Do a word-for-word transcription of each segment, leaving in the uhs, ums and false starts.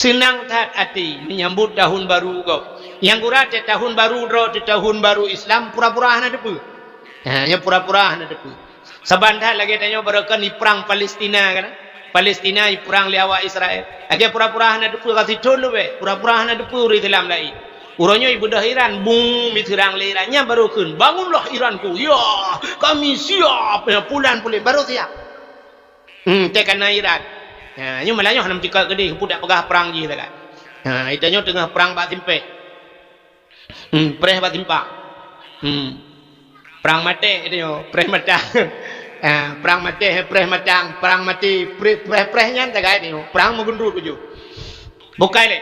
Seunang that até menyambot tahun baru gob. Nyang gura teuh tahun baru droe teuh tahun baru Islam pura-pura hana teupeue. Ha, nyan pura-pura hana teupeue. Saban that lagée tanyoe baroekon di prang Palestina kan. Palestina iprang lé awak Israel. Lagée pura-pura hana teupeue ka sithon leubeh, pura-pura hana teupeue ureuëng Islam laén. Uroe nyoe ibeudôh Iran, bung, miseurang lé Iran. Nyan baru kheun, "Bangunlah Iranku. Ya, kami siap." Ya, pulan puléh baru siap. Hmm, teuh kana Iran. Ha, nyoe malah nyoe hana meucikak keudeh, peue dak peugah prang jih sagai. Ha, ita nyoe teungoh prang bak simpéh. Hmm, preh bak simpang. Hmm. Prang maté ita nyoe, preh matang. Ha, prang maté, preh matang, prang maté, preh, preh, preh nyan sagai ita nyoe. Prang meugeundut ujoe. Bukai lé.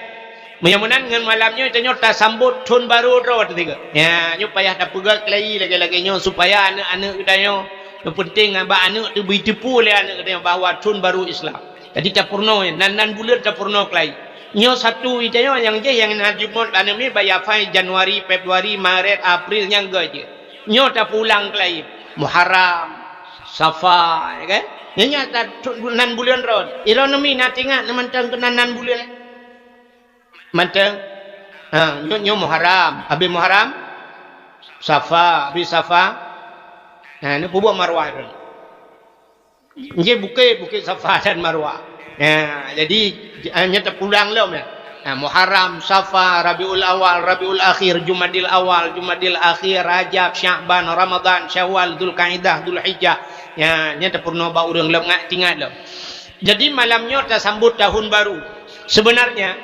Meunyoe meunan ngon malam nyoe tanyoe tasambot thon barô droe teuh sigoe. Nyan, nyoe payah tapeugah keulayi lagée-lagée nyoe supaya aneuëk-aneuëk geutanyoe, nyang peunteng bak aneuëk teuh beuteupeu lé aneuëk geutanyoe bahwa thon barô Islam. Jadi tapeurunoe, nan, nan buleuen tapeurunoe keulayi. Nyoe satu ita nyoe nyang jih nyang na jumôt aneuëk miet bak yafai Januari, Februari, Maret, April nyang geuh jih. Nyoe tapeulang keulayi. Muharram, Safar, ya kan? Nyoe, nyoe ta-, nan buleuen rot. Ironomi na tingat na mantong keunan nan buleuen. Mantong. Ha, nyoe, nyoe Muharram. Habéh Muharram, Safa. Habéh Safa, ha, nyoe peubuet Marwah. Nyoe bukét, Bukét Safa dan Marwah. Ha, jadi, ha, nyoe tapeulang lom nyan. Ha, Muharram, Safa, Rabiul Awal, Rabiul Akhir, Jumadil Awal, Jumadil Akhir, Rajab, Sya'ban, Ramadan, Syawal, Zulkaidah, Zulhijjah. Ya, nyoe tapeurunoe bak ureuëng lom, ngat, tingat lom. Jadi malam nyoe tasambot tahun baru. Sebenarnya,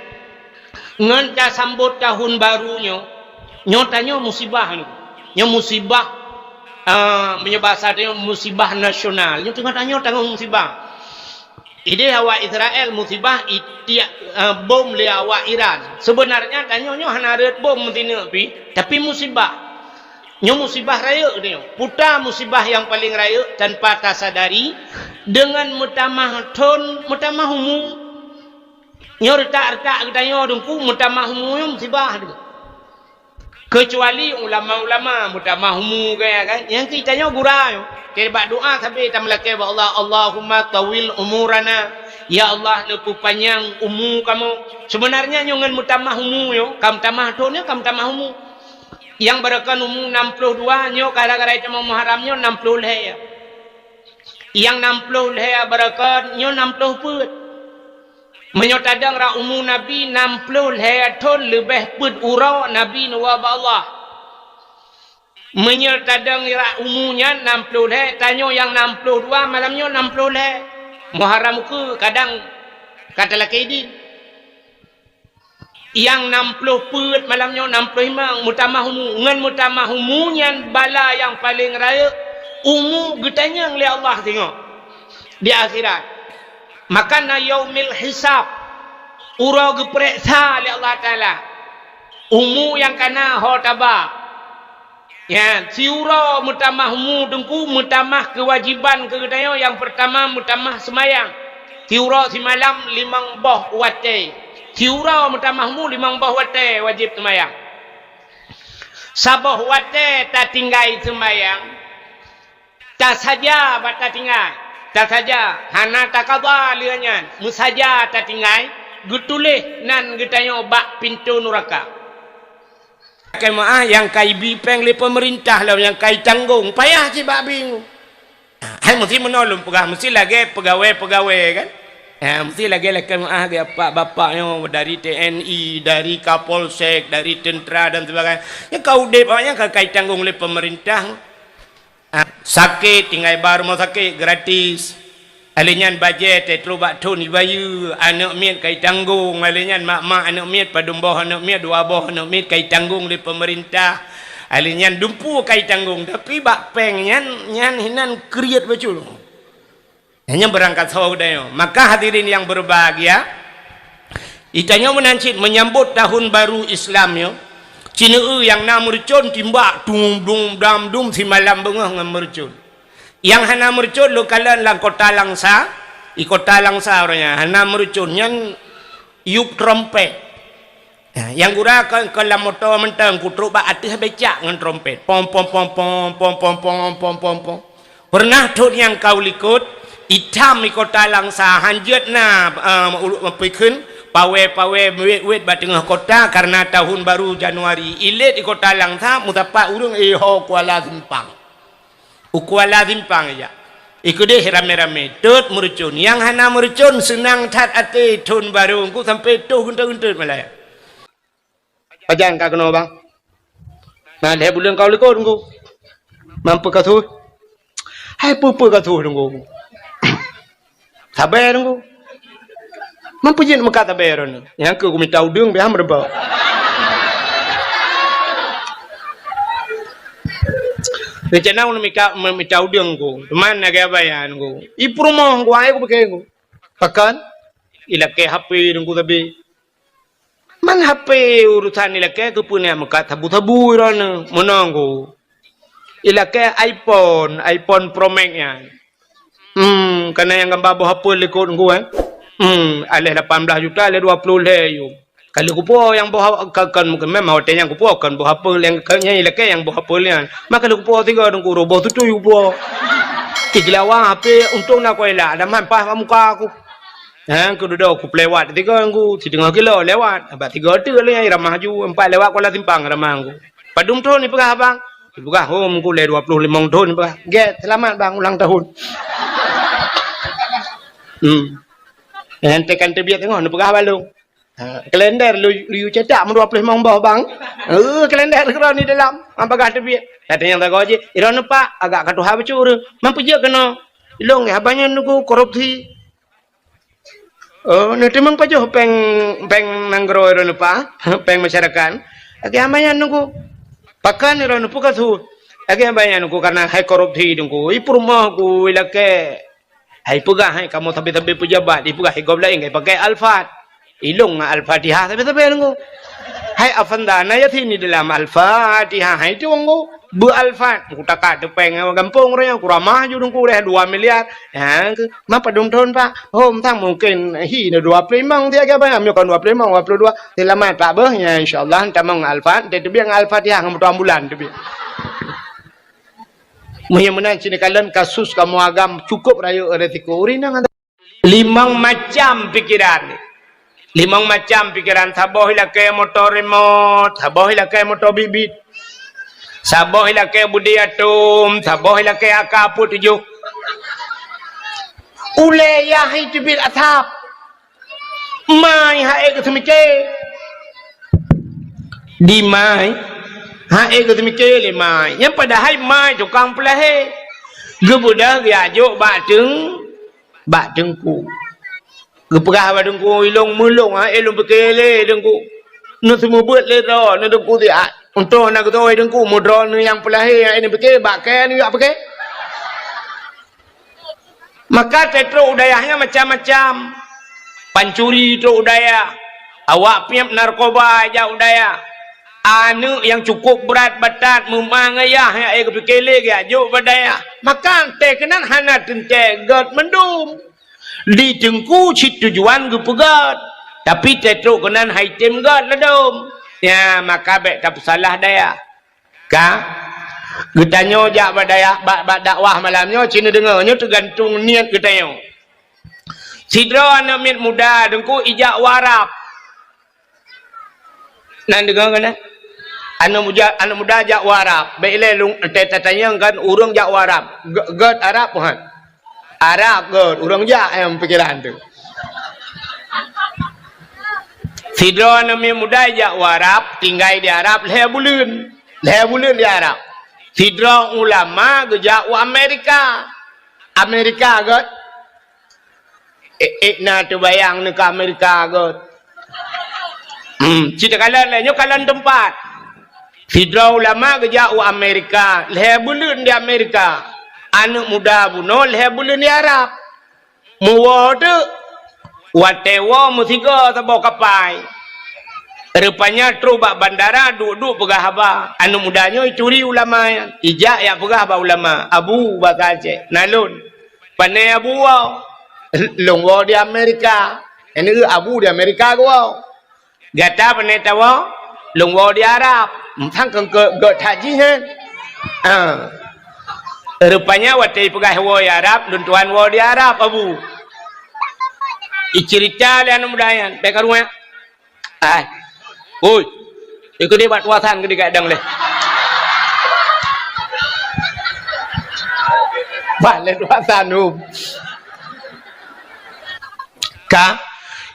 ngon tasambot tahun baru nyoe, nyoe tanyoe musibah nyoe. Nyoe musibah, eh, meunyoe basa tanyoe musibah nasional. Nyoe teungoh tanyoe tanggong musibah. Ideh awak Israel musibah itiak, eh, bom lé awak Iran. Sebenarnya tanyoe nyoe hana rhot bom meusineuk pih, tapi musibah. Nyoe musibah rayeuk nyoe. Peue ta musibah nyang paleng rayeuk tanpa tasadari, deungon meutamah thon, meutamah umu. Nyoe reutak-reutak geutanyoe Teungku meutamah umu nyoe musibah teuh. Keucuali ulama-ulama meutamah umu gaya kan. Nyang keu tanyoe gura nyoe. Keu bak doa sabe tameulakée bak Allah, "Allahumma tawil umurana." Ya Allah, neupeupanyang umu kamoe. Sebenarnya nyoe ngon meutamah umu nyoe, ka meutamah thon nyoe ka meutamah umu. Nyang baroekon umu enam puluh dua nyoe gara-gara tamong Muharram nyoe enam puluh lhée. Nyang enam puluh lhée baroekon nyoe enam puluh peuet. Meunyoe tadong rot umu Nabi enam puluh lhée thon leubeh peuet uroe Nabi neuwoe bak Allah. Meunyoe tadong rot umu nyan enam puluh lhée, tanyoe nyang enam puluh dua malam nyoe enam puluh lhée. Muharram ukeue kadang ka talakée idin. Nyang enam puluh peuet malam nyoe enam puluh lima meutamah umu. Ngon meutamah umu nyan bala nyang paleng rayeuk umu geutanyong lé Allah singoh di akhirat. Maka na yaumil hisab, uroe geupeuriksa lé Allah Taala umu nyang kana ho taba. Nyan, siuroe meutamah umu Teungku, meutamah keuwajiban keu geutanyoe. Nyang peurtama meutamah seumayang. Siuroe simalam limong boh watée. Siuroe meutamah umu limong boh watée wajéb seumayang. Saboh watée tatinggai seumayang, tasaja bak tatinggai. Tasaja, hana takaba lheueh nyan. Meusaja tatinggai, geutuléh nan geutanyoe bak pintoe nuraka. Lakée meuáh nyang ka ibi péng lé peumeurintah lom nyang ka itanggong, payah cit bak bingung. Hai meusti meunoe lôn peugah, meusti lagée peugawée-peugawée kan. Ha, meusti lagée lakée meuáh geuh bapak-bapak nyoe dari T N I, dari Kapolsek, dari teuntera dan sebagainya. Nyang ka udeb awaknyan ka, ka itanggong lé peumeurintah. Ah, sakét, tinggai bak rumoh sakét gratis. Alèh nyan bajée teutroh bak thon ibayeue, aneuk miet ka itanggong. Alèh nyan mak-mak aneuk miet, padum boh aneuk miet, dua boh aneuk miet ka itanggong lé peumeurintah. Alèh nyan dumpeue ka itanggong, tapi bak péng nyan, nyan hinan kriet bacut. Nyan beurangkat soe geutanyoe. Maka hadirin yang berbahagia, geutanyoe meunan cit menyambot tahun baru Islam nyoe, cineue nyang na meureucon timbak dum dum dam dum simalam beungoh ngon meureucon. Nyang hana meureucon lôn kalon lam kota Langsa, di kota Langsa uroe nyan hana meureucon nyan yup trompet. Ha, nyang gura kon, kon lam moto mantong, kutrok bak ateueh becak ngon trompet. Pom, pom, pom. Peureunah thon nyang ka u likot, itam di kota Langsa, hanjeuet na, eh, ulu-, peukheun, Pawé-pawé meuwét-wét bak teungoh kota karna tahun baru Januari. Ilét di kota Langsa, meusapat ureuëng, eh, ho Kuala Simpang. U Kuala Simpang ijak. Ikeudeh ramé-ramé, tot meurucon. Nyang hana meurucon seunang that até thon barô, engku sampoe toh geuntot-geuntot malée. Pajan ka keunoe, bang? Na lhée buleuen ka u likot, engku. Mampu ka su? Hai peue-peue ka su, engku. Sabe, engku. Mampu jeuet meukat sabe droeneuh. Nyang keu kumita udeueng, biasa meureubah. Rencana ulôn mika, mita udeueng, engku. Teuma lagée bayan, engku. I peurumoh, engku, ai kupike, engku. Pakon? Ilakée H P, engku, sabe. Man H P urusan ilakée keupeue neuk meukat sabu-sabu droeneuh, meunoe, engku. Ilakée iPhone, iPhone Pro Max nyan. Hmm, kana nyang gamba boh apel likot, engku, eh. Hmm, aléh lapan blaih juta, aléh dua ploh lhée yum. Ka lheueh kupuwoe nyang boh a-, ka, kon, memang watée nyan kupuwoe kon boh apel nyang, ka, nyan ilakée nyang boh apel nyan. Maka lheueh kupuwoe sigoe, engku, roh boh tutui kupuwoe. Igeulawa H P untông na kuela, ada man paih bak muka aku. Ha, keududoe kupeuléwat tiga, engku, siteungoh kilo lewat. Bak tiga teuk lé nyang ramah ju, empat lewat Kuala Simpang ramah, engku. Padum thon ipeugah, bang? Ipeugah, "Oh, engku, lé dua ploh limong thon," ipeugah. "Gét, seulamat, bang, ulang tahun." Hmm. Nyan tekan teubiet teungoh neupeugah bak lôn. Ha, kalender lu, lu cetak meudua ploh limong boh, bang. Eh, kalender keudroe di dalam. Am bagah teubiet. Datang nyang sagoe jih, "Droeneuh, Pak, agak ka tuha bacut ureuëng. Man peue jeuet keunoe?" "Ilôn, haba nyan, engku, korupsi." "Oh, neuteumeung pajoh péng, péng nanggroe droeneuh, Pak, péng masyarakat?" "Lagée haba nyan, engku." "Pakon droeneuh, peue ka su?" "Lagée haba nyan, engku, karna hai korupsi, engku. I peurumoh ku ilakée, hai peugah hai kamoe sabe-sabe peujabat, ipeugah i gob laén, hai pakai Alphard. Ilôn ngon Al-Fatihah sabe-sabe, engku. Hai Avanda na Yasin di dalam Al-Fatihah, hai tu, engku." Beu Alphard, ku takat teupeng gampông ureuëng nyan, ku ramah ju, engku, deh dua miliar. Ha, engku, "Man padum thon, Pak?" "Oh, mantong mungken hi na dua ploh limong tiga, Pak. Meunyoe kon dua ploh limong, dua puluh dua." "Seulamat, Pak, beuh. Ya, insya Allah, tamong Alphard, teubiet ngon Al-Fatihah ngon moto ambulan teubiet." Meunan cit neukalon kasus kamoe agam cukup rayeuk resiko. Ureuëng nyan Limong macam pikeran. Limong macam pikeran. Saboh ilakée moto remote, saboh ilakée moto bit-bit. Saboh ilakée budi atom, saboh ilakée A K empat tujuh. Ulée yah hai teubiet asap. Mai hai ék geuseumiké. Di mai hai ék geuseumiké lé mai. Nyang padahai mai tukang peulahé. Geubeudôh geujak jok bak teung bak teungku. Geupeugah bak teungku, "Ilôn meulôn, ha, eh, lôn pike lé teungku. Neuseumeubeuet lé droe, neu teungku siat. Untông na geutoe teungku, meudroe neu nyang peulahé, ha, eh, neupike, bak kée neujak pike." Maka teutrok u dayah nyan macam-macam. Pancuri trok u dayah. Awak piep narkoba jak u dayah. Aneuëk nyang cukôp brat batat meuma ngon yah nyang ék geupike lé geujak jok bak dayah. Maka tée keunan hana teuntée gét mandum. Di teungku cit tujuan geupeugét, tapi teutrok keunan hai tem gét ladom. Nyan, maka bék tapeusalah dayah. Ka geutanyoe jak bak dayah, bak, bak dakwah malam nyoe, ci neudeungoe, nyoe teugantung niet geutanyoe. Sidroe aneuëk miet muda teungku ijak u Arab. Na neudeungoe kan? Aneuëk muda, aneuëk muda jak u Arab. Bék ilée lôn, tée tatanyong kan ureuëng jak u Arab. Gét, gét Arab, bukan? Arab gét, ureuëng jak nyang pikeran tu. Sidroe aneuëk miet muda jak u Arab, tinggai di Arab lhée buleuen. Lhée buleuen di Arab. Sidroe ulama geujak u Amerika. Amerika gét. Ék, ék na teubayang neuka Amerika gét. Hmm, ci takalon lé, nyoe kalon teumpat. Sidroe ulama geujak u Amerika, lhée buleuen di Amerika. Aneuëk muda bunoe lhée buleuen di Arab. Meuwoe teuk, watée woe meusigoe saboh kapai. Rupanya trok bak bandara, duek-duek peugah haba. Aneuëk muda nyoe ituri ulama nyan. Ijak jak peugah bak ulama, "Abu," basa Aceh, "na lôn. Pané Abu woe?" "Lôn woe di Amerika." "Nyan abu di Amerika geuwoe." "Gata pané tawoe?" "Lôn woe di Arab." "Mantong keu, keu, keu that jih nyan." Ah. Rupanya watée ipeugah woe di Arab, "Lôn tuan woe di Arab, Abu." Iceurita lé aneuk muda nyan, bèk karunya. Ai. Oi. Ikeu deh bak tuasan keu dikadang leh. Bak lé tuasan, um. Ka,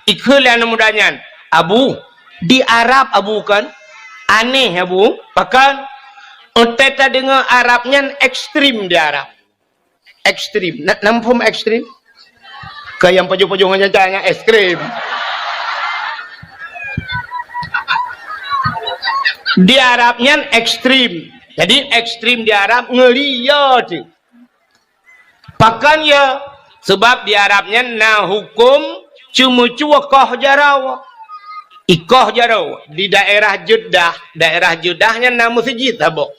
ikeu lé aneuk muda nyan, "Abu, di Arab, Abu, kan? Aneh, Abu. Pakon? Watèe tadeungö Arab nyan ekstrem di Arab." Ekstrem. Na, na muphom ekstrem? Keu nyang pajoh-pajoh ngon nyan, nyan ekstrem. Di Arab nyan ekstrem. Jadi, ekstrem di Arab ngeuri, ya, tu. Pakon, ya? Sebab di Arab nyan na huköm ceumeucue koh jaroe. Ikoh jaroe di daerah Jeddah, daerah Jeddah nyan na meuseujid saboh.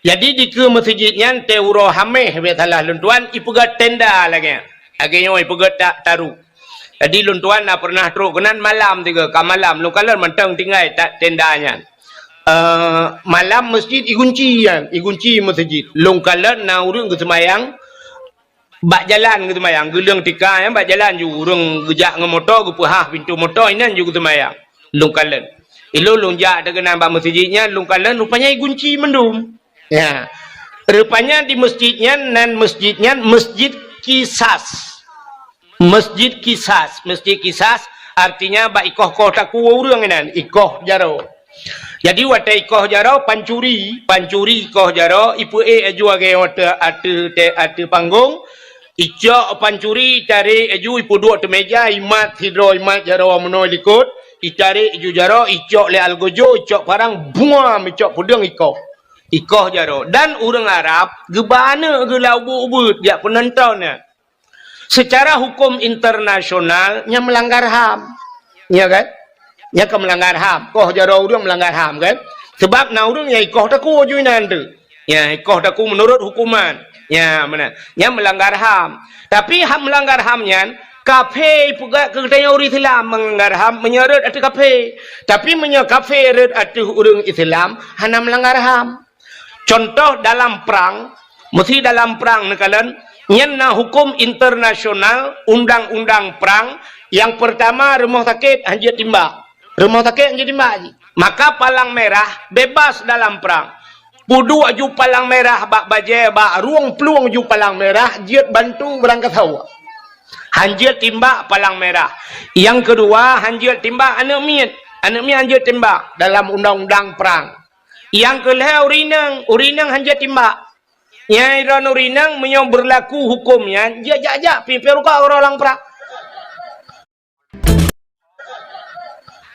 Jadi, dikeue meuseujid nyan, watèe uroe Hamèh, bèk salah lôn tuan, ipeugöt tenda lagèe nyan. Lagèe nyoe ipeugöt ta-, taru. Jadi, lôn tuan na peureunah trok keunan malam tiga, ka malam, lôn kalon mantong tinggai ta-, tenda nyan. Eh, malam meuseujid igunci nyan, igunci meuseujid. Lôn kalon na ureueng geuseumayang, bak jalan geuseumayang, geuleueng tika nyan bak jalan ju, ureueng geujak ngon moto, geupeuhah pintoe moto, inan ju geuseumayang. Lôn kalon. Ilôn lôn jak teugeunang bak meuseujid nyan, lôn kalon rupanya igunci mandum. Ya. Rupanya di meuseujid nyan, nan meuseujid nyan Meuseujid Kisas. Meuseujid Kisas. Meuseujid Kisas artinya bak ikoh-koh takue ureueng inan, ikoh jaroe. Jadi, watèe ikoh jaroe, pancuri, pancuri ikoh jaroe, ipeuék laju lagèe ateueh, ateueh, ateueh panggong, icok pancuri, itarek laju, ipeuduek ateueh meuja, imat sidroe, imat jaroe meunoe likot, itarek laju jaroe, icok lé algojo, icok parang, buam, icok peudeueng ikoh. Ikoh jaroe. Dan ureueng Arab geuba aneuk geuh lam ubeuet-ubeuet, jak peunonton nyan. Secara huköm internasional, nyan meulanggar ham. Ya kan? Nyan ka meulanggar ham. Koh jaroe ureueng meulanggar ham kan? Sebab na ureueng nyang ikoh takue ju inan teuh. Ya, ikoh takue meunurot huköman. Ya, meunan. Nyan meulanggar ham. Tapi hak meulanggar ham nyan, kafé ipeugah keu geutanyoe ureueng Islam meulanggar ham meunyoe rhot ateueh kafé. Tapi meunyoe kafé rhot ateueh ureueng Islam, hana meulanggar ham. Contoh dalam prang, meusi dalam prang neukalon, nyan na huköm internasional, undang-undang prang, nyang peurtama rumoh sakét hanjeuet timbak. Rumoh sakét hanjeuet timbak jih. Maka palang merah bebas dalam prang. Peuduek ju palang merah bak bajèe, bak rueng plueng ju palang merah, jeuet bantu beurangkasoe. Hanjeuet timbak palang merah. Nyang keudua, hanjeuet timbak aneuk miet. Aneuk miet hanjeuet timbak dalam undang-undang prang. Nyang keu lhèe ureueng inong, ureueng inong hanjeuet timbak. Nyang droeneuh ureueng inong meunyoe beurlaku huköm nyan, jeuet jak-jak pih, pih ruka uroe lam prang.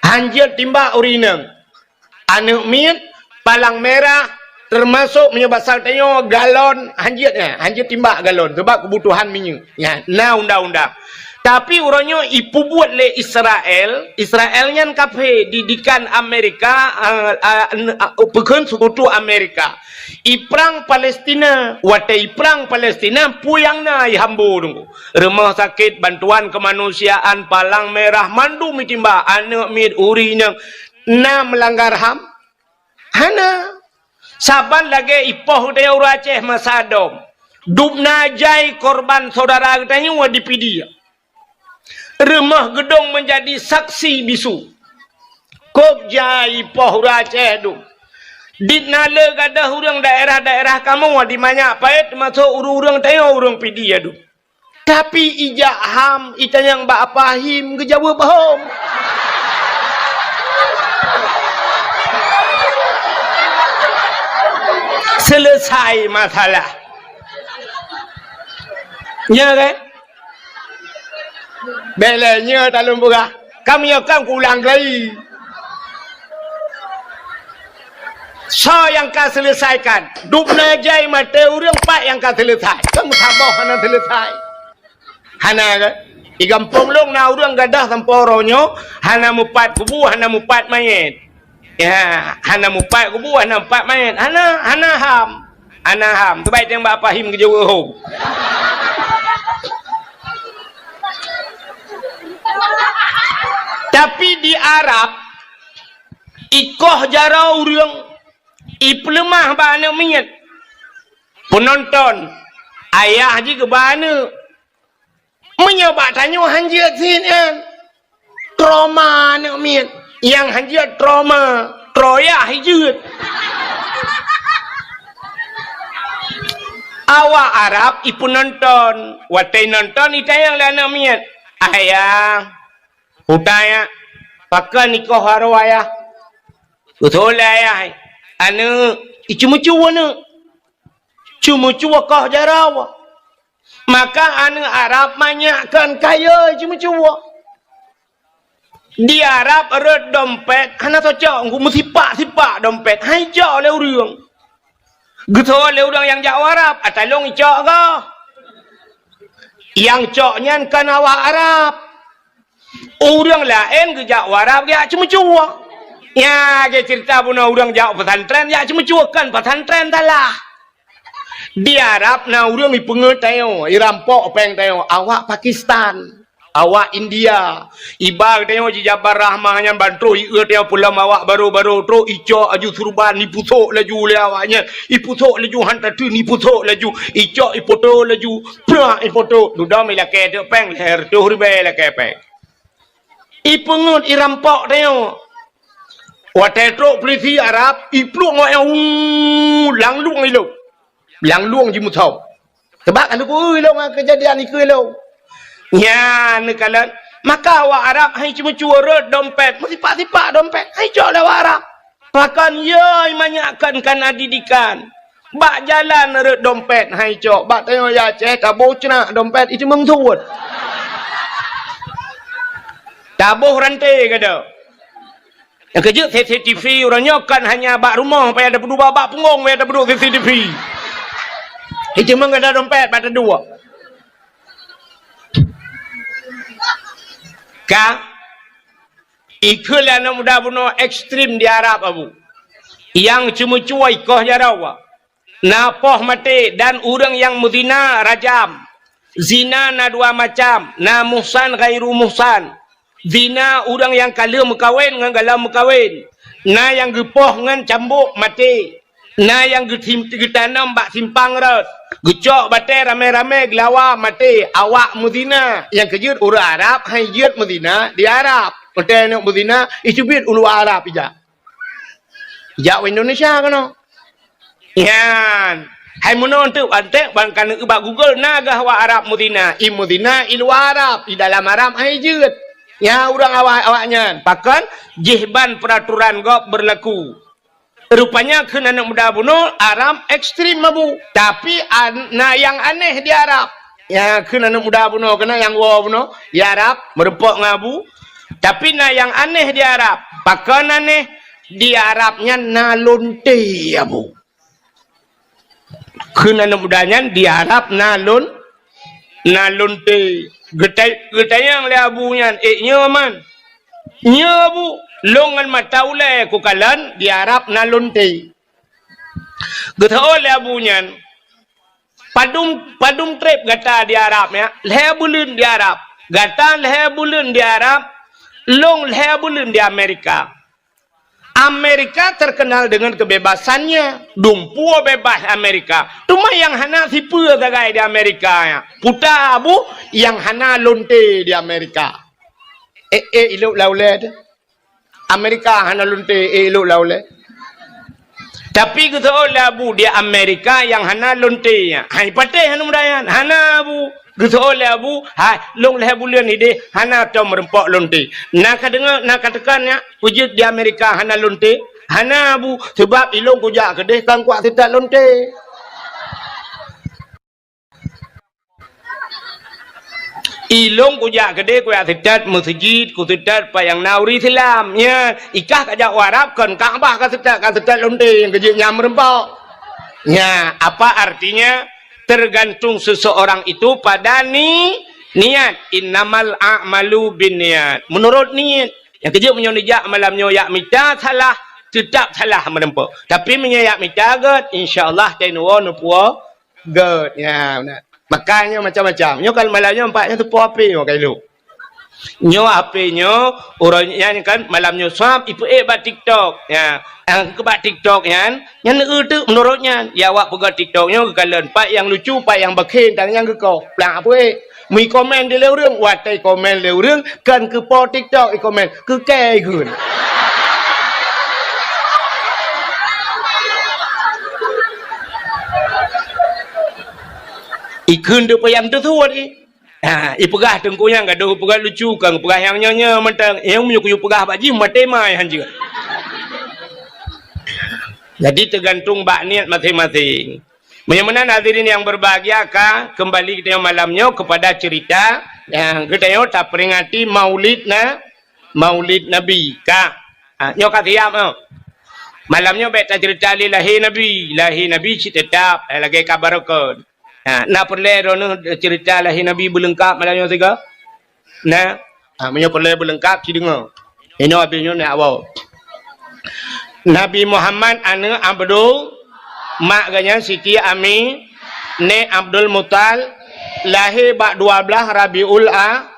Hanjeuet timbak ureueng inong. Aneuk miet, palang merah, teumasok meunyoe basa tanyoe galon, hanjeuet nyan, hanjeuet timbak galon, sabab keubutuhan minyeuk. Nyan, na undang-undang. Tapi uroe nyoe ipeubuet lé Israel, Israel nyan kafé, didikan Amerika, eh, eh, n-, eh, peukheun seukutu Amerika. Iprang Palestina, watèe iprang Palestina, peue nyang na ihambo teungku. Rumoh sakét, bantuan keumanusiaan, palang merah, mandum itimbak, aneuk miet, ureueng inong, na meulanggar ham? Hana. Saban lagèe ipoh geutanyoe ureueng Aceh masa dom. Dubna jai korban syedara geutanyoe di Pidie. Rumoh geudong meunjadi saksi bisu. Kôb jai ipoh ureueng Aceh dum. Di na le gadôh ureueng daerah-daerah kamoe di Manyak Payet, teumasok ureueng-ureueng tanyoe ureueng Pidie dum. Tapi ijak ham, itanyong bak Apa Him, geujaweueb hom. Selesai masalah. Nya kan? Bèk lé nyoe talôn peugah. Ka meunyoe kan kuulang kali. Soe nyang ka seuleusaikan? Dubna jai maté ureueng, pat nyang ka seuleusai? Kan meusaboh hana seuleusai. Hana kan? Di gampông lôn na ureueng gadôh sampoe uroe nyoe hana mupat kubu, hana mupat manyét. Ya, hana mupat kubu, hana mupat manyét. Hana, hana ham. Hana ham. Teubai teueng bak Apa Him geujaweueb hom. Tapi di Arab, ikoh jaroe ureueng, ipeuleumah bak aneuk miet. Peunonton, ayah jih geuba aneuk. Meunyoe bak tanyoe han jeuet sit nyan. Trauma aneuk miet. Nyang han jeuet trauma, troyah jeuet. Awak Arab ipeunonton, watèe nonton itanyong lé aneuk miet, "Ayah, utai, pakon ikoh jaroe ayah?" Beutôi lé ayah, aneuk, iceumeucue aneuk. Ceumeucue koh jaroe. Maka aneuk Arab manyak kon kayée ceumeucue. Di Arab rhot dompet hana tacok, meusipak-sipak dompet, han icok lé ureuëng. Geutho lé ureuëng nyang jak u Arab, "Ata lôn icok goh." Nyang cok nyan kon awak Arab. Ureuëng laén geujak u Arab geujak ceumeucue. Nyan lagée ceurita bunoe ureuëng jak u pesantren jak ceumeucue, kon pesantren salah. Di Arab na ureuëng ipeungeut tanyoe, irampok péng tanyoe, awak Pakistan, awak India. Iba tanyoe jijabar rahmah nyan ban troh ieu tanyoe peulom awak barô-barô troh icok laju surban, ipusok laju lé awak nyan, ipusok laju han tateun, ipusok laju, icok ipoto laju, prak ipoto. Dudoe ilakée teuk péng, lhée reutôh ribée ilakée péng. Ipeungeut irampok tanyoe. Watée trok pulisi Arab, ipluek ngon nyang, "Uu, langlueng ilong." Langlueng jimusau. Sabab ka lheueh ilong ngon keujadian ikeue ilong. Nyan neukalon, maka awak Arab han ceumeucue rhot dompet, meusipak-sipak dompet, han icok lé awak Arab. Pakon yoi manyak kon kana didikan. Bak jalan rhot dompet han icok, bak tanyoe ya Aceh taboh ceunak dompet iteumeung suet. Taboh ranté gata. Nyang keujeuet C C T V uroe nyoe kon hanya bak rumoh payah tapeuduek, bak punggong payah tapeuduek C C T V. Iteumeung gata dompet bak taduek. Ka Ikheun lé aneuk muda bunoe ekstrem di Arab, Abu. Nyang ceumeucue ikoh jaroe. Na poh maté dan ureuëng nyang meuzina rajam. Zina na dua macam, na muhsan ghairu muhsan. Zina ureuëng nyang ka lheueh meukawen ngon galom meukawen. Na nyang geupoh ngon cambok maté. Na nyang geutim-, geutanom bak simpang rot, geucok batée ramé-ramé geulawa maté, awak meuzina. Nyang keujeuet ureuëng Arab han jeuet meuzina di Arab. Watée neuk meuzina, iteubiet u luwa Arab ijak. Ijak u Indonesia keunoe. Nyan. Hai meunoe teuk antek ban ka neuk bak Google na gah awak Arab meuzina. I meuzina i luwa Arab, i dalam Arab han jeuet. Nyan ureuëng awak, awak nyan. Pakon? Jih ban peuraturan gob beurlaku. Rupanya kheun aneuk muda bunoe Arab ekstrem, Abu. Tapi an-, na nyang aneh di Arab. Nyang kheun aneuk muda bunoe keunan nyang woe bunoe, di Arab, meurumpok ngon Abu. Tapi na nyang aneh di Arab. Pakon aneh? Di Arab nyan na lonte, Abu. Kheun aneuk muda nyan di Arab na lon-, na lonte. Geutai-, geutanyong lé Abu nyan, "Eh, nyoe man?" "Nyoe, Abu, lôn ngon mata ulée kukalon di Arab na lonte." Geuteu'oh lé Abu nyan, "Padum, padum treb gata di Arab, ya?" "Lhée buleuen di Arab." "Gata lhée buleuen di Arab, lôn lhée buleuen di Amerika." Amerika terkenal dengan kebebasannya, dumpeue bebas Amerika. Teuma nyang hana sipeue sagai di Amerika nyan, peue ta, Abu, nyang hana lonte di Amerika. Eh, eh, ilok lam ulée teuh. Amerika hana lonte, eh, ilok lam ulée. Tapi geuteu'oh lé Abu di Amerika nyang hana lonte nyan. Hai patéh aneuk muda nyan, hana, Abu. Geuteu'oh lé Abu, hai, lôn lhée buleuen ideh hana tom meurumpok lonte. Na ka deungoe, na ka teuka nyak, peue jeuet di Amerika hana lonte? Hana, Abu, sabab ilôn kujak keudeh kon kuat seutat lonte. Ilôn kujak keudeh kuat seutat meuseujid, kuseutat pat nyang na ureuëng Islam. Nyan, ikah kajak u Arab kon Ka'bah kaseutat, kaseutat lonte nyang keujeuet nyan meurumpok. Nyan, apa artinya? Tergantung seseorang itu pada ni-, niat. Innamal a'malu binniyat. Menurut niet. Nyang keujeuet meunyoe neujak malam nyoe jak mita salah, teutap salah meurumpok. Tapi meunyoe jak mita gét, insya Allah teunoe neupuwoe gét. Ya, beuna. Maka nyoe macam-macam. Nyoe kan malam nyoe nampak nyoe teupoh api nyoe ka ilok. Nyoe H P nyoe, uroe nyan kan malam nyoe swab ipeuék bak TikTok. Ya, nyang keu bak TikTok nyan, nyan eu teuk meunurot nyan. Ya awak peugah TikTok nyoe geukalon pat nyang lucu, pat nyang bakhen, dan nyang geukoh. Plang peuék. Meukomen di lé ureuëng, watée komen lé ureuëng, kan keu po TikTok ikomen, keu kée ikheun. Ikheun teupeu nyang teusuet i. Ha, ipeugah teungku nyang gadoh peugah lucu, kan peugah nyang nyoe-nyoe mantong. Nyang meunyoe kuyue peugah bak jih maté mai hanjeuet. Jadi teugantung bak niet maséng-maséng. Meunyoe meunan hadirin yang berbahagia, ka kembali kita malam nyoe kepada cerita yang kita nyoe taperingati Maulid na, Maulid Nabi. Ka, ha, nyoe ka siap nyoe. Malam nyoe bék tacerita lé lahé Nabi. Lahé Nabi cit teutap, eh, lagée ka barokon. Ha, na peureulée droeneueh cerita lahé Nabi beuleungkab malam nyoe sigoe? Nah, ha, meunyoe peureulée beuleungkab, ci deungoe. Inoe abéh nyoe neuk awoe. Nabi Muhammad aneuëk Abdul, mak geuh nyan Siti Ami, nèk Abdul Muthalib, lahé bak dua blaih Rabiul A,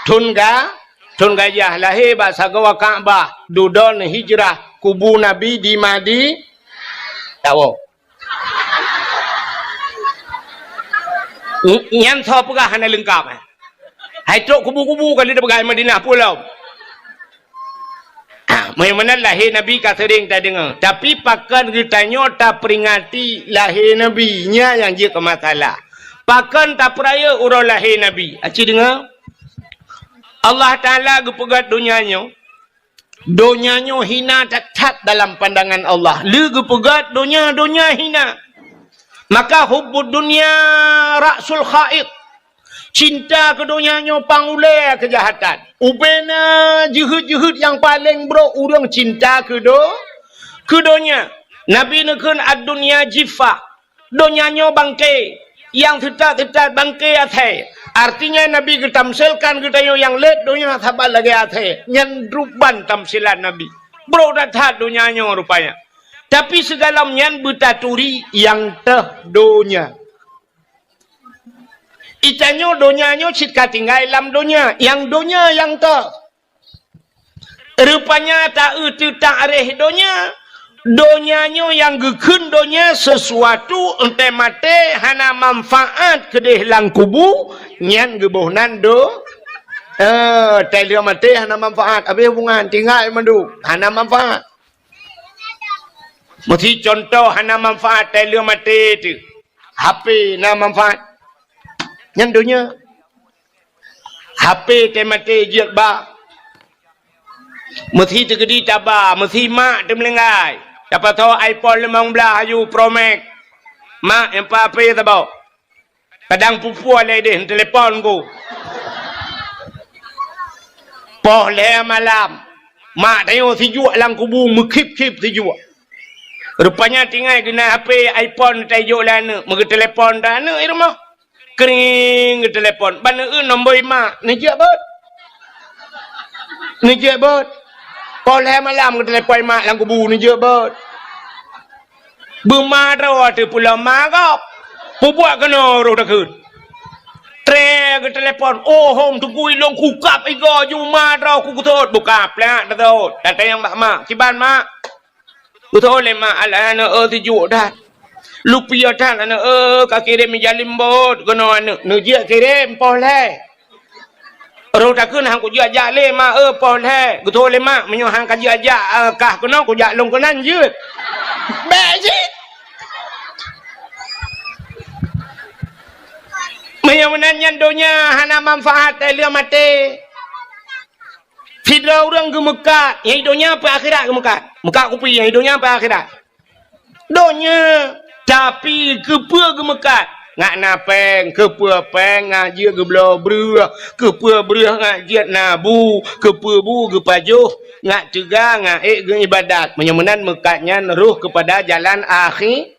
thon ga, thon gajah, lahé bak sagoe Ka'bah, dudoe hijrah, kubu Nabi di Madi, tawoe. Nyan soe peugah hana leungkab, eh? Hai trok kubu-kubu ka lheueh peugah Madinah pulo. Ah, meunyoe meunan lahé Nabi ka seuring tadeungoe, tapi pakon geutanyoe taperingati lahé Nabi, nyan nyang jeuet keu masalah. Pakon tapeurayeuk uroe lahé Nabi? Aci deungoe, Allah Taala geupeugét donya nyoe, donya nyoe hina that-that dalam pandangan Allah. Lé geupeugét donya, donya hina. Maka hubbud dunya ra'sul khati'ah. Cinta keu donya nyoe pang ulée keujahatan. Ubena jeuhet-jeuhet nyang paleng brok ureuëng cinta keu do, keu donya. Nabi neukheun ad-dunya jiffah. Donya nyoe bangke, nyang teutat-teutat bangke asée. Artinya Nabi geutamsilkan geutanyoe nyang lét donya saban lagée asée. Nyan ruban tamsilan Nabi. Brok that-that donya nyoe rupanya. Tapi sigohlom nyan beutaturi nyang teuh donya. Itanyoe donya nyoe cit ka tinggai lam donya, nyang donya nyang teuh. Rupanya ta-eu teutak réh donya, donya nyoe nyang geukheun donya sesuatu, entée maté hana manfaat keudeh lam kubu, nyan geuboh nan do-, eh, tai lheueh maté hana manfaat, habéh hubungan, tinggai mandum, hana manfaat. Meusi contoh hana manfaat tai lheueh maté teuh. H P na manfaat. Nyan donya. H P teuh maté jeuet ba. Meusi teukeudi taba, meusi mak teumeulinggai. Tapasoe iPhone limong blaih aju Pro Max. Mak, nyang pat H P saboh. Kadang pue-pue lé deh neutelepon ku. Poh lhée malam. Mak tanyoe sijuek lam kubu meukhip-khip sijuek. Rupanya tinggai geunan H P iPhone tajok lé aneuëk, meugeuteulepon dah aneuëk i rumoh. Kring geutelepon. Ban eu nombor i mak, neujeuet beuet. Neujeuet beuet. Poh lhée malam geutelepon i mak lam kubu, neujeuet beuet. Beuma droe teuh pulo ma gob. Peubuet keunoe roh takheun. Tré geutelepon, "Oh, hom teungku ilong kukab igoe ju ma droe ku geutot." Buka plak geutot. Datang bak mak. "Kiban mak?" Geutot lé mak, "Alah aneuk eu, sijuek that. Lupie that aneuk eu, ka kirém ija limbot keunoe aneuk." Neujeuet kirém poh lhée. Roh takheun han kujak-jak lé mak eu, poh lhée. Geutot lé mak, "Meunyoe han kajak-jak, eh, kah keunoe kujak lôn keunan jeuet." Bék cit. Meunyoe meunan nyan donya hana manfaat, eh, lheueh maté. Sidroe ureuëng geumeukat, nyang i donya peu akhirat geumeukat. Meukat kupi nyang i donya peu akhirat. Donya, tapi keupeue geumeukat? Ngat na péng, keupeue péng ngat jeuet geubloe breueh, keupeue breueh ngat jeuet na bu, keupeue bu geupajoh, ngat teuga, ngat ék geuibadat. Meunyoe meunan meukat nyan roh keupada jalan akhi-,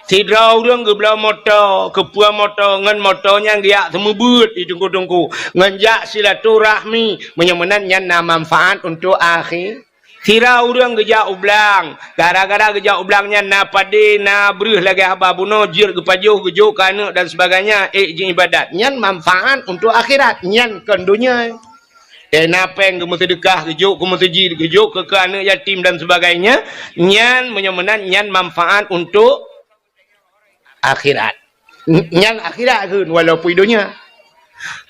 Sidroe ureuëng geubloe moto, keupeue moto, ngon moto nyan geujak seumeubeuet di teungku-teungku, ngon jak silaturahmi, meunyoe meunan nyan na manfaat untuk akhi-, Sidroe ureuëng geujak u blang, gara-gara geujak u blang nyan na padé, na breueh lagée haba bunoe, jeuet geupajoh, geujok keu aneuk dan sebagainya, ék jiibadat. Nyan manfaat untuk akhirat, nyan kon donya. Eh, na péng geumeuseudeukah, geujok keu meuseujid, geujok keu, keu aneuk yatim dan sebagainya, nyan meunyoe meunan, nyan manfaat untuk akhirat. N-, nyan akhirat kheun, walaupun donya.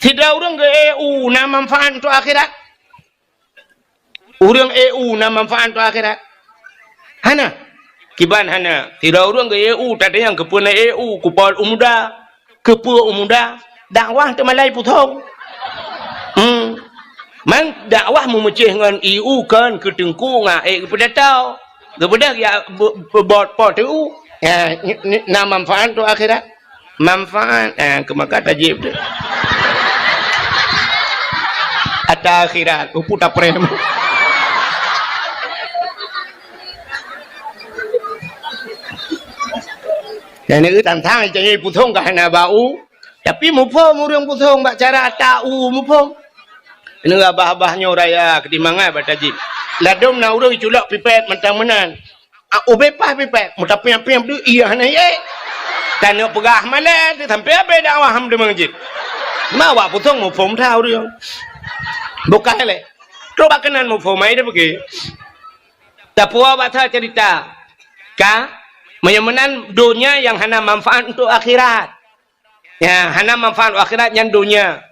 Sidroe ureuëng geu-E U na manfaat untuk akhirat? Ureuëng E U na manfaat untuk akhirat? Hana. Kiban hana. Sidroe ureuëng geu-E U, tatanyong keupeue na E U, kupol u muda. Keupeue u muda? Dakwah teumalai pusong. Hmm. Man dakwah meumeucéh ngon E U kon keu teungku ngon ék geupeudata. Geupeudeh ya bu-, bu-, bot po teu. Ya, ni, ni, na manfaat untuk akhirat. Manfaat, eh, keu maka tajib tu. Ata akhirat, upu taprem. Dan itu tantang cari pusong ka hana bau. Tapi muphom ureuëng pusong bak cara ata u muphom. Ini abah-abah nyoe raya keudimangai bak tajib. Ladom na ureuëng culok pipet mantang meunan. Ah, ubé paih pipet, meuta piang-piang tu, iya hana ye. Tanyoe peugah malée tu sampai habéh dakwah ham deungon jih. Ma awak pusong muphom that ureuëng. Bukan lé. Trok bak keunan muphom ai dia pergi. Tapuwoe bak that cerita. Ka? Meunyoe meunan donya nyang hana manfaat untuk akhirat. Ya, hana manfaat akhirat nyan donya.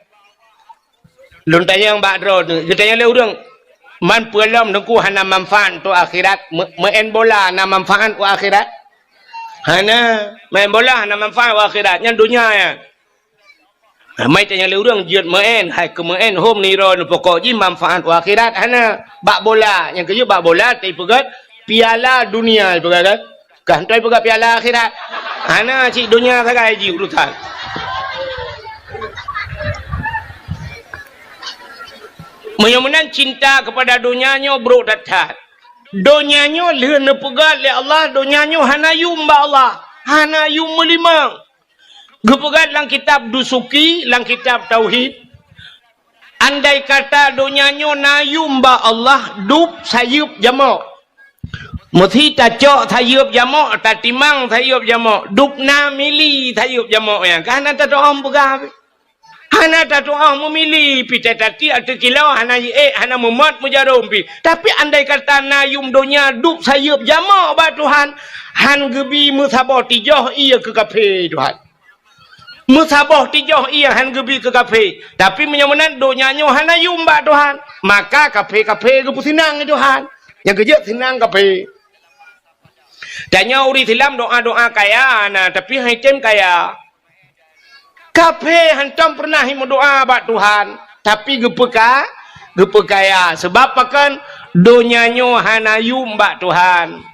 Lôn tanyong bak droe tu, geutanyong lé ureuëng, "Man peue lom Teungku hana manfaat untuk akhirat? Me-, meu'en bola na manfaat u akhirat?" Hana, meu'en bola hana manfaat u akhirat, nyan donya nyan. Ramai tanyong lé ureuëng jeuet meu'en, hai keu meu'en hom nirôn pokok jih manfaat u akhirat hana. Bak bola, nyang keujeuet bak bola teupeugét piala dunia ipeugét kan. Ka hana ipeugah piala akhirat. Hana cit donya sagai jih urusan. Meunyoe meunan cinta keupada donya nyoe brok that-that. Donya nyoe lheueh neupeugah lé Allah, donya nyoe hana yum bak Allah, hana yum meulimong. Geupeugah lam kitab Dusuki, lam kitab Tauhid, andai kata donya nyoe na yum bak Allah, dub sayeuep jamok. Meusi tacok sayeuep jamok, tatimang sayeuep jamok, dub na mili sayeuep jamok nyan. Ka hana tatu'oh peugah pih. Hana tatu'oh meumili pih, tati ateueh kilo hana jiék, hana meumot meujarom pih. Tapi andai kata na yum donya dub sayeuep jamok bak Tuhan, han geubi meusaboh tijoh ié keu kafé Tuhan. Meusaboh tijoh ié han geubi keu kafé. Tapi meunyoe meunan donya nyoe hana yum bak Tuhan, maka kafé-kafé geupeusinang lé Tuhan. Nyang keujeuet sinang kafé. Tanyoe ureuëng Islam doa-doa kaya na, tapi han item kaya. Kafé hantom peureunah meudoa bak Tuhan, tapi geupeuka-, geupeukaya. Sabab pakon? Donya nyoe hana yum bak Tuhan.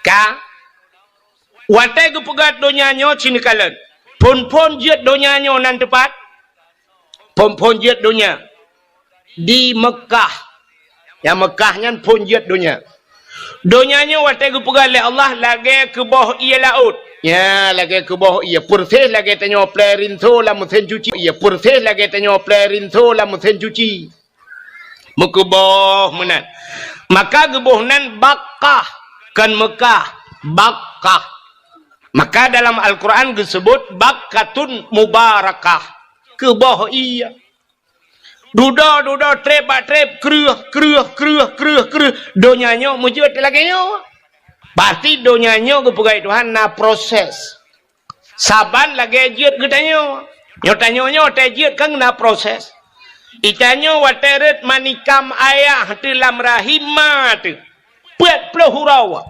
Ka? Watée geupeugét donya nyoe cit neukalon. Phon-phon jeuet donya nyoe nan teupat? Phon-phon jeuet donya di Meukah. Nyang Meukah nyan phon jeuet donya. Donya nyoe watée geupeugét lé Allah lagée keuboh ié laôt. Ya, lagée keuboh ié. Peureséh lagée tanyoe plée rinso lam meusén cuci. Ié peureséh lagée tanyoe plée rinso lam meusén cuci. Meukeuboh meunan. Maka geuboh nan Bakkah, kon Meukah, Bakkah. Maka dalam Al-Quran geuseubut Bakkatun Mubarakah, keuboh ié. Dudoe-dudoe, treb bak treb, kreueh, kreueh, kreueh, kreueh, kreueh. Donya nyoe meujeuet lagée nyoe. Pasti donya nyoe geupeugét Tuhan na proses. Saban lagée jeuet geutanyoe. Nyoe tanyoe nyoe watée jeuet kan na proses. Itanyoe watée rhot manikam ayah teuh lam rahim ma teuh. Peuet ploh uroe.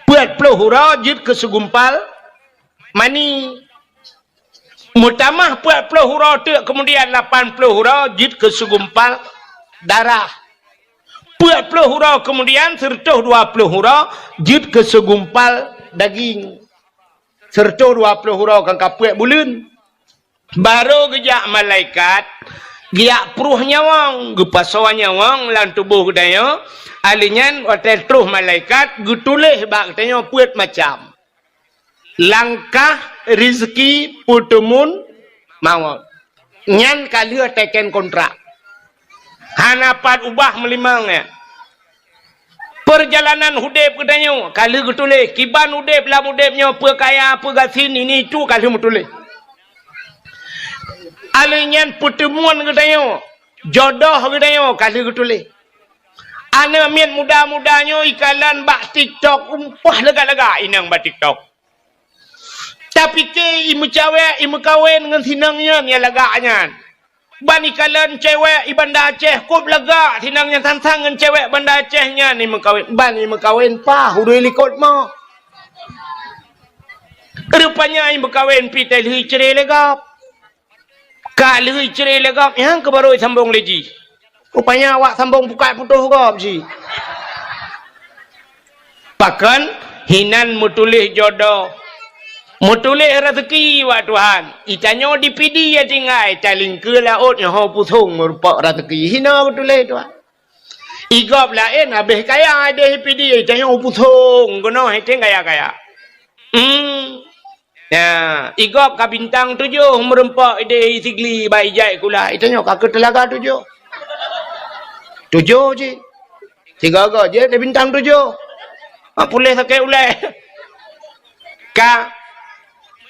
Peuet ploh uroe jeuet keu segumpal mani. Meutamah peuet ploh uroe teuk, keumudian lapan ploh uroe jeuet keu segumpal darah. Peuet ploh uroe keumudian, seureutôh dua ploh uroe jeuet keu segumpal daging. Seureutôh dua ploh uroe kan ka peuet buleuen. Barô geujak malaikat, geujak pruh nyawöng, geupasoe nyawöng lam tuboh geutanyoe, alheuh nyan watée troh malaikat geutuléh bak geutanyoe peuet macam. Langkah, rizki, peuteumun, mawöt. Nyan ka lheueh teken kontrak. Hana pat ubah meulimong nyan. Peurjalanan udeb geutanyoe ka lheueh geutuléh, kiban udeb lam udeb nyoe, peue kaya, peue gasien, ini itu ka lheueh meutuléh. Alheuh nyan peuteumun geutanyoe, jodoh geutanyoe ka lheueh geutuléh. Aneuk miet muda-muda nyoe ikalon bak TikTok, umpah lagak-lagak inong bak TikTok. Tapike imeucawek, imeukawen ngon sinong nyan nyang lagak nyan. Ban ikalon cewek i Banda Aceh kôb lagak, sinang nyang sang-sang ngon cewek Banda Aceh nyan imeukawen. Ban imeukawen paih ureueng likot mo. Rupanya imeukawen pih teuh lheueh icre lé gob. Ka lheueh icre lé gob, nyang keuh barô isambong lé jih. Rupanya awak sambong pukat putôh gob jih. Pakon hinan meutuléh jodoh, meutuléh raseuki bak Tuhan. Itanyoe di Pidie tinggai, talingkeue laôt nyoe ho pusong meurumpok raseuki. Hina geutuléh Tuhan. Igob laén habéh kaya idéh Pidie, itanyoe pusong keunoe hèteng kaya-kaya. Hmm. Ya, igob ka bintang tujoh meurumpok idéh Sigli bak ijai kula. Itanyoe ka keu teulaga tujoh. Tujoh cit. Sigoe-goe jeuet lé bintang tujoh. Ha, puléh sakét ulèe. Ka.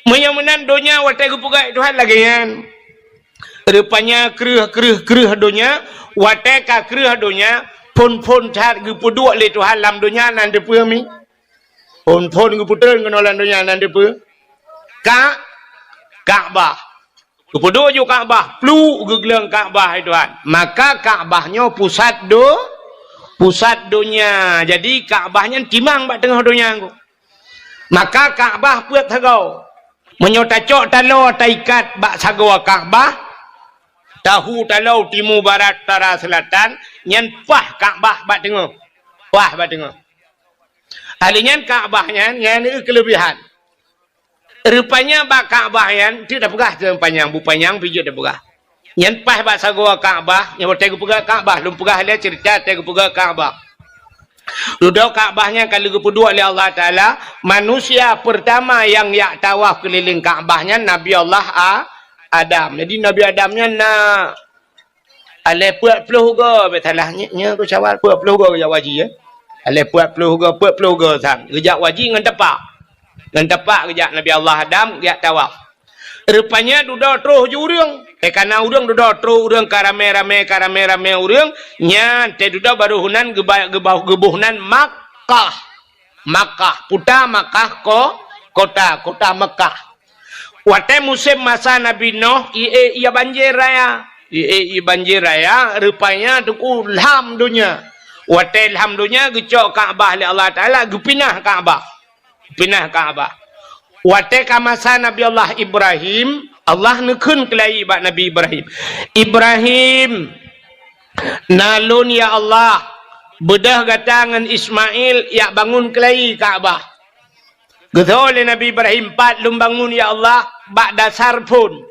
Meunyoe meunan donya watèe geupeugah Tuhan lagèe nyan. Rupanya kreueh, kreueh, kreueh donya, watèe ka kreueh donya, phôn-phôn that geupeuduek lé Tuhan lam donya nan teupeue mi? Phôn-phôn geupeutreun keunoe lam donya nan teupeue? Ka-, Ka'bah. Geupeuduek ju Ka'bah, pluek geugleueng Ka'bah, hai Tuhan. Maka Ka'bah nyoe pusat do-, pusat donya. Jadi Ka'bah nyan timang bak teungoh donya nyoe. Maka Ka'bah peuet sagoe. Meunyoe tacok taloe taikat bak sagoe Ka'bah, tahu taloe timu barat utara seulatan, nyan paih Ka'bah bak teungoh. Paih bak teungoh. Ahli nyan Ka'bah nyan, nyan keuleubihan. Rupanya bak Ka'bah nyan, teuk tapeugah teuh panyang, bu panyang pih jeuet tapeugah. Nyan paih bak sagoe Ka'bah, nyan watèe geupeugah Ka'bah, lôn peugah lé ceurita watèe geupeugah Ka'bah. Dudoe Ka'bah nyan ka lheueh geupeuduek lé Allah Taala, manusia peurtama nyang jak tawaf keulileng Ka'bah nyan Nabi Allah A-, Adam. Jadi Nabi Adam nyan na alèh peuet ploh goe, bèk salah nyoe, nyoe keu syawal peuet ploh goe geujak haji, ya. Alèh peuet ploh goe, peuet ploh goe sang. Geujak haji ngon tapak. Ngon tapak geujak Nabi Allah Adam geujak tawaf. Rupanya dudoe troh ju ureueng. Eh, ka na ureueng dudoe troh ureueng ka ramé-ramé, ka ramé-ramé ureueng. Nyan teuh dudoe baru hunan geuba-, geuba-, geuboh nan Makkah. Makkah. Puta Makkah ko-, kota, kota Makkah. Watèe musém masa Nabi Nuh, ié, ié banjir raya. Ié, ié banjir raya, rupanya teungku lham donya. Watèe lham donya geucok Ka'bah lé Allah Taala, geupinah Ka'bah. Pinah Ka'bah. Watèe ka masa Nabi Allah Ibrahim, Allah neukheun keulayi bak Nabi Ibrahim, "Ibrahim, na lôn ya Allah, beudôh gata ngon Ismail jak bangun keulayi Ka'bah." Geutho lé Nabi Ibrahim, "Pat lôn bangun ya Allah?" "Bak dasar phon."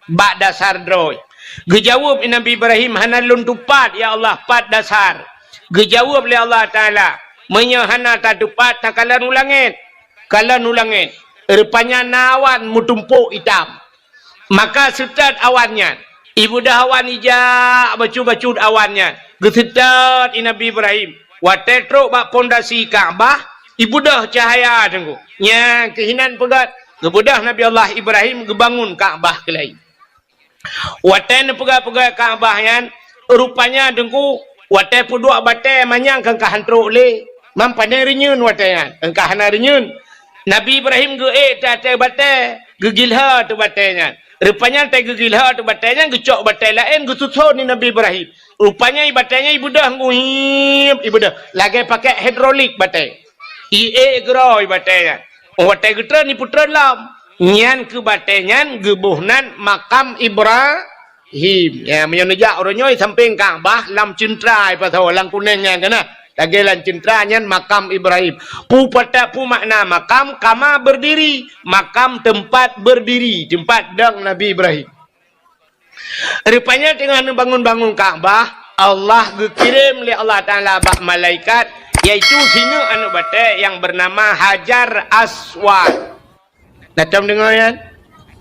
Bak dasar droe. Geujaweueb Nabi Ibrahim, "Hana lôn tupat, ya Allah, pat dasar." Geujaweueb lé Allah Taala, "Meunyoe hana tatupat, takalon u langét." Kalon u langét. Rupanya na awan meutumpôk itam. Maka seutôt awan nyan. Ibeudôh awan ijak bacut-bacut awan nyan. Geuseutôt i Nabi Ibrahim. Watèe trok bak pondasi Ka'bah, ibeudôh cahya teungku. Nyan keuh hinan peugét. Geubeudôh Nabi Allah Ibrahim geubangun Ka'bah keulayi. Watèe neupeugah-peugah Ka'bah nyan, rupanya teungku, watèe peuduek batèe manyang keu ka han trok lé. Mam pane reunyeun watèe nyan, keu ka hana reunyeun. Nabi Ibrahim geuék teuh ateueh batèe, geugilhô teuh batèe nyan. Rupanya watèe geugilhô teuh batèe nyan, geucok batèe laén geususon lé Nabi Ibrahim. Rupanya i batèe nyan ibeudôh nguhiep, ibeudôh. Lagèe pakèk hidrolik batèe. Iék geuroe i batèe nyan. Watèe geutreun, ipeutreun lom. Nyan keuh batèe nyan geuboh nan Makam Ibrahim. Ya, meunyoe neujak uroe nyoe sampéng Ka'bah lam ceuntra ipasoe lam kunéng nyan keunan. Lagèe lam ceuntra nyan Makam Ibrahim. Peue pata-, peue makna makam? Kama berdiri. Makam tempat berdiri, tempat dong Nabi Ibrahim. Rupanya teungoh neubangun-bangun Ka'bah, Allah geukirém lé Allah Taala bak malaikat, yaitu sineuk aneuk batèe nyang beunama Hajar Aswad. Na tom deungö nyan?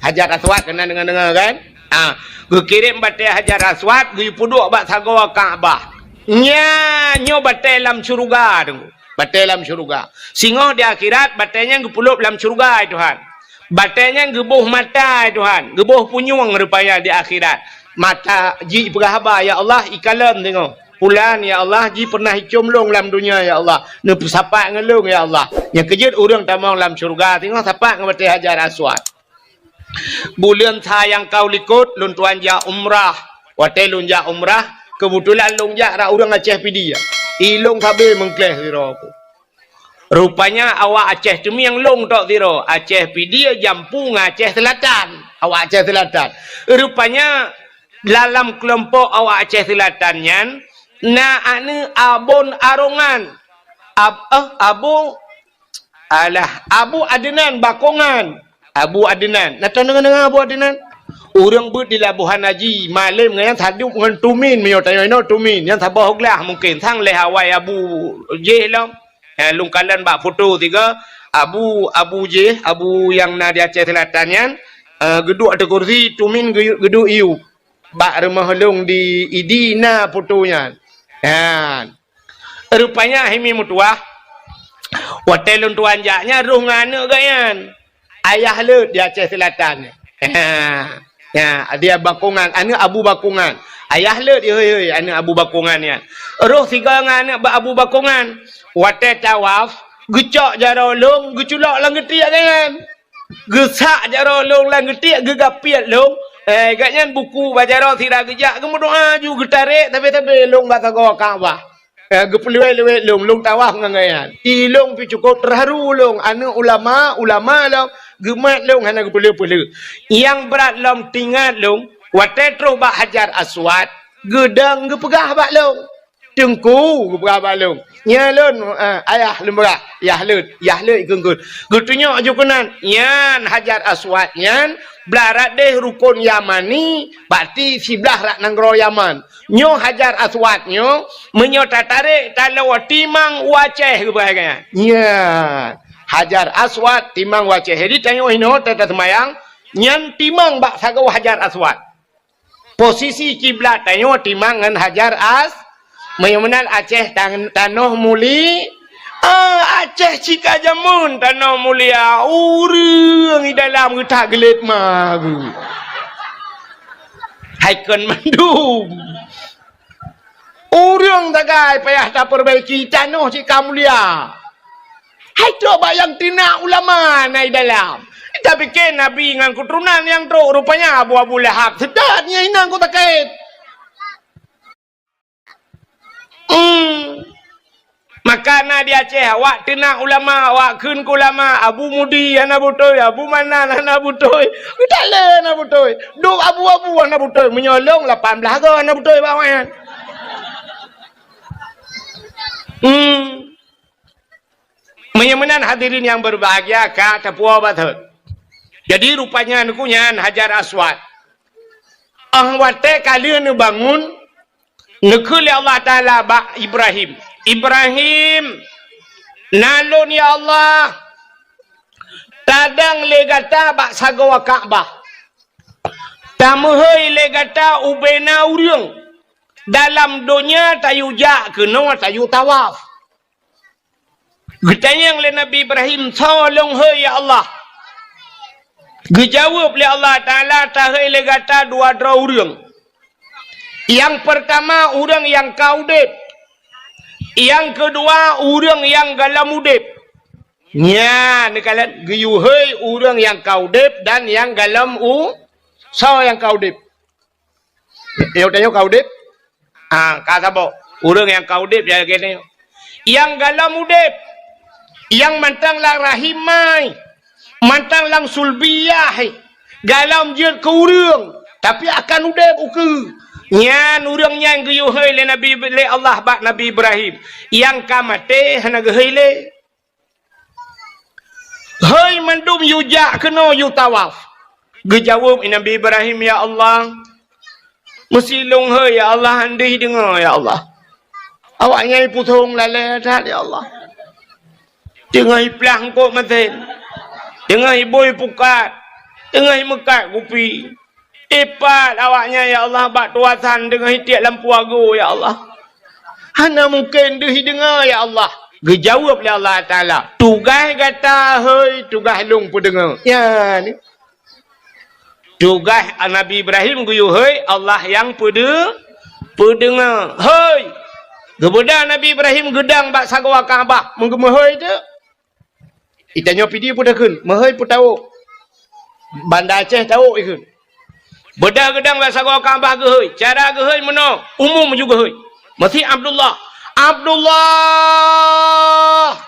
Hajar Aswad keunan deungö-deungö kan? Ha, geukirém batèe Hajar Aswad geupeuduek bak sagoe Ka'bah. Nyan nyoe batèe lam syeuruga tu. Batèe lam syeuruga. Singoh di akhirat batèe nyan geupeuleub lam syeuruga, ya Tuhan. Batèe nyan geuboh mata, ya Tuhan. Geuboh punyueng rupanya di akhirat. Mata jih peugah haba, "Ya Allah, ikalon singoh. Pulan, ya Allah, jih pernah icôm lôn lam donya, ya Allah. Neupeusapat ngon lôn, ya Allah." Nyang keujeuet ureueng tamong lam syeuruga singoh sapat ngon batèe Hajar Aswad. Buleuen sa nyang ka u likot, lôn tuan jak umrah. Watée lôn jak umrah, keubeutulan lôn jak rot ureuëng Aceh Pidie. I lôn sabe meukleh sidroe. Rupanya awak Aceh Teumieng lôn tok sidroe, Aceh Pidie, Jampu ngon Aceh Seulatan. Awak Aceh Seulatan. Rupanya dalam keulompok awak Aceh Seulatan nyan na aneuk Abon Arongan. Ab-, eh, Abu, alah, Abu Adnan Bakongan. Abu Adnan. Na tadeungoe-deungoe Abu Adnan? Ureuëng beuet di Labuhan Haji, malem ngon nyan sadub ngon Tumin, meunyoe tanyoe inoe Tumin, nyan saboh glah mungken, sang lé awai Abu jih lom. Eh, lôn kalon bak foto tiga, Abu, Abu jih, Abu nyang na di Aceh Seulatan nyan, eh, geuduek ateueh kursi, Tumin geu-, geuduek iyup. Bak rumoh lôn di Idi na foto nyan. Nyan. Rupanya hai mi meutuwah, watée lôn tuan jak nyan roh ngon aneuk geuh nyan. Ayah leuet di Aceh Seulatan. Ha, ha, dia Bakongan, aneuk Abu Bakongan. Ayah leuet, hei, hei, aneuk Abu Bakongan nyan. Roh sigoe ngon aneuk ba-, Abu Bakongan. Watée tawaf, geucok jaroe lôn, geuculok lam geutiek geuh nyan. Geusak jaroe lôn lam geutiek, geugapiet lôn. Eh, geuh nyan buku bak jaroe sira geujak, geumeudoá ju geutarek, sabe-sabe lôn bak sagoe Ka'bah. Eh, geupeuleuwet-leuwet lôn, lôn tawaf ngon geuh nyan. I lôn pih cukôp teuharu lôn, aneuk ulama, ulama lôn, geumat lôn hana geupeuleueh-peuleueh. Nyang brat lom teuingat lôn, watée troh bak Hajar Aswad, geudong geupeugah bak lôn. Teungku, geupeugah bak lôn. Nyan lôn, eh, ayah lôn peugah, yah leuet, yah leuet ikheun-kheun. Geutunyok ju keunan, nyan Hajar Aswad nyan, blah rot deh rukon Yamani, berarti siblah rot nanggroe Yaman. Nyoe Hajar Aswad nyoe, meunyoe tatarek taloe timang u Aceh geupeugah nyan. Nyan, Hajar Aswad timang u Aceh. Jadi tanyoe inoe ta-, taseumayang, nyan timang bak sagoe Hajar Aswad. Posisi kiblat tanyoe timang ngon Hajar As-, meunyoe meunan Aceh tan-, tanoh muli-, ah, Aceh cit ka jameun tanoh mulia, ureuëng i dalam geutak geulet ma geuh. Hai kon mandum. Ureuëng sagai payah tapeubaiki, tanoh cit ka mulia. Hai trok bak nyang teunak ulama na i dalam. Tapike Nabi ngon keuturonan nyang trok, rupanya Abu, Abu Lahab. Seutôt nyan inong ku takét. Hmm. Maka na di Aceh, awak teunak ulama, awak kheun keu ulama, Abu Mudi hana beutôi, Abu Manan hana beutôi. Geutalé hana beutôi. Duek abu-abu hana beutôi. Meunyoe lôn lapan blaih goe hana beutôi bak awak nyan. Hmm. Meunyoe meunan hadirin nyang berbahagia ka tapuwoe batot. Jadi rupanya neuku nyan Hajar Aswad. Ah watée ka lheueh neubangun, neukheun lé Allah Taala bak Ibrahim, "Ibrahim, na lôn ya Allah, tadong lé gata bak sagoe Ka'bah. Tameuhôi lé gata ubena ureuëng. Dalam donya tayue jak keunoe tayue tawaf." Geutanyong lé Nabi Ibrahim, "Soe lôn hôi ya Allah?" Geujaweueb lé Allah Taala, "Tahôi lé gata dua droe ureuëng. Nyang peurtama ureuëng nyang ka udeb. Nyang keudua ureuëng nyang gohlom udeb." Nyan neukalon geuyue hôi ureuëng nyang ka udeb dan nyang gohlom u-, soe nyang ka udeb? Nyoe tanyoe ka udeb? Ah, ka saboh. Ureuëng nyang ka udeb ya lagée nyoe. Nyang gohlom udeb, nyang mantong lam rahim mai, mantong lam sulbiyah, gohlom jeuet keu ureuëng, tapi akan udeb ukeue. Nyan ureuëng nyan geuyue hôi lé Nabi, lé Allah bak Nabi Ibrahim. Nyang ka maté hana geuhôi lé. Hôi mandum yue jak keunoe yue tawaf. Geujaweueb Nabi Ibrahim, "Ya Allah, meusi lôn hôi ya Allah, han deuh deungoe ya Allah. Awaknyan ipusong lalée that ya Allah. Teungoh iplah eungkôt masen, teungoh ibui pukat, teungoh imeukat kupi." Ipat awaknyan, ya Allah, bak tuasan deungon itiek lampu ago, ya Allah. Hana mungken deuh ideungoe, ya Allah. Geujaweueb lé Allah Taala, "Tugaih gata hôi, tugaih lôn peudeungoe." Nyan. Tugaih Nabi Ibrahim geuyue hôi, Allah nyang peudeu-, peudeungoe. Hôi! Geubeudôh Nabi Ibrahim geudong bak sagoe Ka'bah, meugeumeuhôi teuk. Itanyoe pidi peue takheun, meuhôi peutawök. Banda Aceh tawök ikheun. Beudôh geudong bak sagoe Ka'bah geuhôi. Cara geuhôi meunoe, umum ju geuhôi. Meusi Abdullah. Abdullah!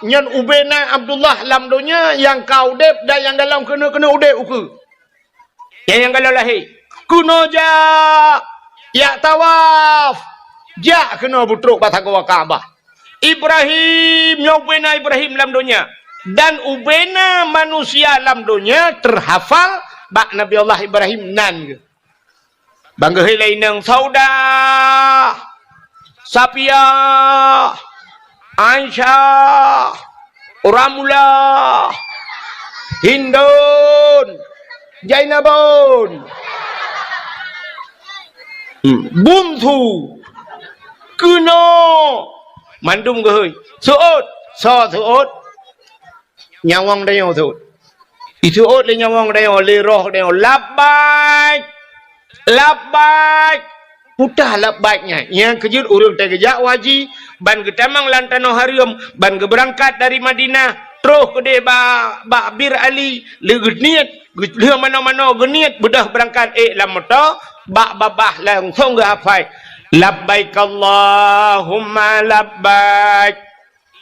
Nyan ubena Abdullah lam donya nyang ka udeb dan nyang golom keuneuk-keuneuk udeb ukeue. Nyang, nyang golom lahé. Keunoe jak, jak tawaf. Jak keunoe beutrok bak sagoe Ka'bah. Ibrahim, nyoe ubena Ibrahim lam donya. Dan ubena manusia lam donya teuhafal bak Nabi Allah Ibrahim nan geuh. Ban geuhôi lé inong Saudah, Safiah, Aisyah, Ramlah, Hindun, Zainabun, hmm, Bungsu, keunoe, mandum geuhôi. Seuôt, soe seuôt? Nyawöng tanyoe seuôt. Iseuôt lé nyawöng tanyoe, lé roh tanyoe, "Labbaik! Labbaik!" Peue labbaik nyan? Nyang keujeuet ureuëng teugeujak u haji, ban geutamong lam tanoh hareuem, ban geubeurangkat dari Madinah, troh keudeh ba-, bak Bir Ali, lé geuniet, geu-, lheueh manoe-manoe geuniet, beudôh beurangkat ék lam moto, bak babah langsong geuhafai, "Labbaik Allahumma labbaik."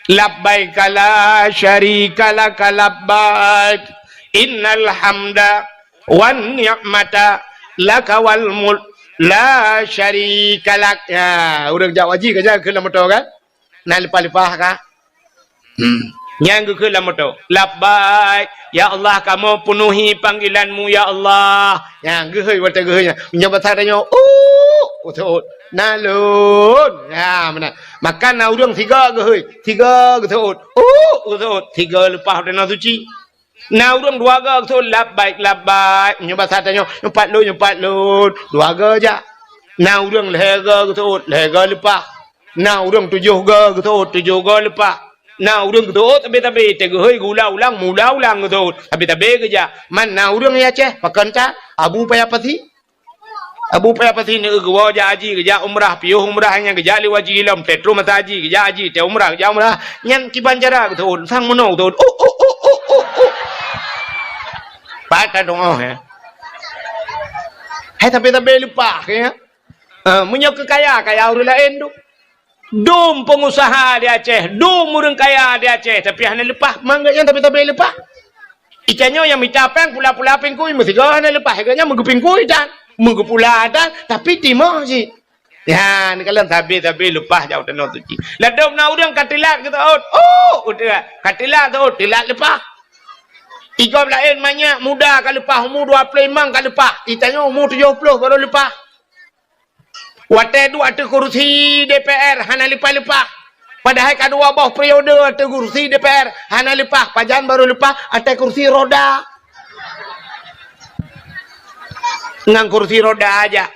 Labbaika la syarika laka labbaik. Innal hamda wan ni'mata laka wal mulk la syarika lak. Ya, ureuëng jak haji ka jak keu lam moto kan? Na leupah-leupah ka? Hmm. Nyang geukheun lam moto. Labbaik. Ya Allah, kamoe peunuhi panggilan-Mu, ya Allah. Nyang geuhôi watée geuhôi nyan. Meunyoe basa tanyoe, "Uh," geuseuôt. "Na lôn." Ya, meunan. Maka na ureuëng sigoe geuhôi, sigoe geuseuôt. "Uh," geuseuôt. Sigoe leupah u tanoh suci. Na ureuëng dua goe geuseuôt, "Labbaik, labbaik." Meunyoe basa tanyoe, "Nyoe pat lôn, nyoe pat lôn." Dua goe jak. Na ureuëng lhée goe geuseuôt, lhée goe leupah. Na ureuëng tujoh goe geuseuôt, tujoh goe leupah. Na ureuëng geuseuôt sabé-sabé, teuh geuhôi geuulang-ulang, meuulang-ulang geuseuôt, sabé-sabé geujak. Man na ureuëng di Aceh, pakon that, Abu Paya Pasi. Abu Paya Pasi neu geuwoe jak haji, geujak umrah, piôh umrah nyan geujak lé haji lom, teuh troh masa haji, geujak haji, teuh umrah, geujak umrah. Nyan kiban cara geuseuôt, sang meunoe geuseuôt. Uh, uh, uh. Pat ka dong oh, ya. Hai sabé-sabé leupah, ya. Ah, meunyoe keu kaya, kaya ureuëng laén tu. Dum peungusaha di Aceh, dum ureuëng kaya di Aceh, tapi hana leupah, mangat nyan tapi-tapi leupah. Ica nyoe nyang mita péng pula-pula pingkui, meusigoe hana leupah, gobnyan meugeupingkui tan, meugeupula tan, tapi timoh cit. Ya, neukalon sabe-sabe leupah jak u tanoh suci. Ladôm na ureuëng ka teulat geuseuôt, oh, udeb, ka teulat seuôt, teulat leupah. Igob laén manyak muda ka leupah, umu dua ploh limong ka leupah, ica nyoe umu tujoh ploh barô leupah. Watée duek ateueh kursi D P R hana leupah-leupah. Padahai ka dua boh periode ateueh kursi D P R hana leupah, pajan barô leupah ateueh kursi roda. Ngon kursi roda aja.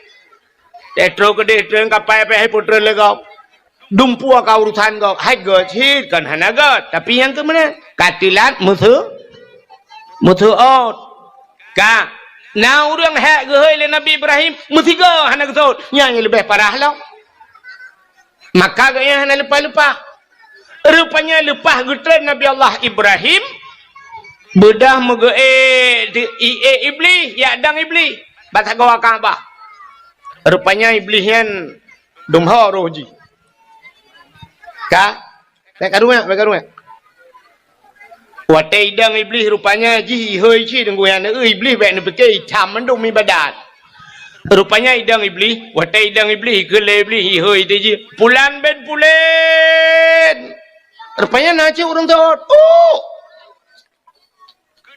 Teuh troh keudeh treun kapai pih hai putreun lé gob. Dumpeue ka urusan gob, hai göt cit kon hana göt, tapi nyang keu meunan ka teulat meuseu-, meuseuôt. Ka na ureuëng hék geuhôi lé Nabi Ibrahim, meusigoe hana geuseuôt, nyan nyang leubeh parah lom. Maka gobnyan hana leupah-leupah. Rupanya leupah geutreun Nabi Allah Ibrahim, beudôh meugeuék di, iék Iblih, jak dong Iblih bak sagoe Ka'bah. Rupanya Iblih nyan dum ho roh jih. Ka? Bék karu nyan, bék karu nyan. Watée idong Iblih rupanya jih ihôi cit deungon nyan, Iblih bék neupike itam mandum ibadat. Rupanya idong Iblih, watée idong Iblih, keu lé Iblih ihôi teuh jih, "Pulan bin Pulen." Rupanya na cit ureuëng seuôt. Uh!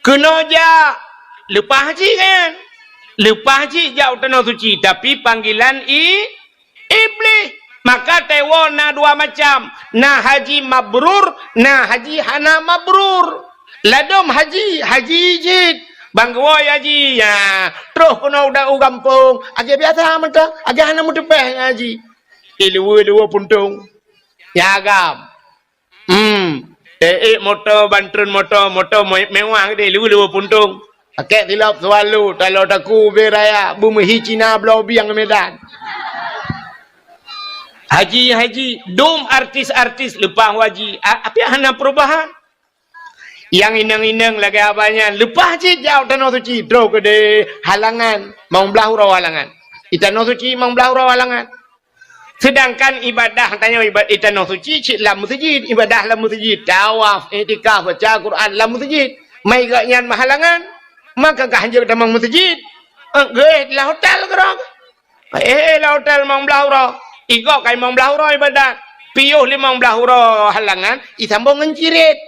Keunoe jak, leupah cit kan? Leupah cit jak u tanoh suci, tapi panggilan i-, Iblih. Maka teuwoe na dua macam, na haji mabrur, na haji hana mabrur. Ladôm haji, haji cit. Ban geuwoe haji, ya, troh keunoe u da-, u gampông, lagée biasa mantong, lagée hana meuteupéh haji. Iluweue-luweue puntông. Ya agam. Hmm. Ék-ék moto, ban treun moto, moto me-, mewah geude, lheueh-lheueh puntông. Pakèk silop Swallow, talo taku ubé raya, beumeuhi Cina bloe bieng Medan. Haji, haji, dum artis-artis leupah haji, a-, tapi hana perubahan. Nyang inong-inong lagèe abah nyan, leupah cit jak tanoh suci, troh keudeh halangan, mong blah uroe halangan. I tanoh suci mong blah uroe halangan. Seudangkan ibadah tanyoe iba-, i tanoh suci cit lam meuseujid, ibadah lam meuseujid, tawaf, iktikaf, baca Quran lam meuseujid. Mai gobnyan meuhalangan, maka ka hanjeuet tamong meuseujid. Eh, geuh lam hotel keudroe. Eh, lam hotel limong blah uroe. I gob ka limong blah uroe ibadat. Piôh limong blah uroe halangan, isambong ngon cirit.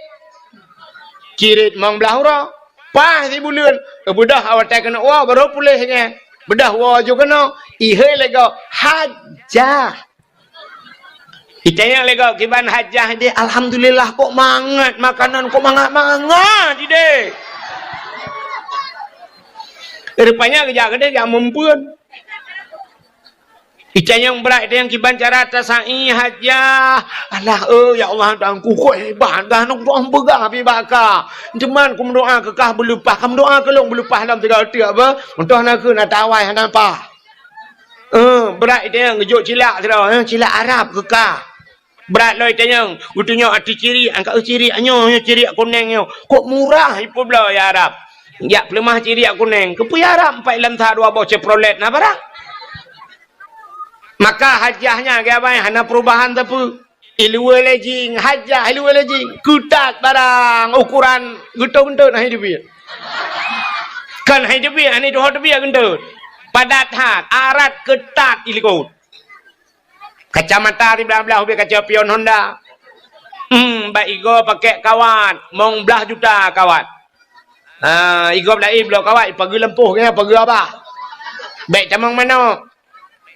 Cirit limong blah uroe. Paih sibuleuen. Eh, beudôh awai watèe keuneuk woe, barô puléh nyan. Beudôh woe ju keunoe. Ihôi lé gob. Hajjah. Itanyong lé gob, "Kiban hajjah idéh?" "Alhamdulillah, kok mangat makanan, kok mangat-mangat idéh." Rupanya geujak keudéh jak meumpeuen. Itanyong brat, itanyong kiban cara tasai hajjah. "Alah, eh, ya Allah, Tuhanku, kok hebat, dah nong tuang peugah pi bak kah. Teuma kumeudoa keu kah beuleupah, kumeudoa keu lôn beuleupah lom tiga teuk apa? Untôh na keu na tawai hana pah." Eh, brat itanyong geujok cilak sidroe, eh, cilak Arab keu kah. Brat lom itanyong, geutunyok ateueh cirik, angkat cirik nyoe, nyoe cirik kunéng nyoe. Kok murah ipeubloe ya Arab. Jak peuleumah cirik kunéng, keupeue ya Arab, empat lam sa dua boh Chevrolet na barang. Maka hajjah nyan, geubai hana perubahan sapeue. Iluwa lejing, hajjah iluwa lejing. Keutat barang, ukuran geutot-geutot hai teubiet. Kan hai teubiet, ani tuho teubiet geutot. Padat that, arat keutat ilikot. Kacamata di blah-blah ubé kaca pion Honda. Hmm, bak igoe pakèk kawat, mong blah juta kawat. Ha, igob laén bloe kawat, ipageue lampôh, kan, pageue abah. Bèk tamong manok.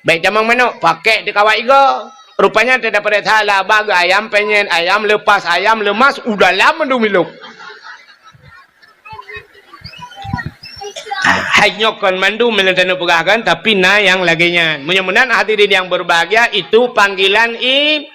Bèk tamong manok, pakèk di kawat igob. Rupanya teudapat salah, abah geu ayam penyet, ayam lepas, ayam lemas, u dalam mandum ilop. Hai nyoe kon mandum meunyoe taneuk peugah kan, tapi na nyang lagèe nyan. Meunyoe meunan hadirin yang berbahagia, itu panggilan i-,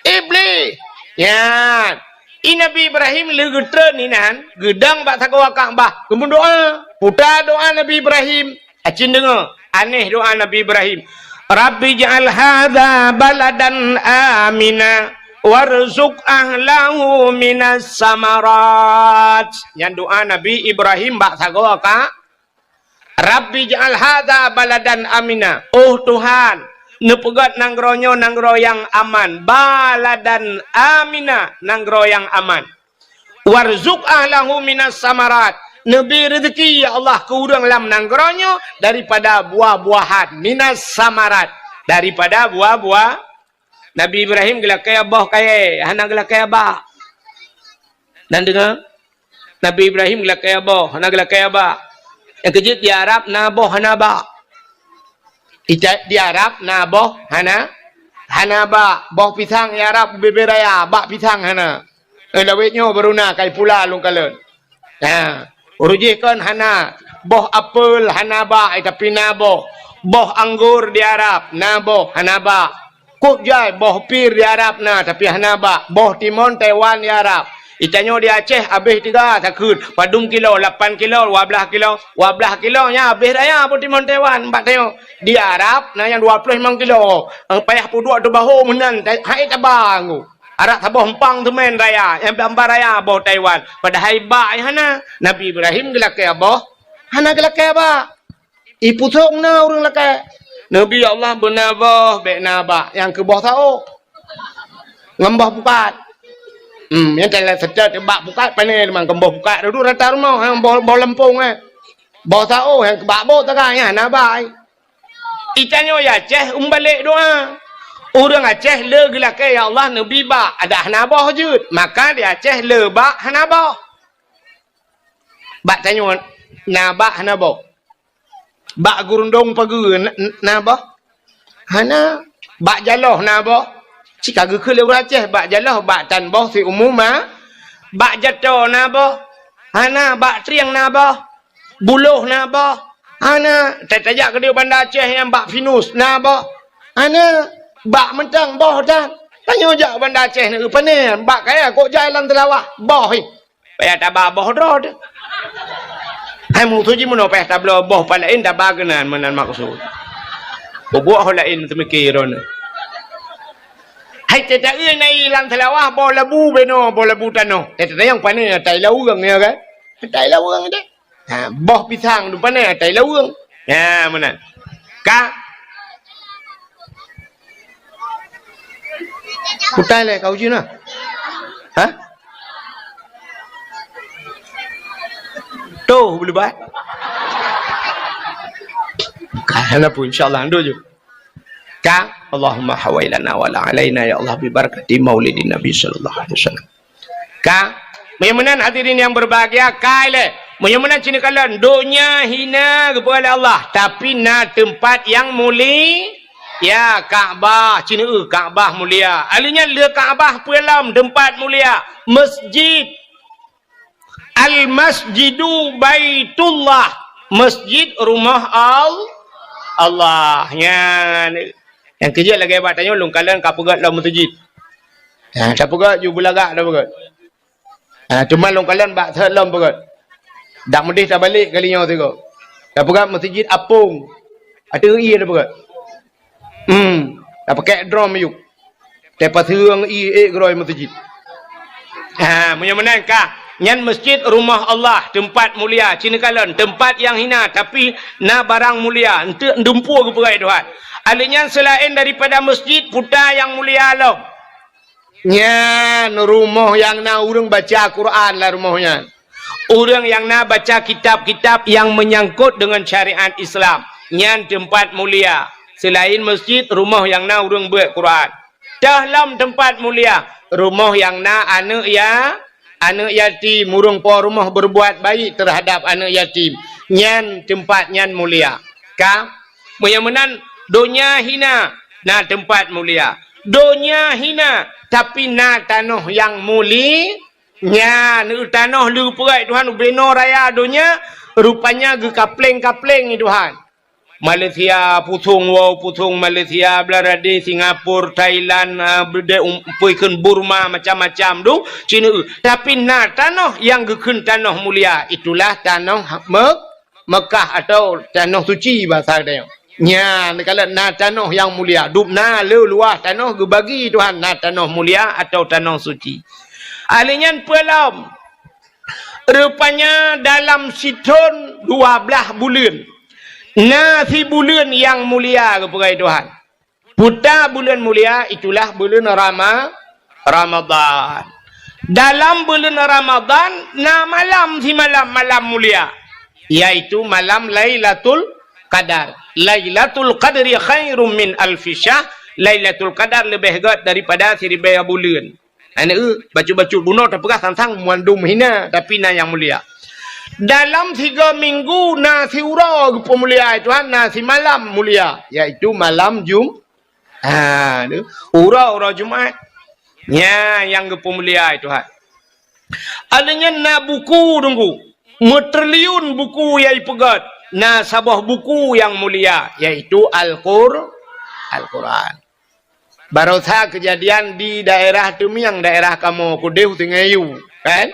Iblih. Nyan. I Nabi Ibrahim lheueh geutreun inan, geudong bak sagoe Ka'bah, geumeudoa. Peue doa Nabi Ibrahim? Acin deungö, aneh doa Nabi Ibrahim. "Rabbi ij'al hadza baladan amina warzuq ahlahu minas samarat." Nyan doa Nabi Ibrahim bak sagoe Ka-, "Rabbi ij'al hadza baladan amina." Oh Tuhan, neupeugöt nanggroe nyoe nanggroe nyang aman. Baladan amina, nanggroe nyang aman. "Warzuq ahlahu minas samarat." Neubri reuzeki, ya Allah, keu ureuëng lam nanggroe nyoe daripada buah-buahan. Minas samarat, daripada buah-buah. Nabi Ibrahim geulakèe boh kayèe, hana geulakèe abah. Nan deungö? Nabi Ibrahim geulakèe boh, hana geulakèe abah. Nyang keujeuet di Arab na boh hana abah. Ita-, di Arab na boh hana, hana abah. Boh pisang di Arab ubé-bé raya, abah pisang hana. Eh, lawét nyoe baru na kai pula lôn kalon. Ha, ureuëng jih kon hana. Boh apel hana abah, eh, tapi na boh. Boh anggor di Arab, na boh, hana abah. Kok jai boh pir di Arab na, tapi hana abah. Boh timon Taiwan di Arab. Itanyoe di Aceh abéh tiga takheun. Padum kilo, lapan kilo, dua blah kilo. Dua blah kilo nyan abéh raya boh timon Taiwan, bak tanyoe. Di Arab na nyang dua ploh limong kilo. Payah peuduek teubaho meunan, hai taba nggu. Arak saboh empang teumèn raya, nyang bak-bak raya boh Taiwan. Padahai bak nyang hana. Nabi Ibrahim geulakèe boh, hana geulakèe abah. Ipusong na ureuëng lakèe. Nabi Allah beuna boh, bèk na abah, nyang keu boh saôh. Ngon boh pukat. Hmm, nyang teulat seutôt bak pukat pané teuma ngon boh pukat dudu rata rumoh, nyang boh, boh lampông, eh. Boh saôh nyang keu bak boh tagai, nyan hana abah. Itanyoe di Aceh umbalek doa. Ureuëng Aceh le geulakèe, "Ya Allah, neubri bak," adak hana boh jeuet. Maka di Aceh le bak hana boh. Bak tanyoe na bak hana boh. Bak gurundong pageue na, na boh? Hana. Bak jaloh na boh? Cit ka geukheun lé ureuëng Aceh, bak jaloh, bak tan boh siumu ma. Bak jato na boh? Hana. Bak trieng na boh? Buloh na boh? Hana. Ta-, tajak keudéh Banda Aceh nyang bak pinus na boh? Hana. Bak mantong boh tan. Tanyoe jak Banda Aceh na, pane? Bak kayèe kok jai lam teulawah. Boh, eh. Payah taba boh droe teuh. Hai musoh jih meunoe payah tabloe boh pat laén taba keunan meunan maksud. Bubuet ho laén teumiki droeneuh. Hai teuta-eu na ié lam seulawah, boh labu beno, boh labu tanoh. Teuta-, tanyong pané ata i laweueng, ya kan? Ata i laweueng deh. Ha, boh pisang tu pané ata i laweueng. Ha, meunan. Ka? Kutai lé kau jina. Ha? Tuh, boleh bah. Ka, hana pun, insya Allah, ando je. Ka, Allahumma hawailana wa la alaina ya Allah bi barakati maulidin Nabi sallallahu alaihi wasallam. Ka, meunyoe meunan hadirin yang berbahagia, ka ilée. Meunyoe meunan cina kalon, donya hina geupeugah lé Allah, tapi na teumpat yang muli-, ya, Ka'bah, cina eu Ka'bah mulia. Ahli nyan le Ka'bah peue lom teumpat mulia, masjid. Al-Masjidu Baitullah, masjid rumah Al-, Allah. Nyan. Nyang keujeuet lagée bak tanyoe lôn kalon ka peugét lom meuseujid. Ha, tapeugét ju beulagak tapeugét. Ha, teuma lôn kalon bak thot lom peugét. Dak meudeh tabalek kali nyoe sigoe. Tapeugét meuseujid apong. Ateueh ié tapeugét. Hmm, tapakek drom ayub. Teupaseung ié ék keudroe meuseujid. Ha, meunyoe meunan ka, nyan masjid rumah Allah, teumpat mulia, cina kalon, teumpat yang hina, tapi na barang mulia, enteuk dumpeue geupeugah Tuhan. Ahli nyan seulaén daripada masjid, puta yang mulia lom. Nyan rumoh nyang na ureuëng baca Quran lam rumoh nyan. Ureuëng nyang na baca kitab-kitab nyang meunyangkot deungon syariat Islam, nyan teumpat mulia. Seulaén masjid, rumoh nyang na ureuëng beuet Quran. Teuh lom teumpat mulia, rumoh nyang na aneuëk ya-, aneuëk yatim, ureuëng po rumoh berbuat baik terhadap aneuëk yatim. Nyan teumpat nyan mulia. Ka? Meunyoe meunan, donya hina, na teumpat mulia. Donya hina, tapi na tanoh nyang muli-, Nyan, tanoh le geupeugét Tuhan ubenoe raya donya, rupanya geukapleng-kapleng i Tuhan. Malaysia, pusong wow, pusong Malaysia, Bangladesh, Singapura, Thailand, ah, beudé um-, peue kheun Burma, macam-macam tu, cina eu. Tapi na tanoh nyang geukheun tanoh mulia, itulah tanoh ha-, Me-, Mekah atau tanoh suci bahasa geutanyoe. Nyan, kalau na tanoh nyang mulia, dum na le luwah tanoh geubagi Tuhan, na tanoh mulia atau tanoh suci. Ahli nyan peue lom? Rupanya dalam sithon dua blaih buleuen, na sibuleuen nyang mulia geupeugah Tuhan. Puta buleuen mulia itulah buleuen Rama-, Ramadhan. Dalam buleuen Ramadhan na malam simalam malam mulia, yaitu malam Lailatul Qadar. Lailatul Qadri khairum min alfi syahr. Lailatul Qadar leubeh gét daripada siribée buleuen. Aneuk, bacut-bacut bunoe tapeugah sang-sang mandum hina, tapi na nyang mulia. Dalam sigoe minggu na siuroe geupeumulia Tuhan, na simalam mulia, yaitu malam Jum-, ha, tu, uroe-uroe Jumat. Nya nyang geupeumulia Tuhan. Aleuh nyan na buku Teungku, meutriliun buku nyang ipeugét, na saboh buku nyang mulia, yaitu Al-Qur-, Al-Quran. Barosa keujadian di daerah Teumiang, daerah kamoe keudeh u Sungai Yu, kan?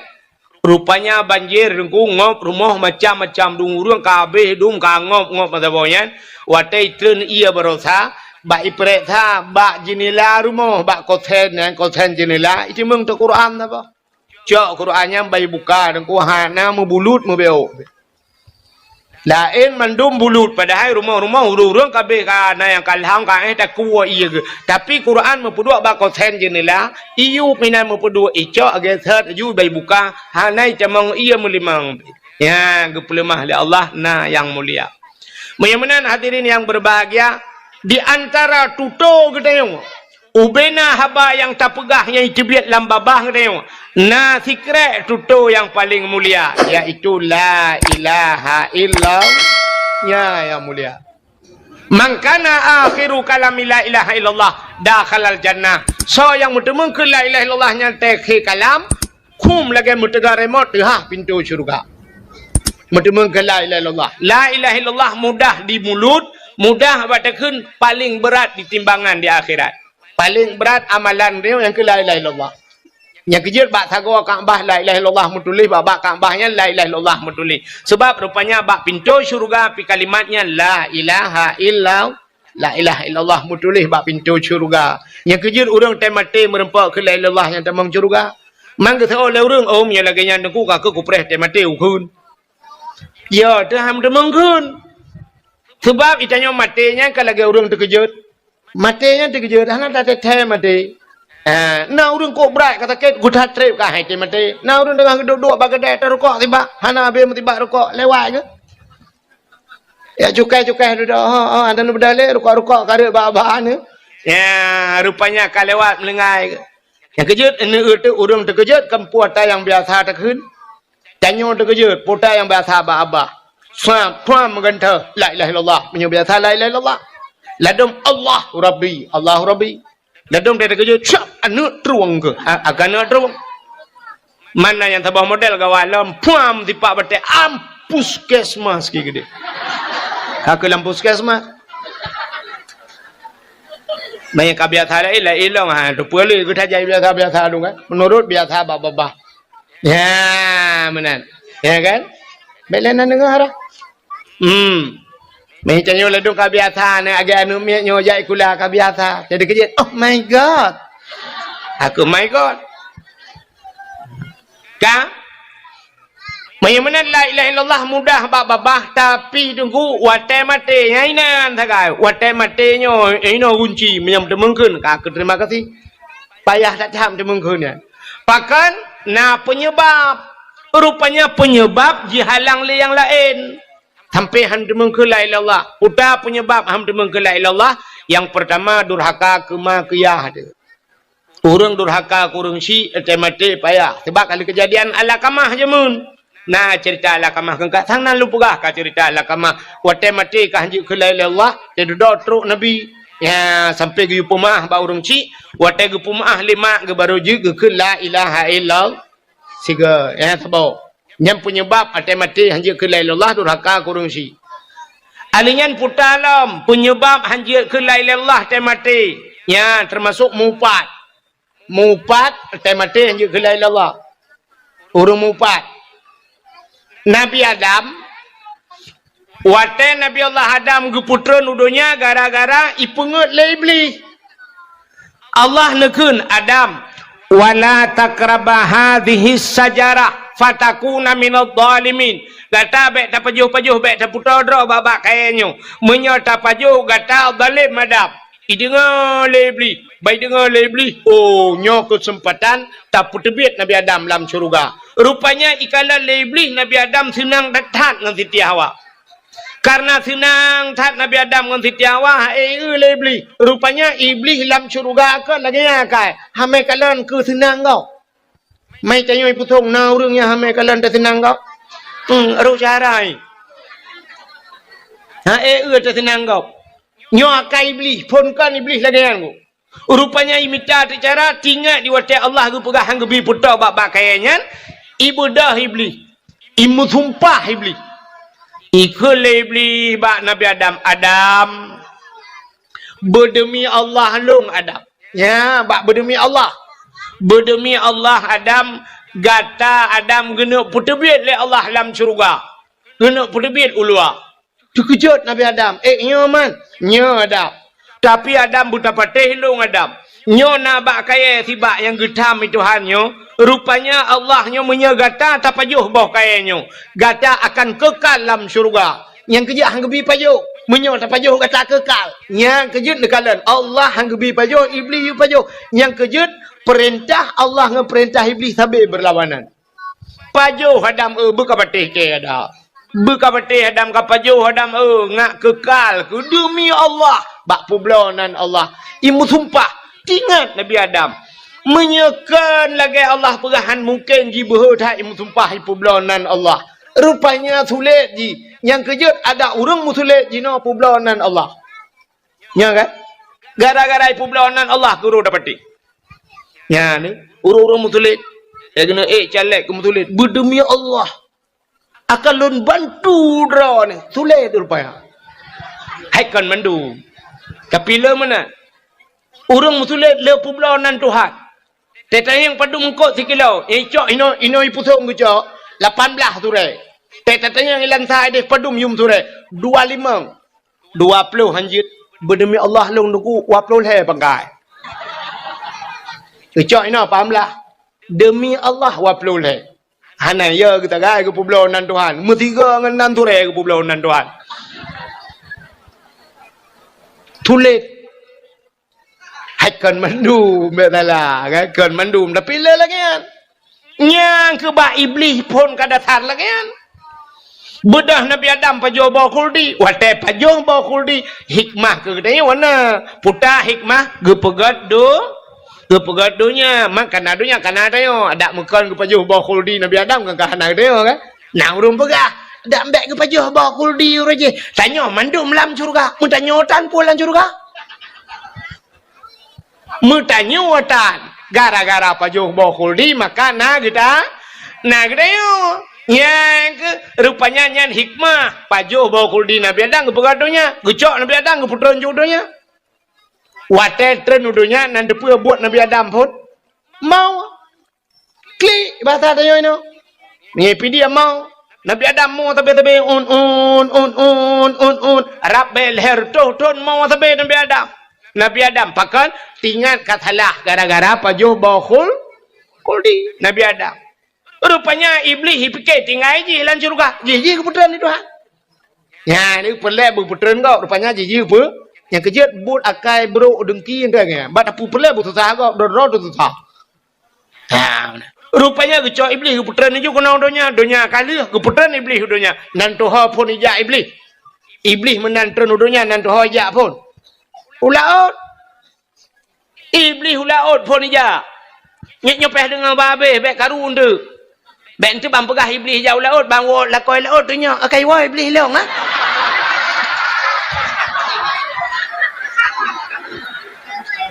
Rupanya banjir Teungku, ngop rumoh macam-macam, dum ureuëng ka habéh dum ka ngop-ngop masa boh nyan. Watée itreun ié barosa, bak ipeuriksa bak jeunela rumoh, bak kosen nyan, kosen jeunela, iteumeung teuh Quran saboh. Cok Quran nyan bak ibuka, Teungku, hana meubulut meubeuôk. Laén mandum bulut, padahai rumoh-rumoh ureuëng-ureuëng ka habéh ka na nyang ka lhang ka éh takue ié geuh. Tapi Quran meupeuduek bak kosen jeunela, iyup inan meupeuduek, icok geuseuet laju bak ibuka, hana itamong ié meulimong. Nyan geupeuleumah lé Allah na nyang mulia. Meunyoe meunan hadirin nyang berbahagia, di antara tutoe geutanyoe, ubena haba nyang tapeugah nyang iteubiet lam babah geutanyoe, na sikrek tutoe nyang paleng mulia, yaitu la ilaha illallah. Nya nyang mulia. Man kana akhiru kalami la ilaha illallah dakhalal jannah. Soe nyang meuteumeung keu la ilaha illallah nyan teukhe kalam, khum lagée meuteuga remote teuhah pintoe syeuruga. Meuteumeung keu la ilaha illallah. La ilaha illallah mudah di mulut, mudah bak takheun, paleng brat di timbangan di akhirat. Paleng brat amalan dia nyang keu la ilaha illallah. Nyang keujeuet bak sagoe Ka'bah la ilaha illallah meutuléh, bak bak Ka'bah nyan la ilaha illallah meutuléh. Sebab rupanya bak pintoe syeuruga pi kalimat nyan la ilaha illallah. La ilaha illallah meutuléh bak pintoe syeuruga. Nyang keujeuet ureuëng tém maté meurumpok keu la ilaha illallah nyang tamong syeuruga. Man geuseuôt lé ureuëng, "Oh, meunyoe lagée nyan Teungku, ka keuh kupreh tém maté ukheun." Ya, teuham teumeung kheun. Sabab geutanyoe maté nyan ka lagée ureuëng teukeujot. Maté nyan teukeujot, hana tathèe-thèe maté. Ah, na ureuëng kok brat ka sakét, geutat treb ka hai tém maté. Na ureuëng teungoh geuduek-duek bak keudè tarukok sibak, hana habéh meusibak rukok, lewat geuh. Ya cukai-cukai dudoe, ha, ha, dan beudalé rukok-rukok ka reuet bak-bak ni. Ya, rupanya ka lewat meulinggai. Nyang keujeuet, ini ureuëng teukeujot, kan peue ata nyang biasa takheun. Tanyoe teukeujot, peue ata nyang biasa bak-bak. Sa, pam meugantoh, la ilaha illallah. Meunyoe biasa la ilaha illallah. Ladom Allahu Rabbi, Allahu Rabbi. Ladom dia teukeujot, siap aneuk trueng ke? Ha, akan aneuk trueng. Mana nyang saboh model gawa lom, puam tipak batai, am puskesmas ki gede. Ka keu lam puskesmas. Maya ka biasa lain, lain lom, ha, tu peue lé geutajai biasa-biasa tu kan. Menurut biasa babah. Ya, meunan. Ya kan? Bèk lé na deungoe dah. Hmm. Meutanyoe ladom ka biasa, na agak aneuk miet nyoe jak sikula ka biasa. Jadi keujeuet, "Oh my God." Aku my God. Ka? Meunyoe meunan la ilaha illallah mudah bak babah, tapi Teungku watèe maté, nyan inan sagai. Watèe maté nyoe, inoe gunci, meunyoe teumeung kheun, ka keu terima kasih. Payah that tham teumeung kheun nyan. Pakon na peunyeubab. Rupanya peunyeubab jihalang lé nyang laén. Sampai han teumeung kheun la ilaha illallah. Peue ata peunyeubab han teumeung kheun la ilaha illallah? Nyang peurtama durhaka keu ma keu yah teuh. Ureuëng durhaka keu ureuëng syik, watèe maté payah. Sabab ka lheueh keujadian Alakamah jameun. Na ceurita Alakamah keu ka sang na lôn peugah ka ceurita Alakamah. Watèe maté ka han jeuet kheun la ilaha illallah, teududoe trok Nabi. Ya, sampai geuyue peumeu'ah bak ureuëng syik, watèe geupeumeu'ah lé mak geuh barô jeuet geukheun la ilaha illallah. Sigoe, ya, saboh. Nyan peunyeubab watèe maté han jeuet kheun la ilaha illallah durhaka keu ureuëng syik. Alèh nyan peue ata lom peunyeubab han jeuet kheun la ilaha illallah watèe maté. Nyan teumasok mupat. Mupat watèe maté han jeuet kheun la ilaha illallah. Ureuëng mupat. Nabi Adam, watèe Nabi Allah Adam geupeutreun u donya gara-gara ipeungeuet lé Iblih. Allah neukheun, "Adam, wala taqraba hadhihi syajarah fatakuna minadh dhalimin." Gata bèk tapajoh-pajoh, bèk tapeutoe droe bak-bak kayèe nyoe. Meunyoe tapajoh, gata zalém Adam. Ideungoe lé Iblih, bak ideungoe lé Iblih, "Oh, nyoe keuseumpatan tapeuteubiet Nabi Adam lam syeuruga." Rupanya ikalon lé Iblih Nabi Adam seunang that ngon Siti Hawa. Karena seunang that Nabi Adam ngon Siti Hawa, ha, eh, lé Iblih. Rupanya Iblih lam syeuruga kon lagèe nyan kai, hamé kalon keu seunang gob. Meutanyoe ipeusong na ureuëng nyang hamé kalon teuseunang gob. Hmm, roh cara. Ha, eh, teuseunang gob. Nyoe akai Iblih, phon kon Iblih lagèe nyan gob. Rupanya imita teucara, tingat di watèe Allah geupeugah han geubi peutoe bak-bak kayèe nyan, ibeudôh Iblih, imeusumpah Iblih. Ikheun lé Iblih bak Nabi Adam, "Adam, beudeumi Allah lôn Adam." Ya, bak beudeumi Allah. "Beudeumi Allah Adam, gata Adam geuneuk peuteubiet lé Allah lam syeuruga. Geuneuk peuteubiet u luwa." Teukeujot Nabi Adam, "Eh, nyoe man?" "Nyoe Adam." "Tapi Adam beutapatéh lôn Adam. Nyoe na bak kayèe sibak nyang geutham lé Tuhan nyoe. Rupanya Allah nyoe meunyoe gata tapajoh boh kayèe nyoe, gata akan keukal lam syeuruga. Nyang keujeuet han geubi pajoh. Meunyoe tapajoh gata keukal." Nyang keujeuet neukalon, Allah han geubi pajoh, Iblih yue pajoh. Nyang keujeuet peurintah Allah ngon peurintah Iblih sabe beurlawanan. Pajoh Adam, eh, beukapatéh kèe Adam. Beukapatéh Adam, kapajoh Adam, eh, ngat keukal keu deumi Allah bak peubloe nan Allah. Imeusumpah, tingat Nabi Adam. Meunyoe kon lagèe Allah peugah han mungken jibeuhe that imeusumpah ipeubloe nan Allah. Rupanya sulet jih. Nyang keujeuet adak ureuëng meusulet jinoe peubloe nan Allah. Nyan kan? Gara-gara ipeubloe nan Allah keu ureuëng dapatéh. Nyan ni, ureuëng-ureuëng meusulet. Ya keuneuk ék caleg keu meusulet. Beudeumi Allah. Akan lôn bantu droeneuh. Sulet rupanya. Hai kon mandum. Tapi le meunan. Ureuëng meusulet le peubloe nan Tuhan. Teuh tanyong padum eungkot sikilo. Icok inoe, inoe ipeusong geucok. Lapan blaih surek. Teuh tatanyong ilan sa ideh padum yum surek. Dua limong. Dua ploh han jeuet. Beudemi Allah lôn teungku dua ploh lhèe pangkai. Geucok inoe paham lah. Demi Allah dua ploh lhèe. Hana, ya, geutagai geupeubloe nan Tuhan. Meusigoe ngon nan surée geupeubloe nan Tuhan. Tuléh. Hai kon mandum, bèk salah, kan? Kon mandum, tapi le lagèe nyan. Nyang keu bak Iblih phôn ka dasar lagèe nyan. Beudôh Nabi Adam pajoh boh khuldi, watèe pajoh boh khuldi, hikmah keu geutanyoe na. Peue hikmah? Geupeugöt do-, geupeugöt donya, mak kana donya kana tanyoe. Adak meukon geupajoh boh khuldi Nabi Adam kan ka hana geutanyoe kan? Na ureueng peugah, "Dak bèk geupajoh boh khuldi ureueng jih. Tanyoe mandum lam syeuruga." Meutanyoe tan peue lam syeuruga? Meutanyoe tan. Gara-gara pajoh boh khuldi, maka na geuta-, na geutanyoe. Nyang keu, rupanya nyan hikmah. Pajoh boh khuldi Nabi Adam geupeugöt donya. Geucok Nabi Adam geupeutreun ju donya. Watèe treun u donya, nan teupeue buet Nabi Adam phôn? Mau. Klik, bahasa tanyoe inoe. Ngieng pih dia mau. Nabi Adam mo sabe-sabe, un, un, un, un, un, un. Rab bèe lhèe reutôh thôn mo sabe Nabi Adam. Nabi Adam pakon? Teuingat ka salah gara-gara pajoh boh khul-, khuldi Nabi Adam. Rupanya Iblih jipike tinggai jih lam syeuruga. Jih, jih geupeutreun lé Tuhan. Nyan, ni peureulèe geupeutreun gob. Rupanya jih, jih peue? Nyang keujeuet buet akai brôk deungki enteuk nyan. Bak tapeureulèe beususah gob, droe-droe teususah. Ha, rupanya geucok Iblih geupeutreun laju keunoe donya, donya ka lheueh, geupeutreun Iblih u donya. Nan tuho phôn ijak Iblih. Iblih meunan treun u donya, nan tuho ijak phôn. U laôt. Iblih u laôt phôn ijak. Nyoe, nyoe pih deungoe babeh, bèk karu enteuk. Bèk enteuk ban peugah Iblih ijak u laôt, ban woe lakoe laôt teunyoe, akai woe Iblih lôn, ha?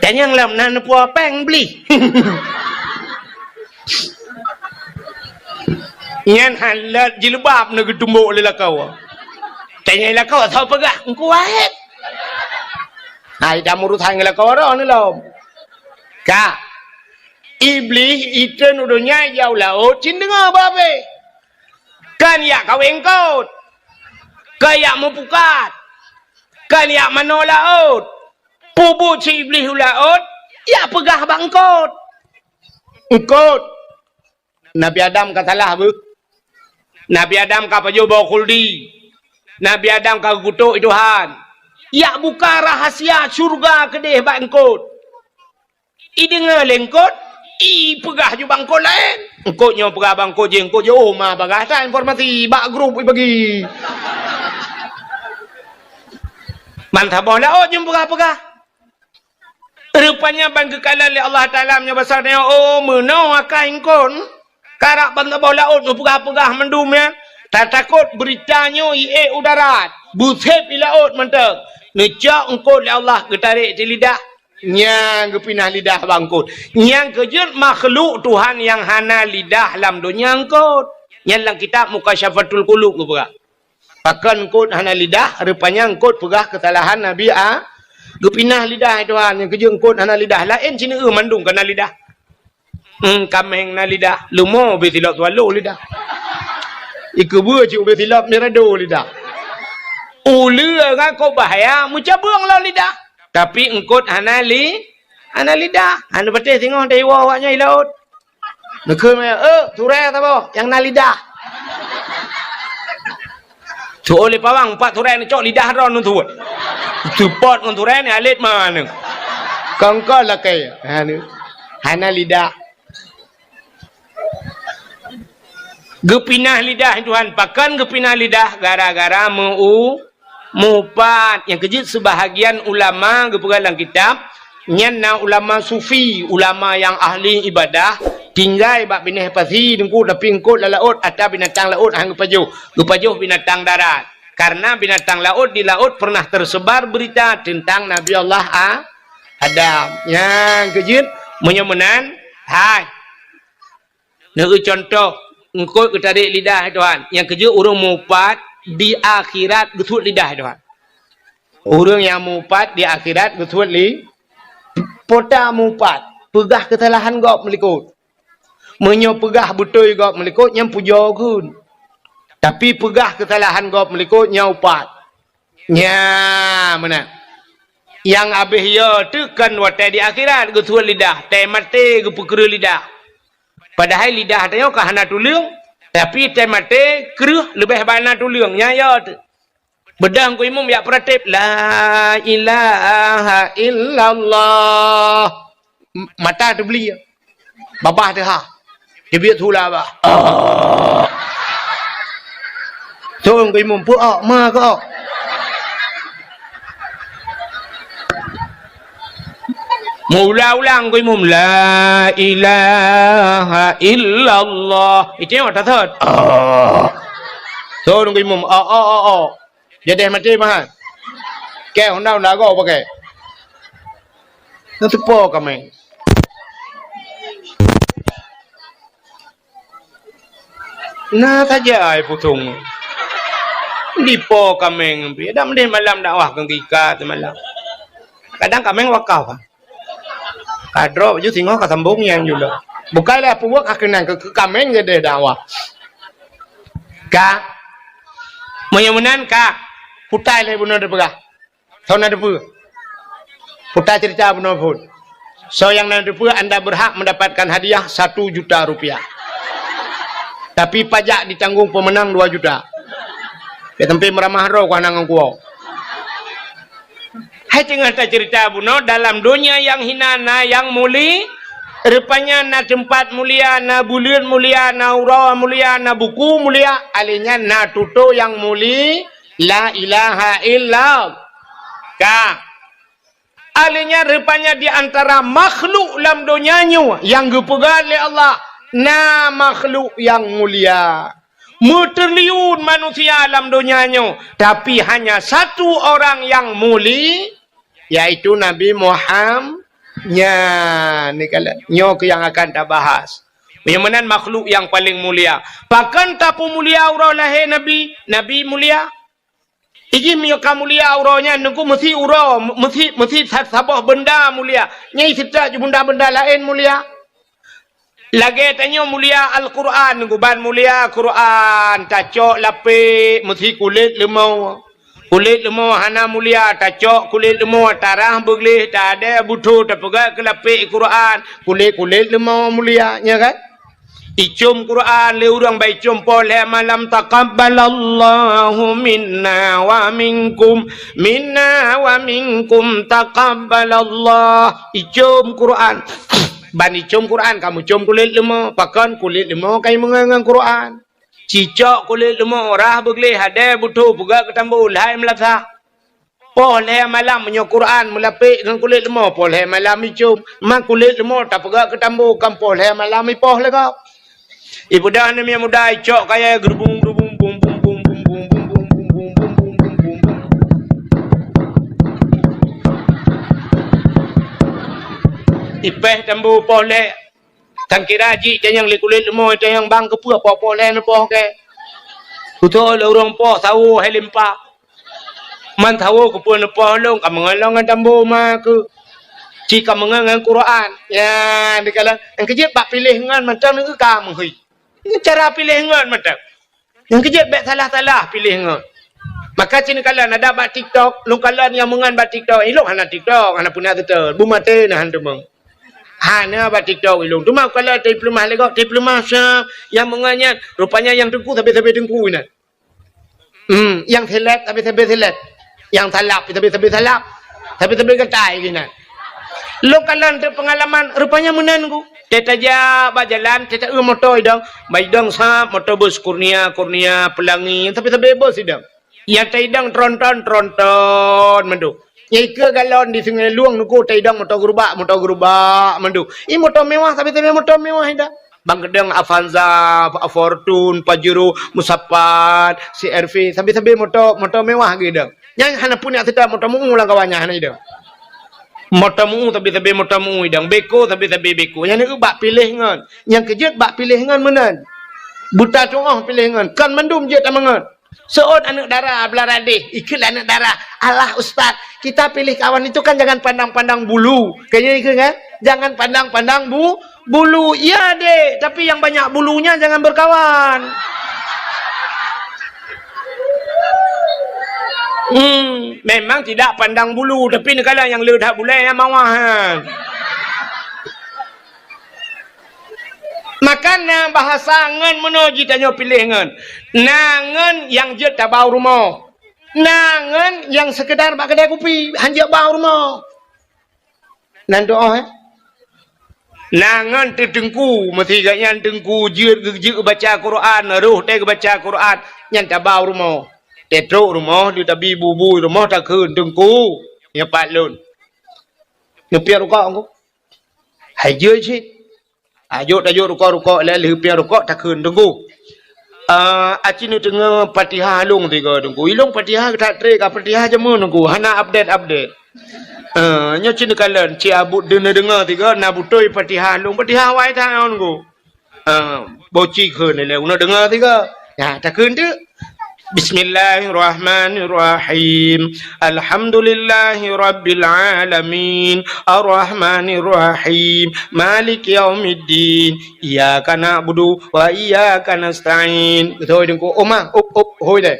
Tanyong lom na neupuwoe péng Iblih. Nyan hana jilbab na geutumbok lé lakoe. Tanyong lakoe, soe peugah? Teungku Wahét. Hai, dak meurusan ngon lakoe droeneuh lom. Ka. Iblih itreun u donya ijak u laôt, cit deungoe babeh. Kan ijak kawé eungkôt. Kan ijak meupukat. Kan ijak manoe laôt. Peue buet si Iblih u laôt, ijak peugah bak eungkôt. Eungkôt. Nabi Adam ka salah beuh. Nabi Adam ka pajoh boh khuldi. Nabi Adam ka geukutok Tuhan. Ijak buka rahasia syeuruga keudeh bak eungkôt. Ideungoe lé eungkôt, ipeugah ju bak eungkôt laén. Eungkôt nyoe peugah bak eungkôt jih, eungkôt jih, oh, ma bagaih that informasi bak grup ibagi. Ban saboh laôt jeuem peugah-peugah. Rupanya ban geukalon lé Allah Taala meunyoe basa nyoe, oh, meunoe akai eungkôt. Karap ban saboh laôt meupeugah-peugah mandum nyan. Tatakot beurita nyoe iék u darat. Beusép i laôt mantong. Neucok eungkôt lé Allah geutarek di lidah. Nyang geupinah lidah bak eungkôt. Nyang keujeuet makhluk Tuhan nyang hana lidah lam donya eungkôt. Nyan lam kitab Mukasyafatul Qulub geupeugah. Pakon eungkôt hana lidah, rupanya eungkôt peugah keusalahan Nabi A-, geupinah lidah Tuhan, nyang keujeuet eungkôt hana lidah. Laén sineuk mandum ka na lidah. Hmm, kaméng na lidah, leumo ubé silop swallow lidah. Ikeubeu cit ubé silop mirado lidah. Uleue ngon kok bahaya meucabeueng lom lidah. Tapi eungkôt hana li-, hana lidah. Hana patéh singoh taiwoe awaknyan i laôt. Neukheun meunan, "Eh, surée saboh nyang na lidah." Tuwoe lé pawang, pat surée neucok lidah droe neuthuet. Seupôt ngon surée ni alet maneng. Kongkol lakée. Ha, ni. Hana lidah. Geupinah lidah Tuhan, pakon geupinah lidah? Gara-gara meu-, meuupat. Nyang keujeuet seubahagian ulama geupeugah lam kitab, nyan na ulama sufi, ulama nyang ahli ibadah, tinggai bak binéh pasi teungku, tapi eungkôt lam laôt, ata binatang laôt han geupajoh, geupajoh binatang darat. Karena binatang laôt di laôt pernah tersebar berita tentang Nabi Allah A-, Adam. Nyang keujeuet, meunyoe meunan, hai. Neueu cuntoh, eungkôt geutarek lidah Tuhan. Nyang keujeuet ureueng meuupat di akhirat geusuet lidah Tuhan. Ureueng nyang meuupat di akhirat geusuet li-, peue ta meuupat, peugah keusalahan gob meulikot. Meunyoe peugah beutôi gob meulikot, nyan pujoe kheun. Tapi peugah keusalahan gob meulikot, nyan upat. Nya, meunan. Nyang abéh yo teuh kon watée di akhirat, geusuet lidah, tée maté geupeukreueh lidah. Padahai lidah tanyoe ka hana tuleueng, tapi tée maté kreueh leubeh bana tuleueng, nyan yo teuh. Beudôh Teungku Imum jak peuratéb, "La ilaha illallah." M-, mata teubli. Babah teuhah. Teubiet hula bah. Ah. Teungku Imum, peu-ok, ma keu-ok. Meuulang-ulang Teungku Imum, "La ilaha illallah." Itu nyang tasot. Ah. Teungku Imum, "Ok, ok, ok, ok." Jadeh maté mahan. Kée honda-honda goe pakai. Na teupo kaméng. Na saja ai pusong. Dipo kaméng pih. Dak meudeh malam dakwah keu gika semalam. Kadang kaméng wakaf. Ka droe baju singoh ka sambong nyang jula. Bukai lé peubuet ka keunan keu, keu kaméng jadeh dakwah. Ka. Meunyoe meunan ka. Putai lé bunoe dipeugah. Soe na teupeue? Putai cerita bunoe phon. Soe nyang na teupeue, anda berhak mendapatkan hadiah satu juta rupiah. Tapi pajak ditanggung pemenang dua juta. Ya, tapi meuramah droe keu aneuk ngon kuwoe. Hai teungoh tacerita bunoe, dalam donya nyang hina na nyang muli-, rupanya na teumpat mulia, na buleuen mulia, na uroe mulia, na buku mulia, alèh nyan na tutoe nyang muli, la ilaha illallah. Ka. Alèh nyan rupanya di antara makhluk lam donya nyoe nyang geupeugah lé Allah, na makhluk nyang mulia. Meutriliun manusia lam donya nyoe, tapi hanya satu orang nyang muli, yaitu Nabi Muham-, nyan, ni kala-, nyoe keuh nyang akan tabahas. Nyang meunan makhluk nyang paleng mulia. Pakon tapeumulia uroe lahé Nabi? Nabi mulia. Iji meunyoe ka mulia uroe nyan, Teungku, meusi uroe, meusi, meusi sa-, saboh beunda mulia. Nyang seutôt ju beunda-beunda laén mulia. Lagée tanyoe mulia Al-Qur'an, Teungku, ban mulia Qur'an, tacok lapék meusi kulét leumo. Kulét leumo hana mulia, tacok kulét leumo, tarah beugleh, tadée butho, tapeugah keu lapék Qur'an, kulét-kulét leumo mulia, nya kan? Icom Quran lé ureuëng, bai com poh lhée malam, "Taqabbalallahu minna wa minkum, minna wa minkum taqabbalallah." Icom Quran. Ban icom Quran, kamu com kulét leumo, pakon kulét leumo kai meungon ngon Quran. Cicok kulét leumo, rah beugleh, hadé butho, peugah keu tambo, lhai meulasah. Poh lhée malam meunyoe Quran meulapék ngon kulét leumo, poh lhée malam icom. Ma kulét leumo tapeugah keu tambo, kan poh lhée malam ipoh lé gob. Ipeugah aneuk miet muda icok kayée geurubung-geurubung, bum, bum. Ipéh tambo poh lhée. Tangkira jih tanyong lé kulét leumo, tanyong bang keupeue poh-poh lhée neupoh kée. Kuto lé ureuëng poh sawo hai limpa. Man sawo keupeue neupoh lôn, ka meungon lôn ngon tambo ma keuh. Ci ka meungon ngon Quran. Ya, dikalon. Nyang keujeuet bak piléh ngon mantong neu ka meuhôi. Ngon cara piléh ngon mantong. Nyang keujeuet bék salah-salah piléh ngon. Maka cit neukalon ada bak TikTok, lôn kalon nyang meungon bak TikTok. Ilôn hana TikTok, hana peuna seutôt. Beumaté na han teumong. Hana bak TikTok ilôn. Teuma kalon tai peuleumah lé gob, tai peuleumah sa nyang meungon nyan. Rupanya nyang teungku sabe-sabe teungku inan. Hmm, nyang seleb sabe-sabe seleb. Nyang salab sabe-sabe salab. Sabe-sabe gatai inan. Lôn kalon teuh peungalaman, rupanya meunan ku. Teutajak bak jalan, teuta eu moto idong, bak idong sab moto bus Kurnia, Kurnia, Pelangi, tapi sabe bus idong. Nyang taidong tronton, tronton mandum. Nyang ikeue galon di Sungai Lueng nuku taidong moto gerubak, moto gerubak mandum. I moto mewah, tapi sabe moto mewah idong. Bang keudong Avanza, Fortune, Pajero, Musapat, C R V, sabe-sabe moto, moto mewah geuidong. Nyang hana pun nyang seutôt moto meu lam kawan nyang hana idong. Moto meu, sabe-sabe moto meu idong. Beko, sabe-sabe beko. Nyang neu bak piléh ngon. Nyang keujeuet bak piléh ngon meunan. Buta tuoh piléh ngon. Kon mandum jeuet tameungon. Seuôt aneuk dara beulara deh. Ikheun lé aneuk dara. Alah ustaz, kita pilih kawan itu kan jangan pandang-pandang bulu. Kayaknya ikheun kan? Jangan pandang-pandang bu-, bulu. Iya dek, tapi yang banyak bulunya jangan berkawan. Hmm, memang tidak pandang bulu, tapi neukalon nyang le that bulèe nyang mawah nyan. Maka na bahasa ngon meunoe jitanyoe piléh ngon. Na ngon nyang jeuet tabau rumoh. Na ngon nyang seukeudar bak keudè kupi, han jeuet bau rumoh. Nan doh, eh? Na ngon teuh teungku, meusi gobnyan teungku jeuet geu-, jeuet geubaca Quran, roh teuh geubaca Quran, nyan tabau rumoh. Teutrok rumoh, di tabi bu-bu rumoh takheun, "Teungku, nyoe pat lôn." Neupiep rukok, Teungku. Hai jeuet cit. Tajok, tajok rukok-rukok, lheuh piep rukok takheun, "Teungku, ah, aci neudeungoe Fatihah lôn sigoe, Teungku. Ilôn Fatihah that trép, ka Fatihah jameun, Teungku. Hana update-update." Ah, nyoe cit neukalon, cit abut deungoe-deungoe sigoe, na beutôi Fatihah lôn. Fatihah awai that nyoe, Teungku. Ah, boci kheun lé, uneuk deungoe sigoe. Nyan, takheun teuk. Bismillahirrahmanirrahim. Alhamdulillahirabbil alamin. Arrahmanirrahim. Maliki yaumiddin. Iyyaka na'budu wa iyyaka nasta'in. Beutôi, Teungku. Oma, up, up, hôi deh.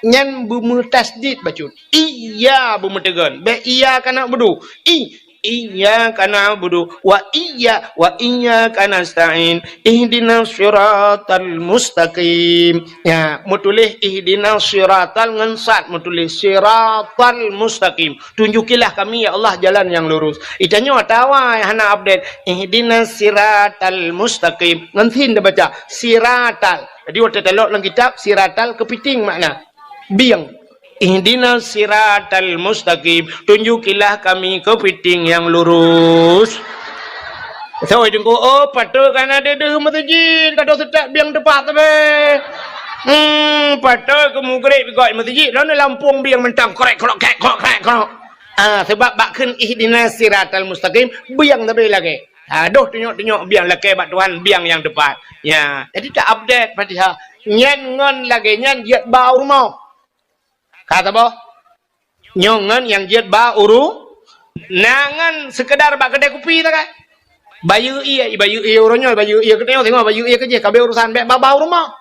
Nyan beumeutasydid bacut. Iya beumeuteugon. Bèk iyyaka na'budu. I, iyyaka na'budu wa iyya-, wa iyyaka nasta'in. Ihdinas siratal mustaqim. Ya, meutuléh ihdinas siratal ngon sad meutuléh siratal mustaqim. Tunjukilah kami, ya Allah, jalan yang lurus. Itanyoe atawa hana update. Ihdinas siratal mustaqim. Ngon sin tabaca. Siratal. Jadi, watèe talok lam kitab, siratal keupiting makna. Bieng. Ihdinas siratal mustaqim. Tunjukilah kami keupiting nyang lurus. Soe Teungku, oh, patôt ka na deuh-deuh meuseujid, ka deuh seutôt bieng teupat sabe. Hmm, patôt keu mugreb gok meuseujid, lôn lampôh bieng mantong, krek, krok, krek, krok, krek, krok. Ah, sabab bak kheun ihdinas siratal mustaqim, bieng sabe lagèe. Ha, doh tunyok-tunyok bieng lakèe bak Tuhan, bieng nyang teupat. Ya, jadi ta-update Fatihah. Nyan ngon lagèe nyan jeuet ba u rumoh. Ka saboh? Nyoe ngon nyang jeuet ba u ru-, na ngon seukeudar bak keudè kupi takai. Bayeue ie, bayeue ie uroe nyoe, bayeue ie keunoe, singoh bayeue ie keujih, ka abéh urusan bèk ba-ba u rumoh.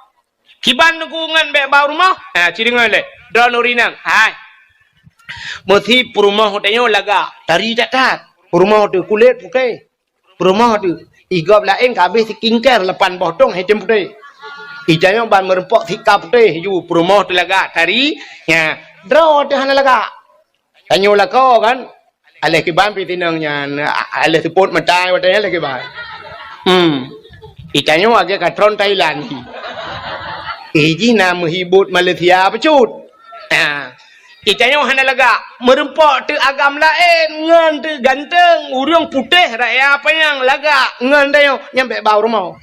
Kiban Teungku ngon bèk ba u rumoh? Ha, ci deungö lé. Droeneuh ureueng inong. Hai. Meusi peurumoh tanyoe lagak, tari that-that. Peurumoh teuh kulét putéh. Peurumoh teuh, i gob laén ka abéh skincare lapan boh thôn, hai tem putéh. Itanyoe ban meureumpok sika putéh ju, peurumoh teuh lagak tari, nya, droe teuh hana lagak. Tanyoe lakoe kan, aléh kiban pih tinong nyan, aléh seupôt meutai watèe nyan aléh kiban. Hmm. Itanyoe lagèe ka tron Thailand. Ih, jih na meuhibot Malaysia bacut. Ha. Itanyoe hana lagak. Meureumpok teuh agam laén, ngon teuh ganteng, ureueng putéh raya panyang lagak, ngon tanyoe nyan bèk ba u rumoh.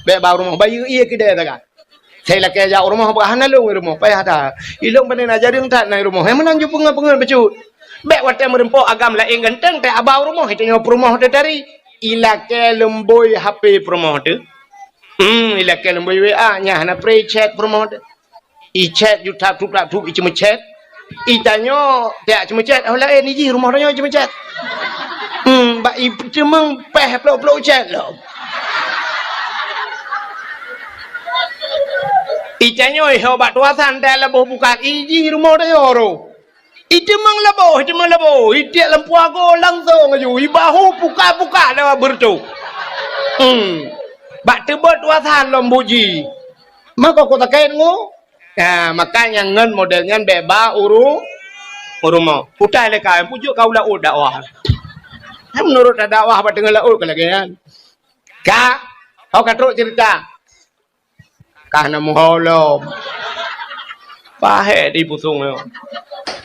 Bèk ba u rumoh, bayeue ie keudè tagai. Sai lakèe jak u rumoh, bah hana lôn u rumoh, payah that. Ilôn pane na jareueng that na i rumoh. Hai meunan ju peungeut-peungeut bacut. Bèk watèe meureumpok agam laén ganteng, teuh aba u rumoh, itanyoe peurumoh teuh tari. Ilakèe leumbôi H P peurumoh teuh. Hmm, ilakèe leumbôi W A, nyan hana pré chat peurumoh teuh. I chat ju tap tup tap tup, i ceumeuchat. Itanyoe tiak ceumeuchat, oh laén i jih rumoh tanyoe ceumeuchat. Hmm, bak i teumeung péh plôk-plôk chat lom. Itanyoe ho bak tuasan teuh laboh bukat, i jih rumoh tanyoe ro. Iteumeung laboh, iteumeung laboh, itiek lam puago langsong aju, ibahu puka-puka lewat beureutoh. Hmm. Bak teubot tuasan lom buji. Mako ku takét ngu. Ya, makanya ngon model nyan bèk ba uru-, u rumoh. Utai lé ka, pujok ka u laôt dakwah. Nyan meunurot dakwah bak teungoh laôt ka lagèe nyan. Ka, ho ka trok cerita. Ka na muho lom. Pahé di pusong nyoe.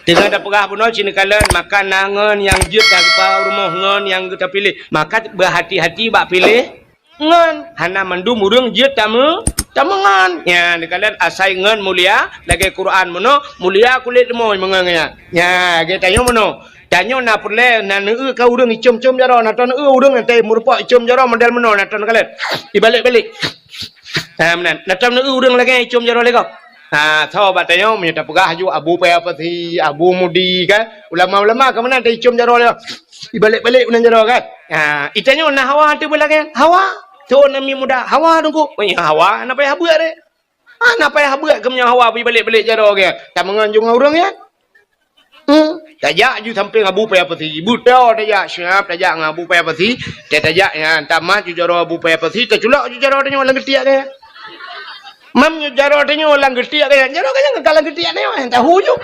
Teungoh tapeugah bunoe cit neukalon, maka na ngon nyang jeuet tageubah u rumoh ngon nyang geuta piléh. Maka beuhati-hati bak piléh ngon. Hana mandum ureueng jeuet tameu-, tameungon. Nyan neukalon asai ngon mulia, lagèe Quran bunoe, mulia kulét leumoi meungon nyan. Nyan, lagèe tanyoe bunoe. Tanyoe na peureulèe, na neueu ka ureueng icom-com jaroe, na tanoh neueu ureueng nyang teumeureumpok icom jaroe model bunoe, na tanoh neukalon. Ibalek-balek. Ha, meunan. Na tanoh neueu ureueng lagèe icom jaroe lé gob. Ha, tho bak tanyoe meunyoe tapeugah ju Abu Paya Pasi, Abu Mudi kan. Ulama-ulama ka meunan ta icom jaroe lé. Ibalek-balek meunan jaroe kan. Ha, itanyoe na hawa teuh beulagèe. Hawa. Tho nami muda. Hawa Teungku. Oh, ya, hawa. Na payah beuet deh. Ha, na payah beuet keu meunyoe hawa ibalek-balek jaroe gèt. Tameungon ju ngon ureueng nyan. Hmm, tajak ju sampéng Abu Paya Pasi. Beutôi tajak, siap tajak ngon Abu Paya Pasi. Tajak nyan, tamat ju jaroe Abu Paya Pasi, taculok ju jaroe tanyoe lam geutiek nyan. Mam ju jaroe tanyoe lam geutiek nyan, jaroe nyan ka lam geutiek nyan, tahu ju.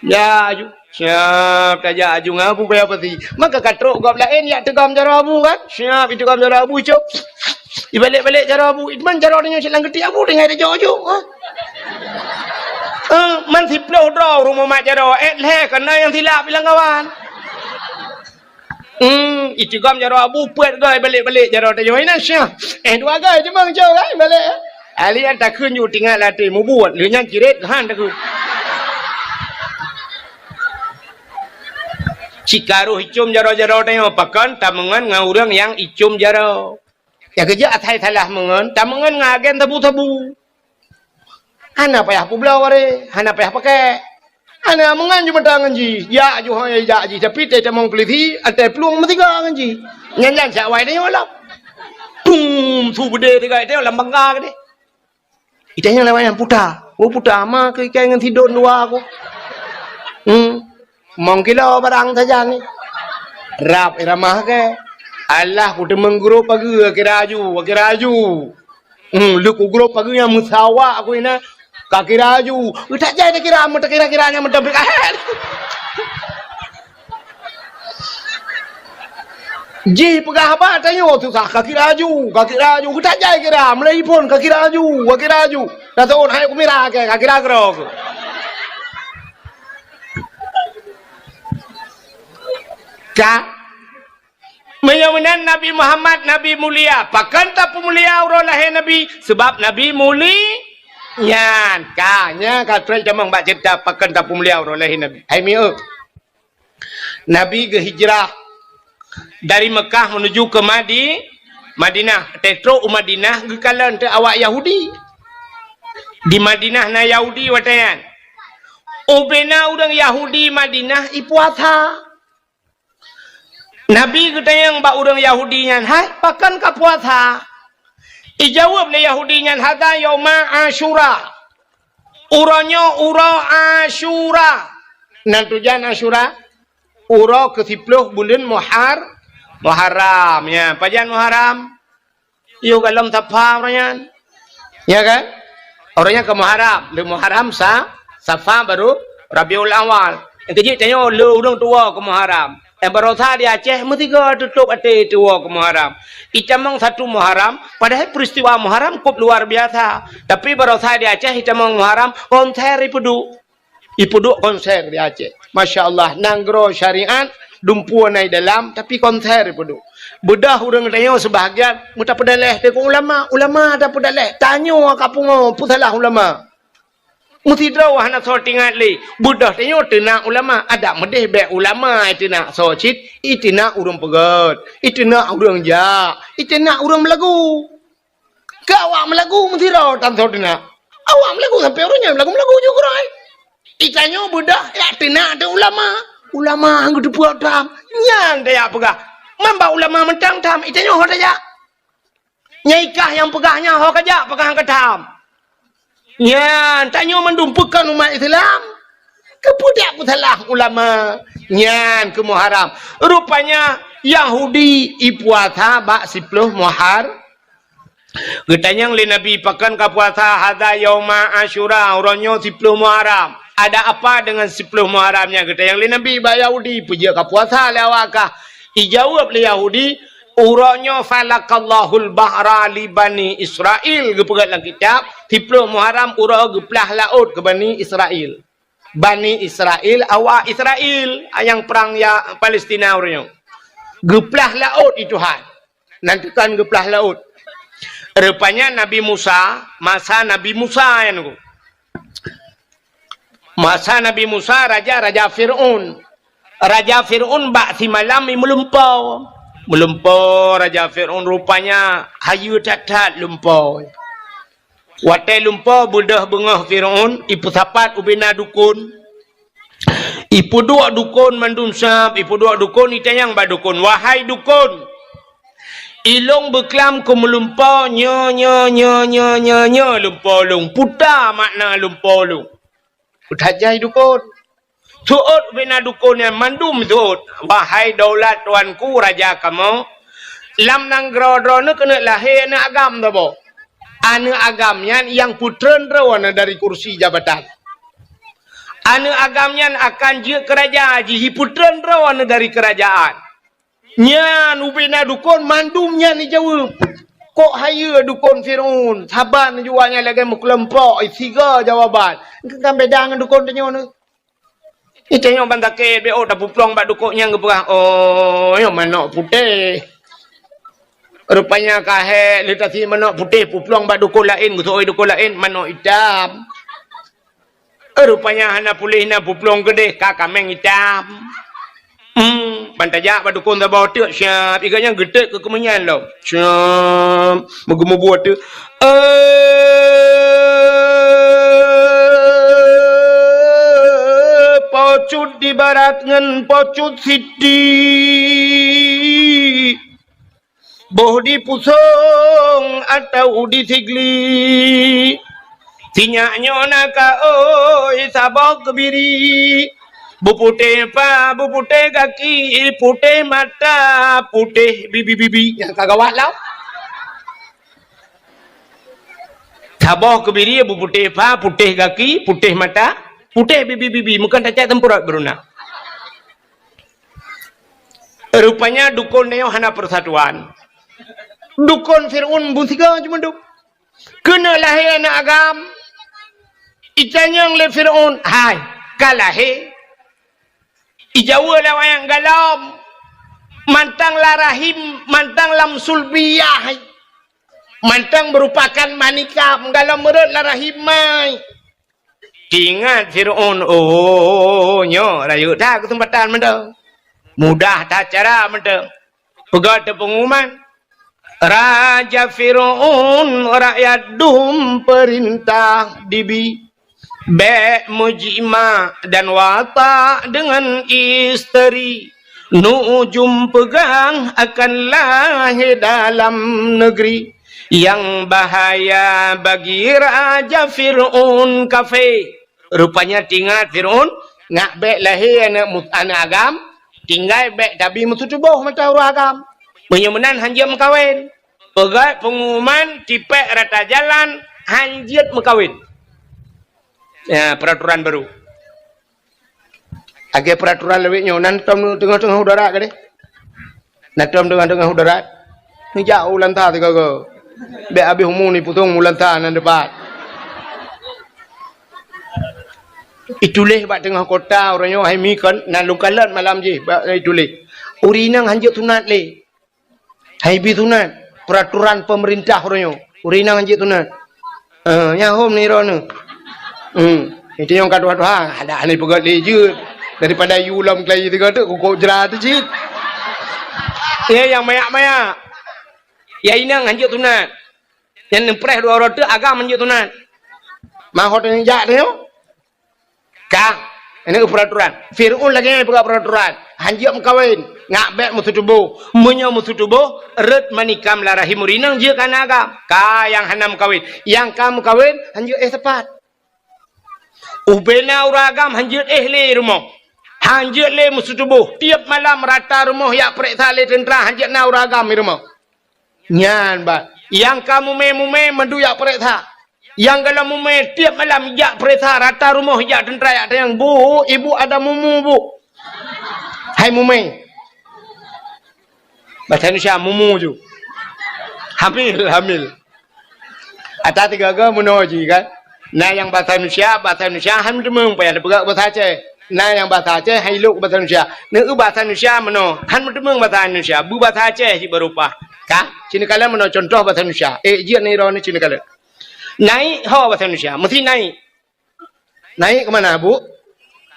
Ya ju. Siap tajak ju ngon Abu Paya Pasi. Maka ka trok gob laén jak teugom jaroe Abu kan? Siap iteugom jaroe Abu, cok. Ibalek-balek jaroe Abu, man jaroe tanyoe cit lam geutiek Abu tinggai tajok ju. Ha? Eh, man siploh droe rumoh mat jaroe, eh, lhée kana nyang silap ilang kawan. Hmm, iteugom jaroe Abu peuet goe balek-balek jaroe tanyoe. Ina syah. Eh, dua goe cuma ngejok kan balek. Ali an takheun ju tingat latih mubuet, lheueh nyan ciret han takheun. Cikaroh icom jaroe-jaroe tanyoe, pakon tameungon ngon ureuëng nyang icom jaroe. Nyang keujak asai salah meungon, tameungon ngon agen sabu-sabu. Hana payah peubloe wareh, hana payah pakèk. Hana meungon ju mata ngon jih, jak ju hai jak jih, tapi teutamong peulisi, ateueh plueng meusiga ngon jih. Nyan-nyan siat wai tanyoe lom. Tum, su beudé tiga itu lam bangga keudeh. Itanyong lewat nyan puta. Oh puta ma keu ikai ngon sidon dua aku. Hmm. Mong kilo barang saja ni. Rab iramah ke. Alah ku teumeng guru pagi kira aju, kira aju. Hmm, leuku guru pagi nyang meusawa aku ina. Ka kira aju. Utak jai dah kira, meutak kira-kira nyang meutak. Jih peugah haba tanyoe susah, ka kira aju, ka kira aju, geutajai kira, meulai phon ka kira aju, ka kira aju. Dah tahun hai kumira ke, ka kira keudroe. Ka? Meunyoe meunan Nabi Muhammad, Nabi mulia, pakon tapeumulia uroe lahé Nabi? Sebab Nabi muli-, nyan, ka, nyan ka trok tamong bak ceurita pakon tapeumulia uroe lahé Nabi. Hai mieu. Nabi geuhijrah dari Mekah menuju ke Madi-, Madinah. Tetrok u Madinah geukalon teu awak Yahudi. Di Madinah na Yahudi watée nyan. Ubena ureuëng Yahudi Madinah ipuasa. Nabi geutanyong bak ureuëng Yahudi nyan, "Hai, pakon ka puasa?" Ijaweueb lé Yahudi nyan, "Hadza yauma Asyura." Uroe nyoe uroe Asyura. Nan tujan Asyura, uroe keusiploh buleuen Muhar-, Muharram. Ya, pajan Muharram? Yôh golom Safa uroe nyan. Ya kan? Uroe nyan keu Muharram. Lé Muharram sa-, Safa baru Rabiul Awal. Nyang keujeuet tanyoe lé ureuëng tuwoe keu Muharram. Nyang barosa di Aceh meusigoe tutôb até tuwoe keu Muharram. Itamong satu Muharram, padahai peristiwa Muharram kôb luar biasa. Tapi barosa di Aceh itamong Muharram konser ipeuduek. Ipeuduek konser di Aceh. Masya Allah, nanggroe syariat, dumpeue na i dalam, tapi konser ipeuduek. Beudôh ureuëng tanyoe seubahagian meutapeudaleh teuk ulama, ulama tapeudaleh. Tanyoe ka pungo peusalah ulama. Meusidroe hana soe teuingat lé. Beudôh tanyoe teunak ulama, adak meudeh bék ulama iteunak soe cit, iteunak ureuëng peugét, iteunak ureuëng jak, iteunak ureuëng meulagu. Keu awak meulagu meusidroe tan soe teunak. Awak meulagu sampoe uroe nyoe meulagu-meulagu ju keurôi. Itanyoe beudôh jak teunak teuh ulama. Ulama han geuteupeue tham. Nyan tajak peugah. Man bak ulama mantong tham, itanyoe ho tajak. Nyang ikah nyang peugah nyan ho kajak, peugah han ka tham. Nyan, tanyoe mandum peukon umat Islam. Keupeue dak peusalah ulama? Nyan keu Muharram. Rupanya Yahudi ipuasa bak siploh Muhar-, Geutanyong lé Nabi, "Pakon ka puasa?" "Hadza yauma Asyura, uroe nyoe siploh Muharram." "Ada apa dengan siploh Muharram nyan?" Geutanyong lé Nabi bak Yahudi, "Peue jeuet ka puasa lé awak kah?" Ijaweueb lé Yahudi, "Uroe nyoe falaqallahul bahra li Bani Israil." Geupeugah lam kitab, siploh Muharram uroe geuplah laôt keu Bani Israil. Bani Israil, awak Israil, nyang prang ya Palestina uroe nyoe. Geuplah laôt i Tuhan. Nan teukan geuplah laôt. Rupanya Nabi Musa, masa Nabi Musa nyan ku. Masa Nabi Musa, raja, raja Fir'aun. Raja Fir'aun bak simalam i meulumpoe. Meulumpoe raja Fir'aun rupanya hayeue that-that lumpoe. Watée lumpoe beudôh beungoh Fir'aun, ipeusapat ubena dukon. Ipeuduek dukon mandum sab, ipeuduek dukon, itanyong bak dukon, "Wahai dukon, ilong beuklam keu meulumpoe nyoe, nyoe, nyoe, lumpoe lôn. Peue makna lumpoe lôn?" Peue tajai dukon. Seuôt ubena dukon nyan mandum seuôt, "Wahai daulat tuanku raja kamoe, lam nanggroe droeneuh keuneuk lahé aneuëk agam saboh. Aneuëk agam nyan nyang peutreun droeneuh dari kursi jabatan. Aneuëk agam nyan akan jeuet keu raja jih, jipeutreun droeneuh dari keurajaan." Nyan ubena dukon mandum nyan jijaweueb. Kok hayeue dukon Fir'aun, saban jua nyan lagée meukeuleumpok, siga jawaban. Kan beda ngon dukon tanyoe nyoe. Nyoe tanyoe ban sakét, beu tapeuplong bak dukon nyang geupeugah, "Oh, nyoe manok putéh." Rupanya ka hék, lheueh tasi manok putéh, peuplong bak dukon laén, geuseuôt dukon laén, manok itam. Rupanya hana puléh na peuplong keudeh ka kaméng itam. Hmm, ban tajak bak dukon saboh teuk siab, iga nyang geutet keu keumeunyan lom. Siab, meugeumeubuet teuk. Eh, pocut di barat ngon pocut siti. Boh di Pusong atau di Sigli. Sinyak nyoe na ka oi saboh keubiri. Beuputéh pa, beuputéh gaki, putéh mata, putéh bibi-bibi. Nyang ka gawat lom. Saboh keubiri beuputéh pa, putéh gaki, putéh mata, putéh bibi-bibi. Meukeun tacak teumpeurot beuruna. Rupanya dukon nyoe hana persatuan. Dukon Fir'aun beusigoe cuma duek. Keuneuk lahé aneuëk agam. Itanyong lé Fir'aun, "Hai, ka lahé?" Ijaweub lé awaknyan, "Gohlom." Mantong lam rahim, mantong lam sulbiyah. Mantong meurupakan manikam, gohlom meurot lam rahim mai. Teuingat Fir'aun, "Oh, nyoe rayeuk that keuseumpatan mantong. Mudah that cara mantong." Peugah teuk peungumuman, "Raja Fir'aun, rakyat dum peurintah dibi. Bék meujimak dan watak deungon isteri. Nujum peugah akan lahé dalam negeri. Nyang bahaya bagi Raja Fir'aun kafé." Rupanya teuingat Fir'aun, ngak bék lahé aneuëk mu-, aneuëk agam, tinggai bék tabi meututoboh mata ureuëng agam. Meunyoe meunan hanjeuet meukawen. Peugah peungumuman tipék rata jalan, hanjeuet meukawen. Ya, peraturan baru. Lagée peraturan lawét nyoe, nan tom teungoh-teungoh udara gadeh. Nan tom teungoh-teungoh udara. Neujak u Lanta sigoe-goe. Bék habéh umu ni pusong u Lanta nan dipat. Ituléh bak teungoh kota uroe nyoe hai mi kon, nan lôn kalon malam jih bak ituléh. Ureuëng inong hanjeuet sunat lé. Hai bi sunat, peraturan pemerintah uroe nyoe. Ureuëng inong hanjeuet sunat. Eh, nyan hom ni droeneuh. Hmm, itu nyang ka tuha-tuha, ada ni peugah lé jeuet. Daripada yue lom keulayi tiga tu, kukok jera tu cit. Ya, nyang mayak-mayak. Ya, inong hanjeuet sunat. Nyang neupreh dua uroe tu agam hanjeuet sunat. Mahot nyang jak tu. Ka, ini peraturan. Fir'aun lagée nyan peugah peraturan. Hanjeuet meukawen, ngak bék meututoboh. Meunyoe meututoboh, rot manikam lam rahim ureuëng inong jeuet keu aneuëk agam. Ka nyang hana meukawen. Nyang ka meukawen, hanjeuet éh sapat. Ubena ureuëng agam hanjeuet éh lé rumoh. Hanjeuet lé meututoboh. Tiep malam rata rumoh jak peureksa lé teuntra hanjeuet na ureuëng agam di rumoh. Nyan bah, nyang ka mumé-mumé mandum jak peureksa. Nyang gohlom mumé tiep malam jak peureksa, rata rumoh jak teuntra jak tanyong, "Bu, ibu ada mumu, Bu?" Hai mumé. Bahasa Indonesia, mumu ju. Hamil, hamil. Ata tiga-tiga meunoe jih kan. Na nyang bahasa Indonesia, bahasa Indonesia han meuteumong payah neupeugah bahasa Aceh. Na nyang bahasa Aceh han ilok bahasa Indonesia. Neu bahasa Indonesia meunoe, han meuteumong bahasa Indonesia. Beubahasa Aceh cit baru paih. Ka? Ci neukalon meunoe contoh bahasa Indonesia. Eh, jeuet neu droeneuh ci neukalon. Naik ho bahasa Indonesia, meusti naik. Naik ke mana, Bu?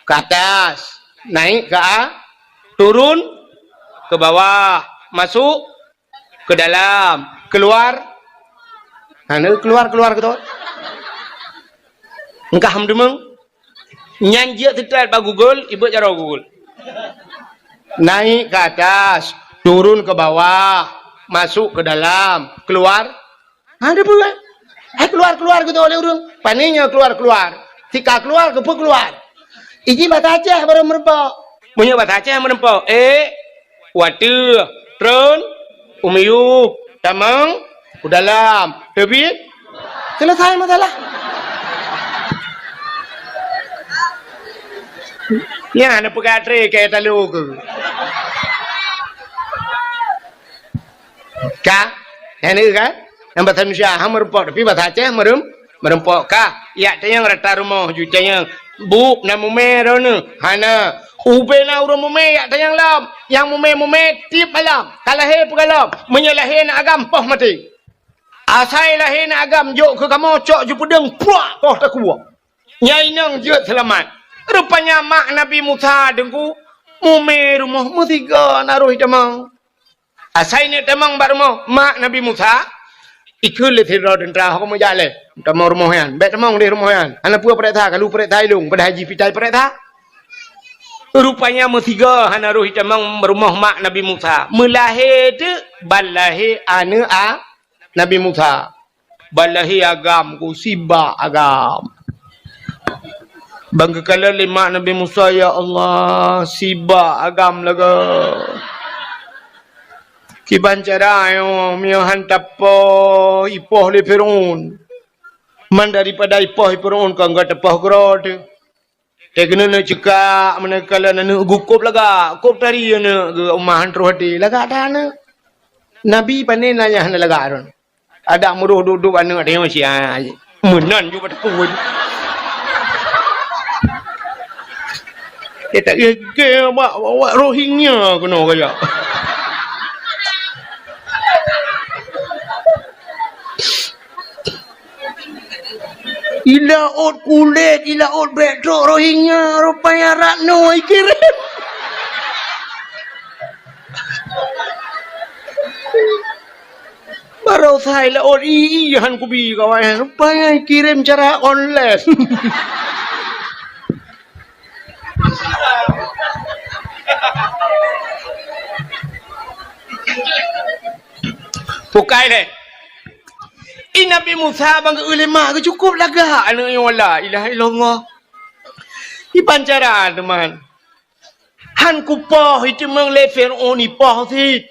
Ke atas. Naik ke a-, turun ke bawah. Masuk ke dalam, keluar. Hana keluar-keluar keudroe. Engkah meudeungoe. Nyan jeuet seutôt bak Google, ibeuet jaroe Google. Naik ke atas, turun ke bawah, masuk ke dalam, keluar. Ha, dia buat. Hai keluar-keluar keudroe lé ureuëng. Pane nyoe keluar-keluar. Sika keluar, keupeue keluar? Iji bahasa Aceh baru meureumpok. Meunyoe bahasa Aceh meureumpok, ék, u ateueh, treun, u miyueb, tamong, u dalam, teubiet. Selesai masalah. Nyan na peugah tré keu talo keu. Ka? Nyan ka? Nyang bahasa Indonesia ha meureumpok, tapi bahasa Aceh meureuem-, meureumpok ka. Yak tanyong rata rumoh ju tanyong. Bu, na mumé droeneuh? Hana. Ubé na ureueng mumé yak tanyong lom. Nyang mumé-mumé tiep malam. Ka lahé peugah lom. Meunyoe lahé na agam poh maté. Asai lahé na agam jok keu kamoe cok ju peudeueng pruak poh takue. Nyang inong jeuet seulamat. Rupanya mak Nabi Musa deungku mumé rumoh meusigoe na roh tamong. Asai neuk tamong bak rumoh mak Nabi Musa, ikheun lé sidroe teuntra, "Ho kamoe jak lé, tamong rumoh nyan. Bèk tamong deh rumoh nyan. Hana peue pareksa, ka lheueh pareksa ilong, padahai jih pitai pareksa." Rupanya meusigoe hana roh tamong rumoh mak Nabi Musa. Meulahé teuk ban lahé aneuk a Nabi Musa. Ban lahé agam ku, sibak agam. Ban geukalon lé mak Nabi Musa, "Ya Allah, sibak agam lagèe." Kiban cara nyoe, meunyoe han tapoh, ipoh lé Firaun. Man daripada ipoh lé Firaun, kon gata poh keudroe teuh. Teuh keuneuk neuk ceukak, meunan kalon aneuk geuh kôb lagak, kôb tari aneuk geuh, umah han troh até, lagak that aneuk. Nabi pané nanya hana lagak droe. Adak meuroh duek-duek aneuk teuh nyoe sia. Meunan ju bak teupeu. Eh, tak gègèe bak, bak, bak Rohingya keunoe kajak. Ilaôt kulét, ilaôt bèk trok Rohingya, rupanya Ratno ikirém. Baroesa ilaôt i-i han kubi kawan, rupanya ikirém cara online. Bukai lé. I Nabi Musa ban geuéh lé mak geuh cukôp lagak aneuk nyoe, la ilaha illallah. Iban cara teuma. Han kupoh iteumeung lé Firaun ipoh cit.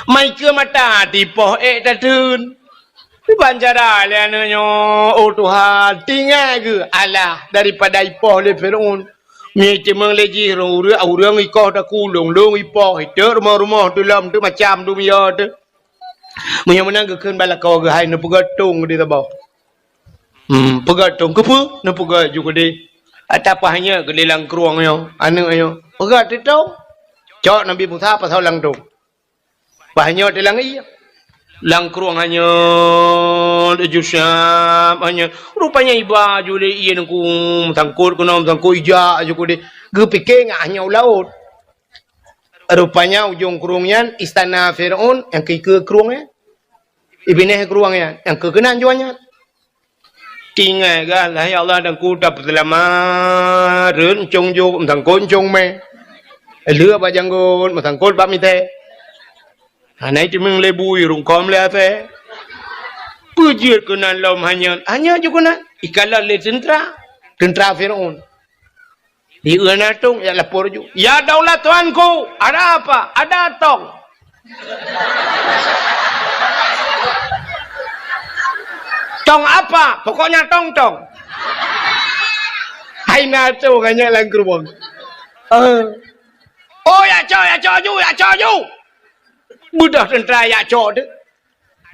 Mai keu mata tipoh ék tateun. Iban cara lé aneuk nyoe, oh Tuhan, tinggai geuh alah daripada ipoh lé Firaun. Mie teumeung lé jih ureueng, ureueng ikoh takulong, lôn ipoh, iteuek rumoh-rumoh, tulom, teuk macam, teuk miyueb, teuk. Meunyoe meunan geukheun bak lakoe geuh hai neupeugöt tông di saboh. Hmm, peugöt tông keupeue? Neupeugöt ju keudeh. Ata paih nyoe keudeh lam krueng nyoe, aneuk nyoe. Peugöt tông. Cok Nabi Musa pasoe lam tông. Paih nyoe teulang ié. Lam krueng hanyeut, ju siab hanyeut. Rupanya iba ju lé ié nungku meusangkot keunoe meusangkot ijak ju keudeh. Geupike ngat hanyeut u laôt. Rupanya ujong krueng nyan istana Firaun nyang keu ikeue krueng nyan. Ibinéh krueng nyan nyang keu keunan juah nyan. Tinggai gah, "Hai Allah, dan ku tapeuseulamat, rhot euncong jok, meusangkot euncong mè. Lheueh bak janggot, meusangkot bak mitée. Hana iteumeung lé bui, rungkôm lé asée." Peue jeuet keunan lom hanyeut, hanyeut ju keunan. Ikalon lé teuntra, teuntra Firaun. Di uena tông, jak lapor ju. "Ya daulah tuanku, ada apa? Ada tong." "Tong apa? Pokoknya tong-tong." Hai na tông hanyeut lam krueng. Eh. "Oh, jak cok, jak cok ju, jak cok ju." Beudôh teuntra jak cok teuk.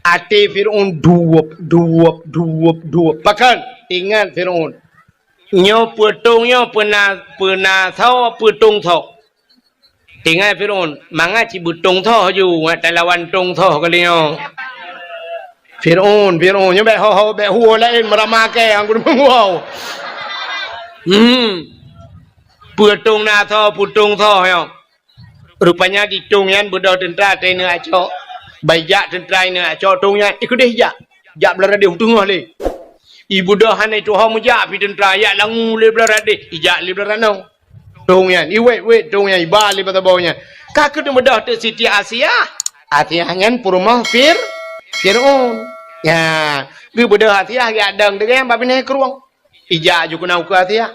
Até Firaun duwop, duwop, duwop, duwop. Pakon? Ingat Firaun. Nyoe peutông nyoe peuna, peuna soe, peutông soe. Tinggai Firaun, mangat cit beutông soe ju, ngat talawan tông soe kali nyoe. Firaun, Firaun, nyoe bèk ho-ho, bèk huwoe laén meurama kèe, anggun meuwoe. Hmm. Peutông na soe, peutông soe nyoe. Rupanya di tông nyan beudôh teuntra teuh ineuk jak cok. Ban ijak teuntra ineuk jak cok tông nyan, ikeudeh ijak. Jak Blaradeh u teungoh lé. Ibeudôh hana ituho meujak pih teuntra, jak langue lé Blaradeh, ijak lé Blaradeh. Tông nyan, iwét-wét tông nyan, iba lé bak saboh nyan. Ka keuneuk beudôh teuk Siti Asiah. Asiah nyan peurumoh Fir-, Firaun. Ya, geubeudôh Asiah geujak dong teuk nyan bak binéh krueng. Ijak ju keunan ukeue Asiah.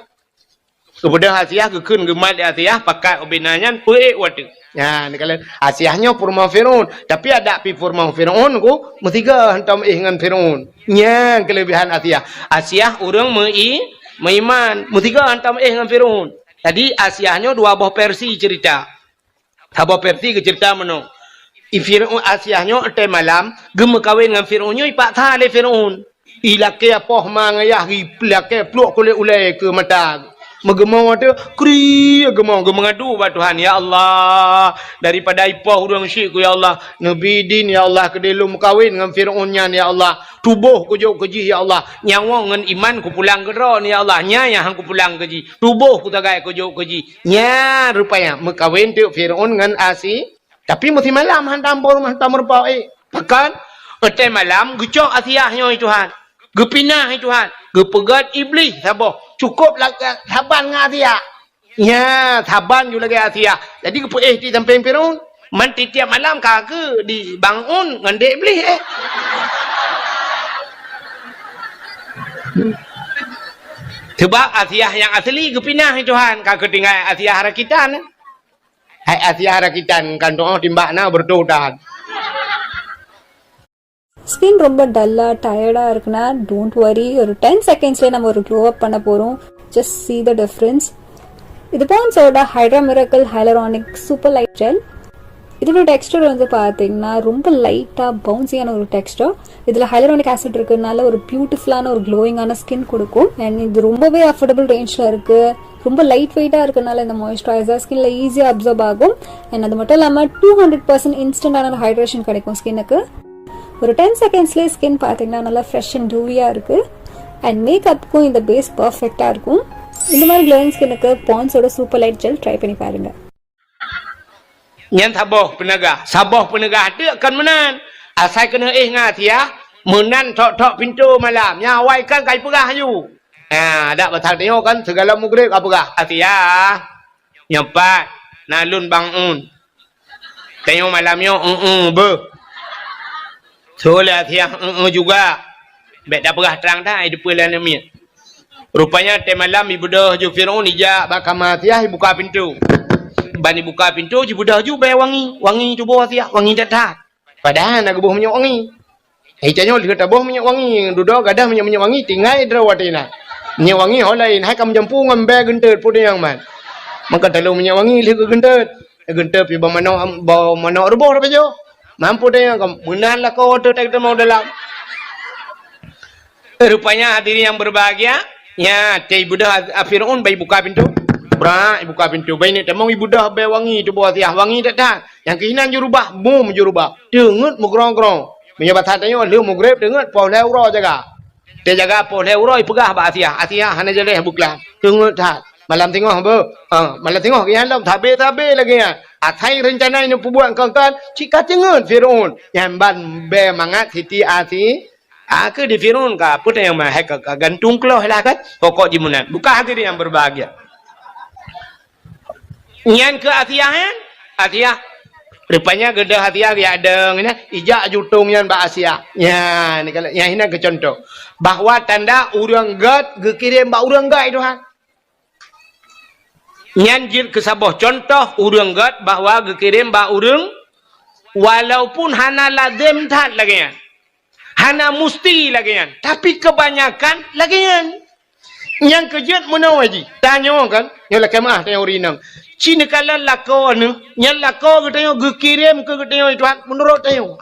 Geubeudôh Asiah, geukheun geumat lé Asiah, pakat ubena nyan peuék u ateueh. Nyan, neukalon Asiah nyoe peurumoh Firaun. Tapi adak pih peurumoh Firaun ku meusigoe hantom éh ngon Firaun. Nyan keuleubehan Asiah. Asiah ureuëng meu-i-, meuiman, meusigoe hantom éh ngon Firaun. Jadi Asiah nyoe dua boh versi cerita. Saboh versi geuceurita meunoe. I Firaun Asiah nyoe watée malam geumeukawen ngon Firaun nyoe ipaksa lé Firaun. Ilakée poh ma ngon yah, ilakée pluek kulét ulée keu mata. Meugeumoe teuh, kri geumoe, geumeungadu bak Tuhan, "Ya Allah, daripada ipoh ureuëng syik ku, ya Allah, neubi idin, ya Allah, keudeh lôn meukawen ngon Firaun nyan, ya Allah. Tuboh kujok keu jih, ya Allah. Nyawöng ngon iman kupulang keu droe, ya Allah. Nyan nyang han kupulang keu jih. Tuboh kutagai kujok keu jih." Nyan rupanya meukawen teuk Firaun ngon Asi-, tapi meusimalam hantom bor, hantom meurumpok, eh. Pakon? Watée malam geucok Asiah nyoe, "Tuhan, geupinah, Tuhan, geupeugét Iblih saboh. Cukôp la-, saban ngon Asiah." Nyan, saban ju lagée Asiah. Jadi geupeuéh di sampéng Firaun. Man tiep-tiep malam ka keu dibangun ngon dek Iblih, eh. Sebab Asiah nyang asli geupinah, Tuhan, ka keu tinggai Asiah rakitan. Hai Asiah rakitan kan doh timbak na bertodan. Skin ரொம்ப டல்லாக டயர்டாக இருக்குன்னா, don't worry. ஒரு டென் செகண்ட்ஸ்லேயே நம்ம ஒரு க்ளோ அப் பண்ண போகிறோம். Just see the difference. இது பாண்ட்ஸோட hydra miracle hyaluronic super light gel. இதோட டெக்ஸ்டர் வந்து பார்த்தீங்கன்னா, ரொம்ப லைட்டாக பவுன்சியான ஒரு டெக்ஸ்டர். இதில் ஹைலரானிக் ஆசிட் இருக்கிறதுனால ஒரு பியூட்டிஃபுல்லான ஒரு க்ளோயிங்கான ஸ்கின் கொடுக்கும். அண்ட் இது ரொம்பவே அஃபோர்டபுள் ரேஞ்சில் இருக்குது. ரொம்ப லைட் வெயிட்டாக இருக்கிறதுனால இந்த மாய்ஸ்சரைசர் ஸ்கின்ல ஈஸியாக அப்சர்ப் ஆகும். அண்ட் அது மட்டும் இல்லாமல், டூ ஹண்ட்ரட் பர்சன்ட் இன்ஸ்டன்டான ஒரு ஹைட்ரேஷன் கிடைக்கும் ஸ்கின்னுக்கு. ஒரு டென் செகண்ட்ஸ்லேயே ஸ்கின் பார்த்தீங்கன்னா, நல்லா ஃப்ரெஷ் அண்ட் டூவியாக இருக்குது. அண்ட் மேக்கப்புக்கும் இந்த பேஸ் பர்ஃபெக்டாக இருக்கும். இந்த மாதிரி க்ளோயிங் ஸ்கின்னுக்கு பாண்ட்ஸோட சூப்பர் லைட் ஜெல் ட்ரை பண்ணி பாருங்கள். Nyan saboh peuneugah. Saboh peuneugah teuk kon meunan. Asai keuneuk éh ngon Asiah, meunan thok-thok pintoe malam. Nyan awai kan ka ipeugah aju. Ha, dak pasal tanyoe kan, sigohlom mugreb ka peugah, "Asiah, nyoe pat na lôn bangun." Tanyoe malam nyoe, "Eueh, beuh." Soe lé Asiah, "Eueh juga." Bék tapeugah trang that, ai depan lé aneuk miet. Rupanya watée malam ibeudôh ju Firaun, ijak bak kama Asiah, ibuka pintoe. Ban ibuka pintoe, jibeudôh ju bée wangi, wangi tuboh Asiah, wangi that-that. Padahai na geuboh minyeuk wangi. Hai tanyoe lheueh taboh minyeuk wangi, dudoe gadôh minyeuk-minyeuk wangi tinggai droe watée na. Minyeuk wangi ho laén, hai ka meujampu ngon bée geunteut peue nyang man. Maka talôn minyeuk wangi lheueh geugeunteut. Geunteut pih bak manok, bak manok ruboh tapajoh. Mampu tanyoe ka meunan lakoe teuh teumoh dalam. Rupanya hadirin yang berbahagia, nyan, watée ibeudôh Firaun bai buka pintoe. Brak, ibuka pintoe. Bai neuk tamong ibeudôh bée wangi tuboh Asiah, wangi that-that. Nyang keuh inan jurubah, bum jurubah. Teungeut meugrong-grong. Meunyoe basa tanyoe lheueh mugreb teungeut poh lhée uroe jaga. Teujaga poh lhée uroe ipeugah bak Asiah, "Asiah hana jaleh beuklam. Teungeut that. Malam singoh beuh." Ha, malam singoh geuiyan lom sabe-sabe lagée nyan. Asai reuncana neupeubuet kon-kon, cit ka teungeut Firaun. Nyan ban bée mangat Siti Asi- A keu di Firaun ka, peue nyang meuhai ka, ka gantung keuloh lah kan? Pokok jih meunan. Bukan hadirin yang berbahagia. Nyan keu Asiah nyan? Asiah. Rupanya geudah Asiah geujak dong nyan, ijak jutong nyan bak Asiah. Nyan, nyan hinan keu contoh. Bahwa tanda ureuëng gét geukirém bak ureuëng gét Tuhan. Nyan jeuet keu saboh contoh ureuëng gét bahwa geukirém bak ureuëng, walaupun hana lazem that lagée nyan. Hana musti lagée nyan, tapi keubanyakan lagée nyan. Nyang keujeuet meunoe jih, tanyoe kan, nyoe lakée meuáh tanyoe ureuëng inong. Ci neukalon lakoe neuh, nyan lakoe geutanyoe geukirém keu geutanyoe Tuhan meunurot tanyoe.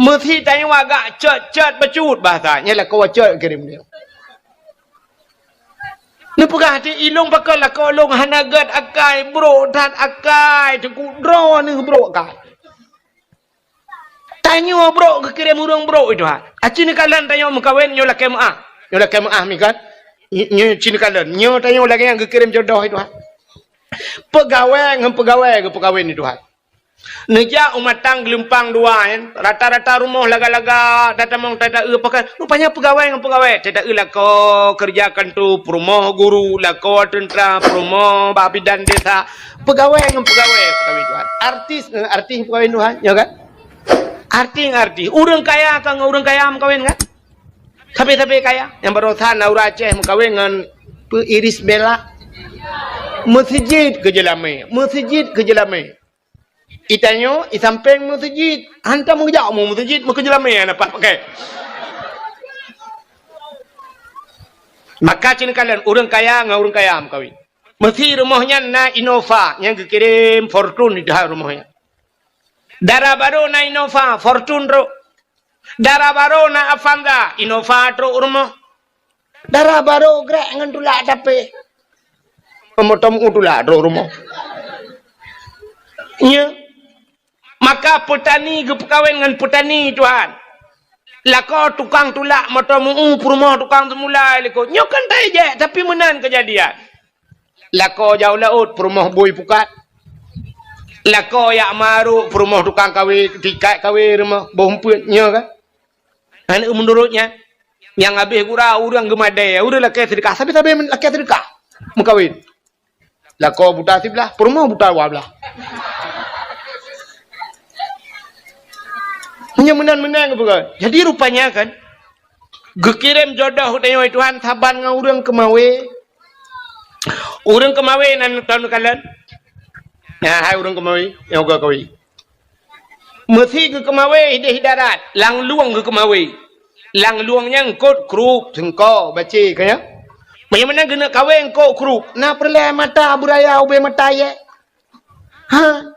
Meusi tanyoe agak cot-cot bacut bahasa, nyan lakoe cot kirém tanyoe. Neupeugah di ilong pakon lakoe lôn hana gét akai, brok that akai, teungku droe neuh brok akai. Tanyoe brok geukirém ureuëng brok itu ha. Aci neukalon tanyoe meukawen nyoe lakée meuáh. Nyoe lakée meuáh mi kan. Nyoe ci neukalon. Nyoe tanyoe lagée nyang geukirém jodoh itu ha. Peugawée ngon peugawée geupeukawen itu ha. Neujak u matang geulumpang dua nyan, rata-rata rumoh laga-laga, tatamong tata-eu pakon. Rupanya peugawée ngon peugawée, tata-eu lakoe keureuja kanto, peurumoh guru, lakoe teuntra, peurumoh bak bidan desa, peugawée ngon peugawée, peugawée Tuhan. Artis ngon artis peugawée Tuhan, nyoe kan? Artis ngon artis. Ureuëng kaya ka ngon ureuëng kaya meukawen kan? Sabe-sabe kaya. Nyang baroesa na ureuëng Aceh meukawen ngon peu Iris Bella. Meuseujid keu jeulamé, meuseujid keu jeulamé. Itanyoe, i sampéng meuseujid. Hantom geujak mu meuseujid, meukeujeulamé hana pat pakai. Maka cit neukalon ureuëng kaya ngon ureuëng kaya meukawen. Meusi rumoh nyan na Innova nyang geukirém Fortuner di dalam rumoh nyan. Dara barô na Innova, Fortuner trok. Dara barô na Avanza, Innova trok rumoh. Dara barô grek ngon tulak tapi. Moto meu tulak trok rumoh. Nya. Maka peutani geupeukawen ngon peutani, Tuhan. Lakoe tukang tulak moto meu peurumoh tukang seumula likot. Nyoe kan tajak, tapi meunan keujadian. Lakoe jak u laôt peurumoh bui pukat. Lakoe jak marok peurumoh tukang kawé, tikai kawé rumoh boh umpeuet nyoe kan. Aneuk meunurot nyan, nyang habéh gura ureuëng geumadé, ureuëng lakée seudeukah, sabe-sabe lakée seudeukah meukawen. Lakoe buta siblah, peurumoh buta dua blah. Meunyoe meunan-meunan geupeugah. Jadi rupanya kan, geukirém jodoh tanyoe Tuhan saban ngon ureuëng keumawé. Ureuëng keumawé nan tahu neukalon. Nah, hai ureuëng keumawé, nyang uga kawé. Meusi geukeumawé idéh darat, lam lueng geukeumawé. Lam lueng nyan eungkôt krup, seungko, bacé, ka nyan. Meunyoe meunan geuneuk kawé eungkôt krup, na peureulée mata beuraya ubé mata yé? Ha?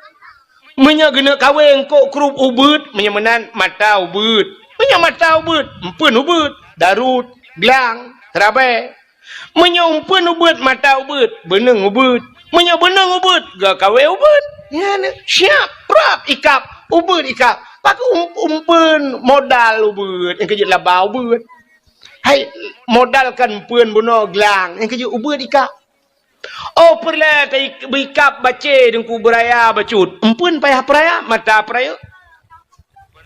Meunyoe geuneuk kawé eungkôt krup ubeuet, meunyoe meunan mata ubeuet. Meunyoe mata ubeuet, eumpeuen ubeuet, darut, glang, seurabée. Meunyoe eumpeuen ubeuet, mata ubeuet, beuneueng ubeuet. Meunyoe beuneueng ubeuet, geuh kawé ubeuet. Nyan siap, prap, ikab, ubeuet ikab. Pakon um-, eumpeuen modal ubeuet, nyang keujeuet laba ubeuet. Hai, modal kan eumpeuen bunoe glang, nyang keujeuet ubeuet ikab. Oh, peureulée ta-, beuikab bacé deungku beuraya bacut. Eumpeuen payah peuraya, mata peuraya.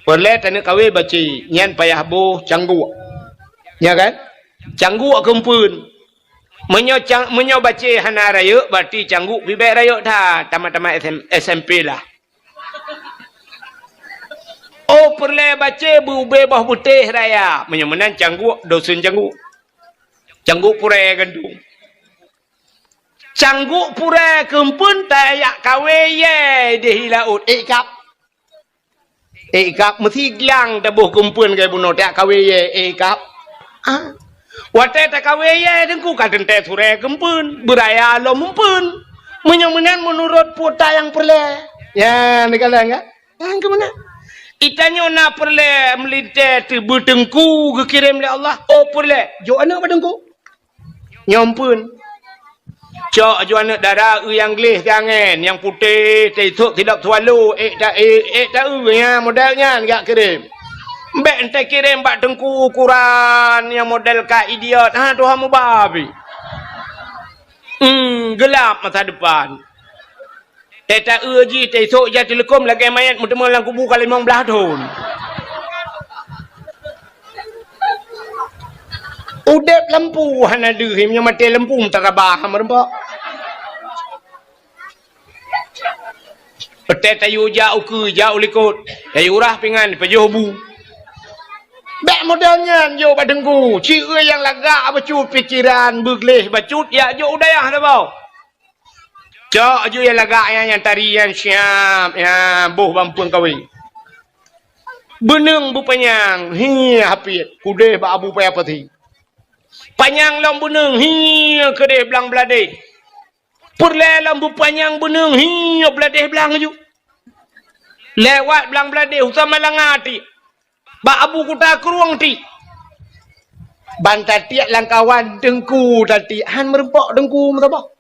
Peureulée taneuk kawé bacé, nyan payah boh cangguk. Nya kan? Cangguk keu eumpeuen. Meunyoe cang-, meunyoe bacé hana rayeuk, berarti cangguk pih bék rayeuk that, tamat-tamat S M, S M P lah. Oh, peureulée bacé beu-ubé boh beutéh raya. Meunyoe meunan cangguk, dosen cangguk. Cangguk purée gandong. Cangguk purée keu eumpeuen tajak kawé yé idéh laôt, ék kab. Ék kab meusi glang taboh keu eumpeuen keu bunoe tajak kawé yé, ék kab. Ah. Watée takawé yé deungku ka teuntée surée keu eumpeuen, beuraya lom eumpeuen. Meunyoe meunan meunurot peue nyang peureulée. Ya, neukalon ka? Nyang keu meunan. Itanyoe na peureulée meulintée teubeuteungku geukirém lé Allah. Oh peureulée, jok aneuk bak teungku. Nyoe eumpeuen. Cok aju aneuk dara eu nyang gleh siangén, nyang putéh, teusok sidop swallow, ék ta-, ék, ék ta-eu nyan, model nyan jak kirém. Bék enté kirém bak teungku ukuran nyang model ka idiot. Ha, tuha mubabi. Hmm, gelap masa depan. Teuta-eu jih, teusok ija teuleukom lagée manyét meuteumé lam kubu ka limong blaih thon. Udeb lampu hana deuh, meunyoe maté lampu meutarabah meureumpok. Peutét tayue jak ukeue, jak u likot, tayue rah pingan, pajoh bu. Bék model nyan jok bak teungku, ci eu nyang lagak bacut pikeran, beugleh bacut, jak jok u dayah saboh. Cok aju nyang lagak nyan, nyang tari nyan siap, nyan boh bak eumpeuen kawé. Beuneueng beupanyang, hi hapiet, keudeh bak Abu Paya Pasi. Panyang lom beuneueng, hi keudeh blang bladeh. Peureulée lom beupanyang beuneueng, hi bladeh blang aju. Lewat blang bladeh, u Samalanga tiek. Bak Abu Kuta Krueng tiek. Ban tatiek lam kawan teungku tatiek, han meureumpok teungku meusaboh.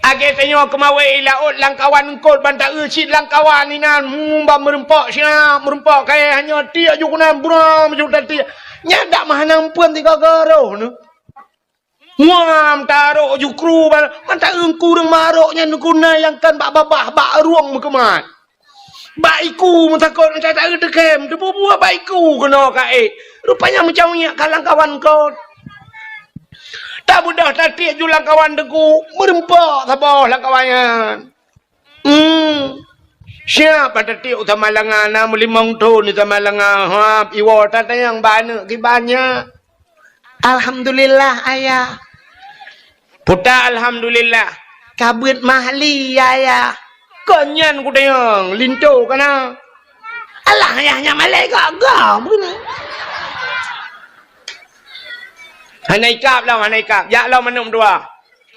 Lagée tanyoe keumawé i laôt lam kawan eungkôt ban ta-eu cit lam kawan inan, hmm, ban meureumpok siat, meureumpok kayée hanyoe tiek ju keunan buram ju tatiek. Nyan dak meuhana eumpeuen sigoe-goe roh neuh. Muam tarok jukru bal, mata eungku ureuëng marok nyan guna nyang kan bak babah, bak rueng meukeumat. Bak iku meutakot, mata taeu teukem, teububuah bak iku keunoe ka ék. Rupanya meucaweuek ka lam kawan kot. Tabeudôh tatiek ju lam kawan teungku, meureumpok saboh lam kawan nyan. Hmm. Siap bak tatiek u Samalanga, na meulimong thon u Samalanga, hab iwoe tatanyong bak aneuk kiban nyan. Alhamdulillah, Ayah. Puta alhamdulillah. Ka beuet mahli, ayah. Kon nyan kutanyong, linto kana. Alah, ayah nyan malaikat gam keunoe. Hana ikab lom, hana ikab. Jak lom aneuk dua.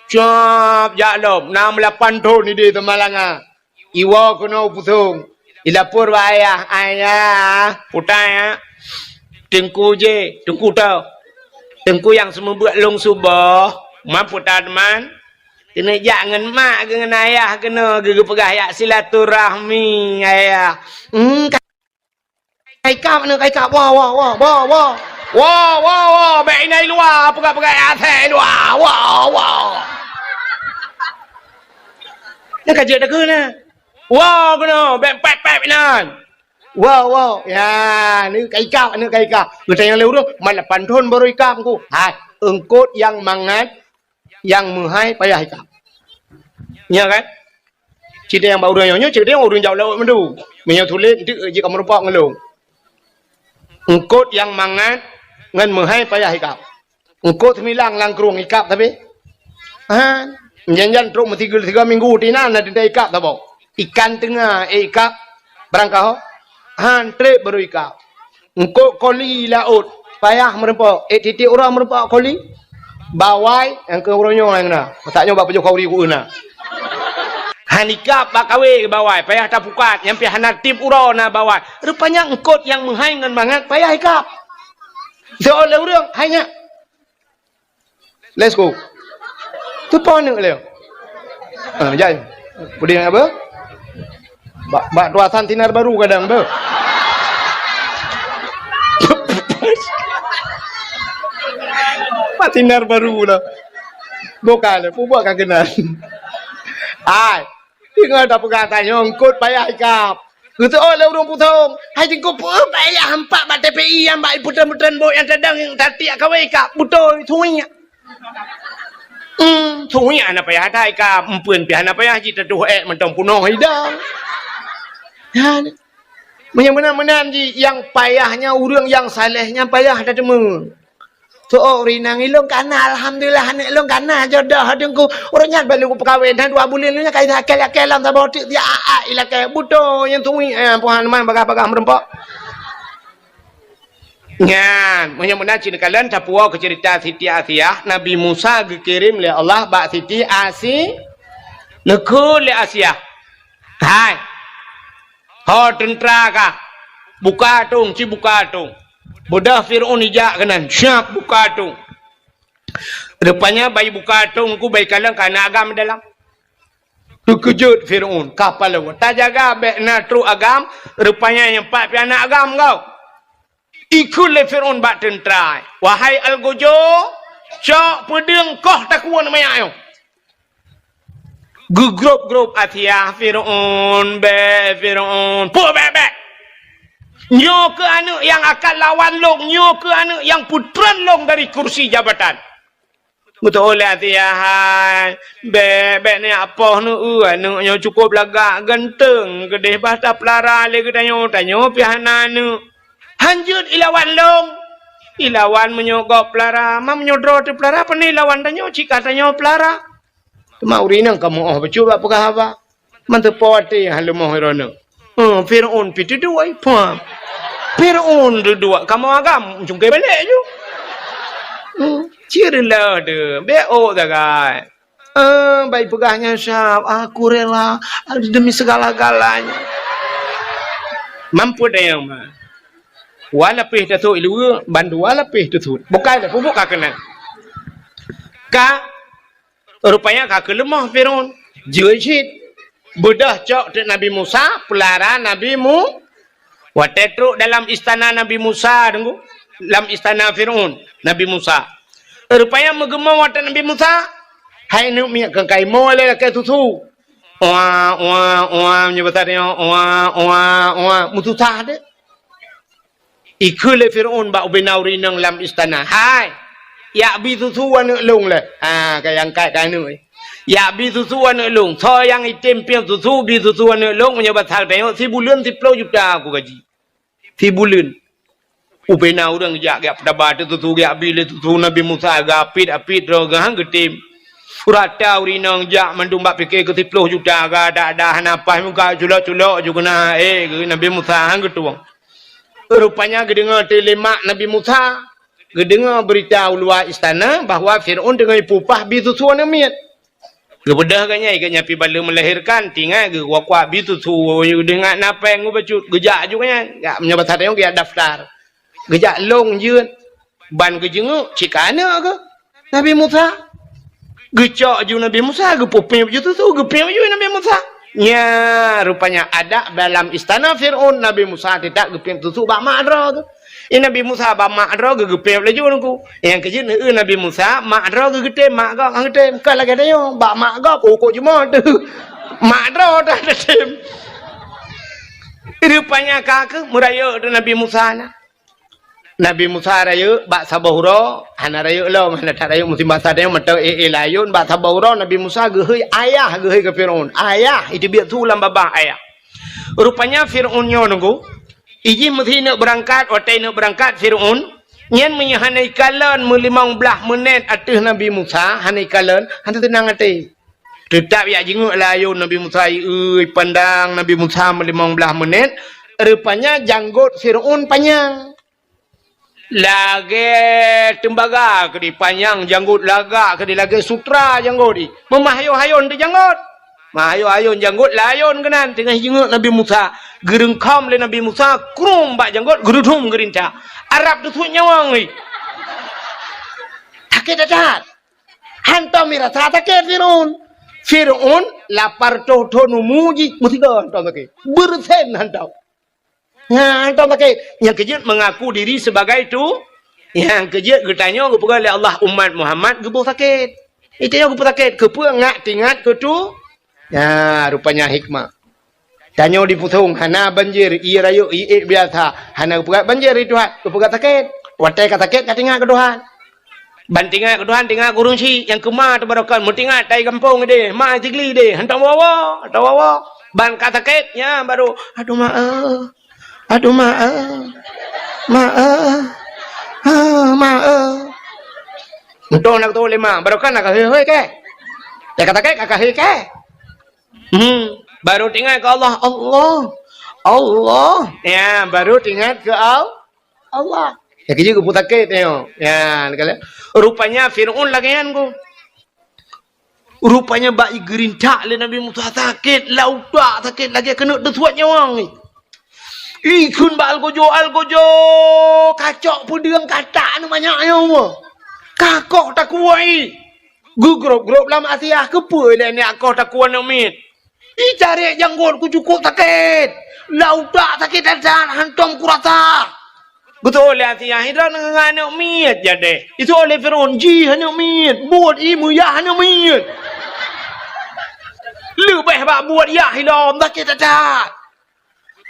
Cap, jak lom. Nam lapan thon idéh teumalanga. Iwoe keunoe u pusong. Ilapor bak ayah, "Ayah, puta ya. Teungku je, teungku tau. Teungku nyang seumeubeuet lôn suboh, man puta teuma. Keuneuk jak ngon mak geuh ngon ayah keunoe geuh geupeugah jak silaturahmi, ayah." Hmm, Ka ikab aneuk, ka ikab. Woe, woe, woe, woe, woe. Woe, woe, woe. Bèk inan i luwa, peugah-peugah asèe i luwa. Woe, woe. Nyan ka jeuet takheun na. Woe keunoe, bèk pèp-pèp inan. Woe, woe. Ya, aneuk ka ikab, aneuk ka ikab. Geutanyong lé ureueng, "Man lapan thon baru ikab, Teungku?" Hai, eungkôt nyang mangat nyang meuhai payah ikab. Nya kan? Cit nyang bak ureueng nyoe, cit nyang ureueng jak laôt mandum. Meunyoe tuléh, eunteuk jih ka meurumpok ngon lôn. Eungkôt nyang mangat ngon meuhai payah ikab. Eungkôt seumilang lam krueng ikab tapi. Ha, jan-jan trok meusigoe-sigoe minggu tinan na teuntèe ikab saboh. Ikan teungoh, eh, ikab barangkaho. Han trép baru ikab. Eungkôt koli laôt, payah meurumpok. Eh, tiep-tiep uroe meurumpok koli. Bawai, nyang keu uroe nyoe nyang na. Masa nyoe bak pajoh khauri ku na. Han ikab bak kawé bawai, payah tapukat, nyang pih hana tiep uroe na bawai. Rupanya eungkôt nyang meuhai ngon mangat payah ikab. Soe lé ureueng, hai nyak. Let's go. Teupeue aneuk lé. Ah, jai. Puding apa? Bak, bak tuasan sinar baru kadang tu. Bak sinar baru lah. Bukan, bubuat kan kenal. Hai. Ingat dah peugah tanyoe eungkôt payah ikab. Geuteuôt lé ureueng pusong. Hai Teungku, peue payah empat bak T P I nyang bak ipeutrön-peutrön bot nyang tadong nyang tatiek kawé ikab. Beutôi, suiek. Hmm, suiek hana payah that ikab. Empeuen pih hana payah jitatuh ék mantong punoh idang. Nyan. Meunyoe meunan-meunan jih, nyang payah nyan ureueng nyang saleh nyan payah tateumé. Soe ureueng inong ilôn kana, alhamdulillah, aneuk lôn kana jodoh Teungku. Ureueng nyan baru peukawen, na dua buleuen nyan ka ilakèe-lakèe lam saboh teuk, dia a-a ilakèe. Beutôi nyang tui, eh, Tuhan man bagah-bagah meurumpok. Nyan, meunyoe meunan cit neukalon tapuwoe keu ceurita Siti Asiah, Nabi Musa geukirém lé Allah bak Siti Asi-, neukheun lé Asiah. Hai. Ho teuntra kah, buka atong, ci buka atong. Beudôh Fir'aun ijak keunan, siap buka atong. Rupanya bak ibuka atong ku bak ikalon ka na agam dalam. Teukeujot Fir'aun, ka palau. Tajaga bèk na trok agam, rupanya nyang pat pih aneuk agam kau. Ikheun lé Fir'aun bak teuntra, "Wahai Algojo, cok peudeueng koh takue aneuk manyak nyoe." Geugrôp-grôp Asiah, "Fir'aun, bèk, Fir'aun. Peue bèk-bèk? Nyoe keuh aneuk nyang akan lawan lôn, nyoe keuh aneuk nyang peutrön lôn dari kursi jabatan." Geuteuôt lé Asiah, "Hai, bèk, bèk neujak poh neueu, aneuk nyoe cukôp lagak ganteung, keudéh bah tapeulara lé geutanyoe, tanyoe pih hana aneuk. Han jeuet ilawan lôn. Ilawan meunyoe gob peulara, ma meunyoe droe teupeulara, pane ilawan tanyoe, cit ka tanyoe peulara." Teuma ureueng inong ka meu'oh bacut bak peugah haba. Manteupo até han leumoh droeneuh. Hmm, Fir'aun pih teuduek, pah. Fir'aun teuduek, kamoe agam cungké balek ju. Hmm, cit leuh deuh, bèk ôk sagai. Eh, bak ipeugah nyan siap, "Aku rela demi segala-galanya." Mampet dayang ma. Wa lapéh tasut iluwa, bandua lapéh tasut. Bukai dah pupuk ka keunan. Ka Rupanya ka keuleumoh Fir'aun. Jeuet cit. Beudôh cok teuk Nabi Musa, peulara Nabi Mu-, watèe trok dalam istana Nabi Musa, deungö, lam istana Fir'aun, Nabi Musa. Rupanya meugeumong watèe Nabi Musa, hai neuk miet keu kaimoe lé lakèe susu. Oa, oa, oa, meunyoe basa tanyoe, oa, oa, oa, meususah deh. Ikheun lé Fir'aun bak ubena ureueng inong lam istana, "Hai, jak bi susu aneuk lôn lé." Ha, ka angkat keu aneuk. "Jak bi susu aneuk lôn. Soe nyang item piep susu, bi susu aneuk lôn, meunyoe basa tanyoe, sibuleuen siploh juta aku gaji." Sibuleuen. Ubena ureueng jak, jak peutaba teuk susu, jak bi lé susu Nabi Musa, geuapit-apit droe geuh han geutem. Purata ureueng inong jak mandum bak pike keu siploh juta, ka dak-dak hana paih muka culok-culok ju keunan, eh, keu Nabi Musa han geutueng. Rupanya geudeungoe teuh lé mak Nabi Musa, geudeungoe beurita u luwa istana bahwa Fir'aun teungoh jipeupah bi susu aneuk miet. Geubeudôh geuh nyan, geuh nyan pih bak lheueh meulahirkan, tingat geuh kuak-kuak bi susu, geuh nyan na péng geuh bacut, geujak ju geuh nyan. Jak meunyoe basa tanyoe geujak daftar. Geujak lôn jeuet, ban geujeunguk cit ka aneuk geuh. Nabi Musa. Geucok ju Nabi Musa, geupeupiep ju susu, geupiep ju Nabi Musa. Nya, rupanya adat dalam istana Fir'aun, Nabi Musa teutab geupiep susu bak mak droe tu. I Nabi Musa bak mak droe geu-, geupiep laju nungku. Nyang keujeuet neueu Nabi Musa, mak droe geu-, geutem, mak gob han geutem. Ka lagèe tanyoe, bak mak gob, oh, kok jumoe tu. Mak droe dah geutem. Rupanya ka keuh meurayeuk tu Nabi Musa na. Nabi Musa rayeuk bak saboh uroe, hana rayeuk lom, hana that rayeuk musim basa tanyoe mantong éh-éh layôn, bak saboh uroe Nabi Musa geuhôi ayah, geuhôi keu Fir'aun. Ayah, iteubiet su lam babah ayah. Rupanya Fir'aun nyoe nunggu, ijih meusi neuk beurangkat, watèe neuk beurangkat Fir'aun, nyan meunyo hana ikalon meulimong blaih meunét ateueh Nabi Musa, hana ikalon, hana teunang até. Teutab jak jingeuk layôn Nabi Musa, ieu pandang Nabi Musa meulimong blaih meunét, rupanya janggot Fir'aun panyang. Lagèe teumbaga keudéh panyang janggot, lagak keudéh lagèe sutra janggot jih. Meumah hayôn-hayôn teuh janggot. Mah hayôn-hayôn janggot layôn keunan teungoh jingeuk Nabi Musa. Geureungkhom lé Nabi Musa, krum bak janggot, geureudhum geurintak. Arab teusuet nyawöng jih. Sakét that-that. Hantom mirasa sakét Fir'aun. Fir'aun lapar toh-toh numu jih, meusigoe hantom sakét. Beureusen hantom. Nyan hantom sakét. Nyang keujeuet mengaku diri sebagai tu, nyang keujeuet geutanyoe geupeugah lé Allah umat Muhammad geuboh sakét. Itanyoe geuboh sakét, keupeue ngat teuingat keu tu? Nya, rupanya hikmah. Tanyoe di Pusong hana banjir, ié rayeuk, ié ék biasa. Hana geupeugah banjir di Tuhan, geupeugah sakét. Watèe ka sakét, ka teuingat keu Tuhan. Ban teuingat keu Tuhan, teuingat keu ureueng chik nyang keuma teubarokan, meutingat tai gampông deh, ma Sigli deh, hantom woe-woe, hantom woe-woe. Ban ka sakét, nya baru, "Aduh, ma, eh. Aduh, ma, eh. Ma, eh. Ah, ma, eh." Mantong na geutuwoe lé ma, barokan na ka hôi-hôi kèe. Nya ka sakét, ka hôi kèe. Hmm, baru teuingat keu Allah, Allah, Allah. Ya, baru teuingat keu Al-, Allah. Ya, keujeuet geupeusakét nyoe. Ya, rupanya Fir'aun lagèe nyan ku. Rupanya bak geurintak lé Nabi Musa sakét, lam utak sakét lagèe keuneuk teusuet nyawöng. Ikheun bak algojo, algojo, kacok peudeueng katak aneuk manyak nyoe. Kakoh takue. Geugrôp-grôp lam Asia, keupeue lé nyak koh takue aneuk miet. Icarek janggot ku cukôp sakét. Lam utak sakét that-that, hantom kurasa. Geutuwoe lé Asia, hidroe ngon aneuk miet jadeh. Ituwoe lé Fir'aun, jih aneuk miet. Buet ié meuyah aneuk miet. Leubeh bak buet yah ilom, sakét that-that.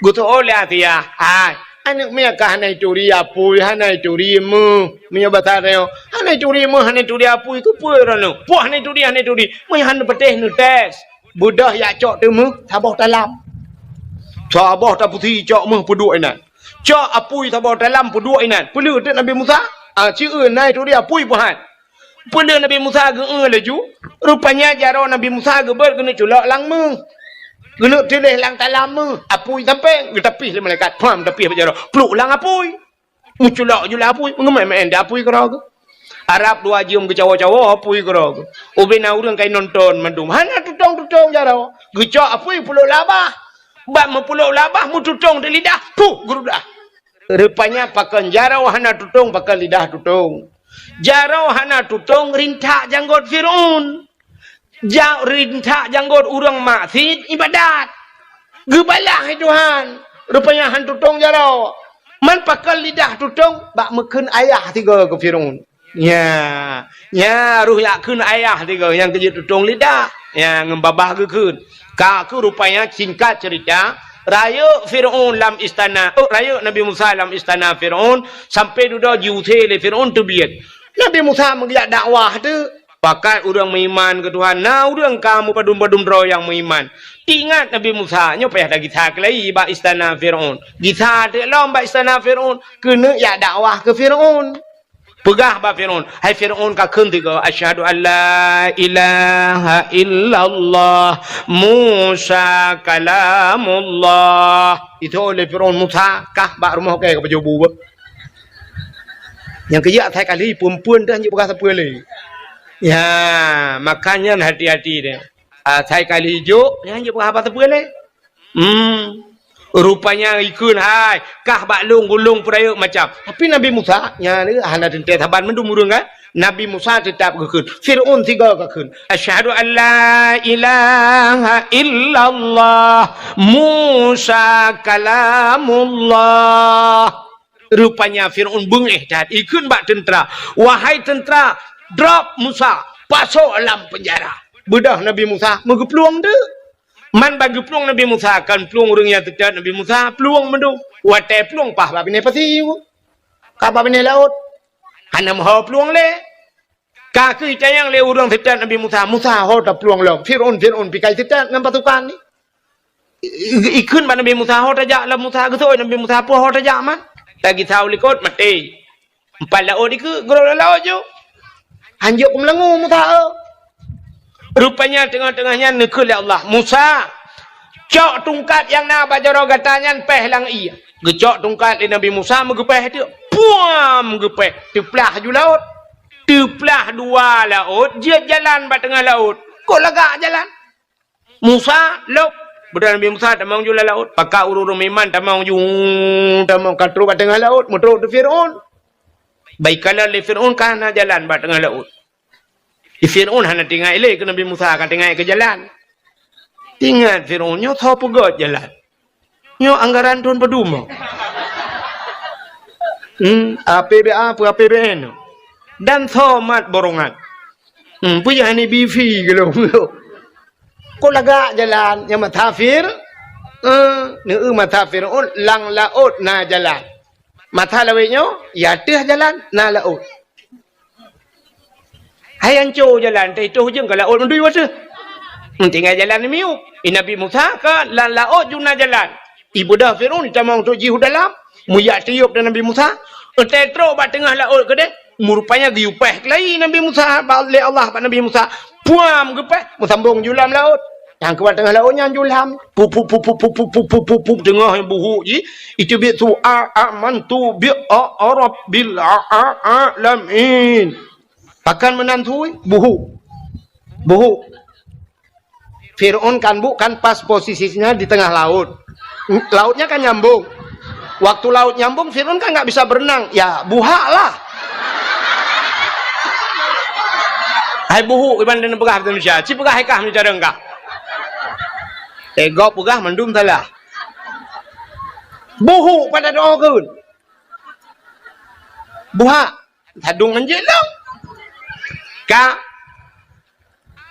Geutuwoe lé Asia, hai, aneuk miet ka hana ituri apui, hana ituri méuh. Meunyoe basa tanyoe, hana ituri méuh, hana ituri apui, keupeue droeneuh? Poh hana ituri, hana ituri. Meunyoe hana patéh neutés. Beudôh jak cok teumeuh saboh talam. Saboh tapusi cok méuh peuduek inan. Cok apui saboh talam peuduek inan. Peuleueh teuk Nabi Musa, ah, ci eu na ituri apui peuhan. Peuleueh Nabi Musa geu-eu laju, rupanya jaroe Nabi Musa geubeuet geuneuk culok lam méuh. Geuneuk tuléh lam talam méuh, apui sampéng, geutapih lé malaikat, pham tapih bak jaroe, pluk lam apui. Meuculok ju lam apui, meungeumé-mé di apui keudroe geuh. Arab dua jeuem geucawoe-cawoe apui keudroe geuh. Ubé na ureueng ka inonton mandum, hana tutong-tutong jaroe. Geucok apui peuplok lam babah. Ban meupeuplok lam babah, meututong di lidah, puh, geurudah. Rupanya pakon jaroe hana tutong, pakon lidah tutong. Jaroe hana tutong rintak janggot Fir'aun. Ja-, rintak janggot ureueng maksiet ibadat. Geubalah lé Tuhan. Rupanya han tutong jaroe. Man pakon lidah tutong bak meukheun ayah sigoe keu Fir'aun. Nya, nya roh jak kheun ayah sigoe nyang keujeuet tutong lidah. Nya ngon babah geukheun. Ka keuh rupanya singkat cerita, rayeuk Fir'aun lam istana, oh, rayeuk Nabi Musa lam istana Fir'aun, sampoe dudoe jiusé lé Fir'aun teubiet. Nabi Musa meugeuyak dakwah teuh, pakat ureueng meuiman keu Tuhan, na ureueng ka meupadum-padum droe nyang meuiman. Ingat Nabi Musa, nyoe payah tagisa keulai bak istana Fir'aun. Gisa teuk lom bak istana Fir'aun, keuneuk jak dakwah keu Fir'aun. Peugah bak Fir'aun, "Hai Fir'aun, kakheun tiga, 'Asyhadu an la ilaha illallah, Musa kalamullah.'" Itu oleh Fir'aun, "Musa, kah bak rumoh kèe ka pajoh bu." Nyang keujak asai kali, peue-peue dah jeuet peugah sapeue lé. Ya, makanya hati-hati deh. Asai kali jok, nyan jeuet peugah haba sapeue lé. Hmm. Rupanya ikheun hai, kah bak lôn gulong peurayeuk macam. Tapi Nabi Musa, nyan hana teuntèe saban mandum ureueng kan? Nabi Musa teutap geukheun. Fir'aun sigoe geukheun. "Asyhadu an la ilaha illallah, Musa kalamullah." Rupanya Fir'aun beungéh that, ikheun bak teuntra, "Wahai teuntra, drop Musa, pasoe lam peunjara." Beudôh Nabi Musa, meugeuplueng teuk. Man ban geuplueng Nabi Musa, kon plueng ureueng nyang teutab Nabi Musa, plueng mandum. Watèe plueng paih bak binéh pasi, ka bak binéh laôt. Hana meuho plueng lé. Ka keuh itanyong lé ureueng teutab Nabi Musa, "Musa, ho taplueng lom? Fir'aun, Fir'aun pikai teutab ngon pasukan nyan." I-, i-, ikheun bak Nabi Musa, "Ho tajak lom Musa." Geuseuôt Nabi Musa, "Peue ho tajak man?" Lagèe saboh likot maté. Empat laôt dikeue, geurôk lam laôt ju. Hanjeuet keumeulangô Musa, eu. Rupanya teungoh-teungoh nyan neukheun lé Allah, "Musa, cok tungkat nyang na bak jaroe gata nyan péh lam ié." Geucok tungkat lé Nabi Musa, meugeupéh teuk. Puam! Geupéh, teuplah ju laôt. Teuplah dua laôt, jeuet jalan bak teungoh laôt. Kok lagak jalan? Musa, lôb. Beudôh Nabi Musa tamong ju lam laôt. Pakat ureueng-ureueng meuiman tamong ju, tamong ka trôk bak teungoh laôt, meutrôk di Fir'aun. Bak ikalon lé Fir'aun ka hana jalan bak teungoh laôt. Di Fir'aun hana teuingat lé keu Nabi Musa, ka teuingat keu jalan. Teuingat Fir'aun, nyoe soe peugöt jalan? Nyoe anggaran thôn padum? Hmm, A P B A peue A P B N? Dan soe mat borongan? Hmm, peue jih hana bi fee geulong? Kok lagak jalan nyang masa Fir-, eh, neueu masa Fir'aun lam laôt na jalan. Masa lawét nyoe, ya ateueh jalan na laôt. Hai anco jalan, teuh itoh ujong ka laôt mandum ateueh. Tinggai jalan miyueb. I Nabi Musa ka lam laôt ju na jalan. Ibeudôh Fir'aun itamong trôk jih u dalam, meuyak tiôb dan Nabi Musa. Watèe trôk bak teungoh laôt keudéh, meurupanya geuyue péh keulayi Nabi Musa bak, lé Allah bak Nabi Musa. Puam geupéh, meusambong ju lam laôt. Nyang keubah teungoh laôt nyan ju lam. Pup, pup, pup, teungoh buhuk jih. Iteubiet su a, amantu bi a, a rabbil a, a, alamin. Pakon meunan su, buhuk. Buhuk. Fir'aun kan bu-, kan pas posisinya di tengah laut. Lautnya kan nyambung. Waktu laut nyambung, Fir'aun kan nggak bisa berenang. Ya, buhak lah. Hai buhuk, iban dan peugah bahasa Indonesia. Ci peugah hai kah meucara kah. Eh, gob peugah mandum salah. Buhuk pada doa keun. Buhak. Sadung anjeuk lom. Ka,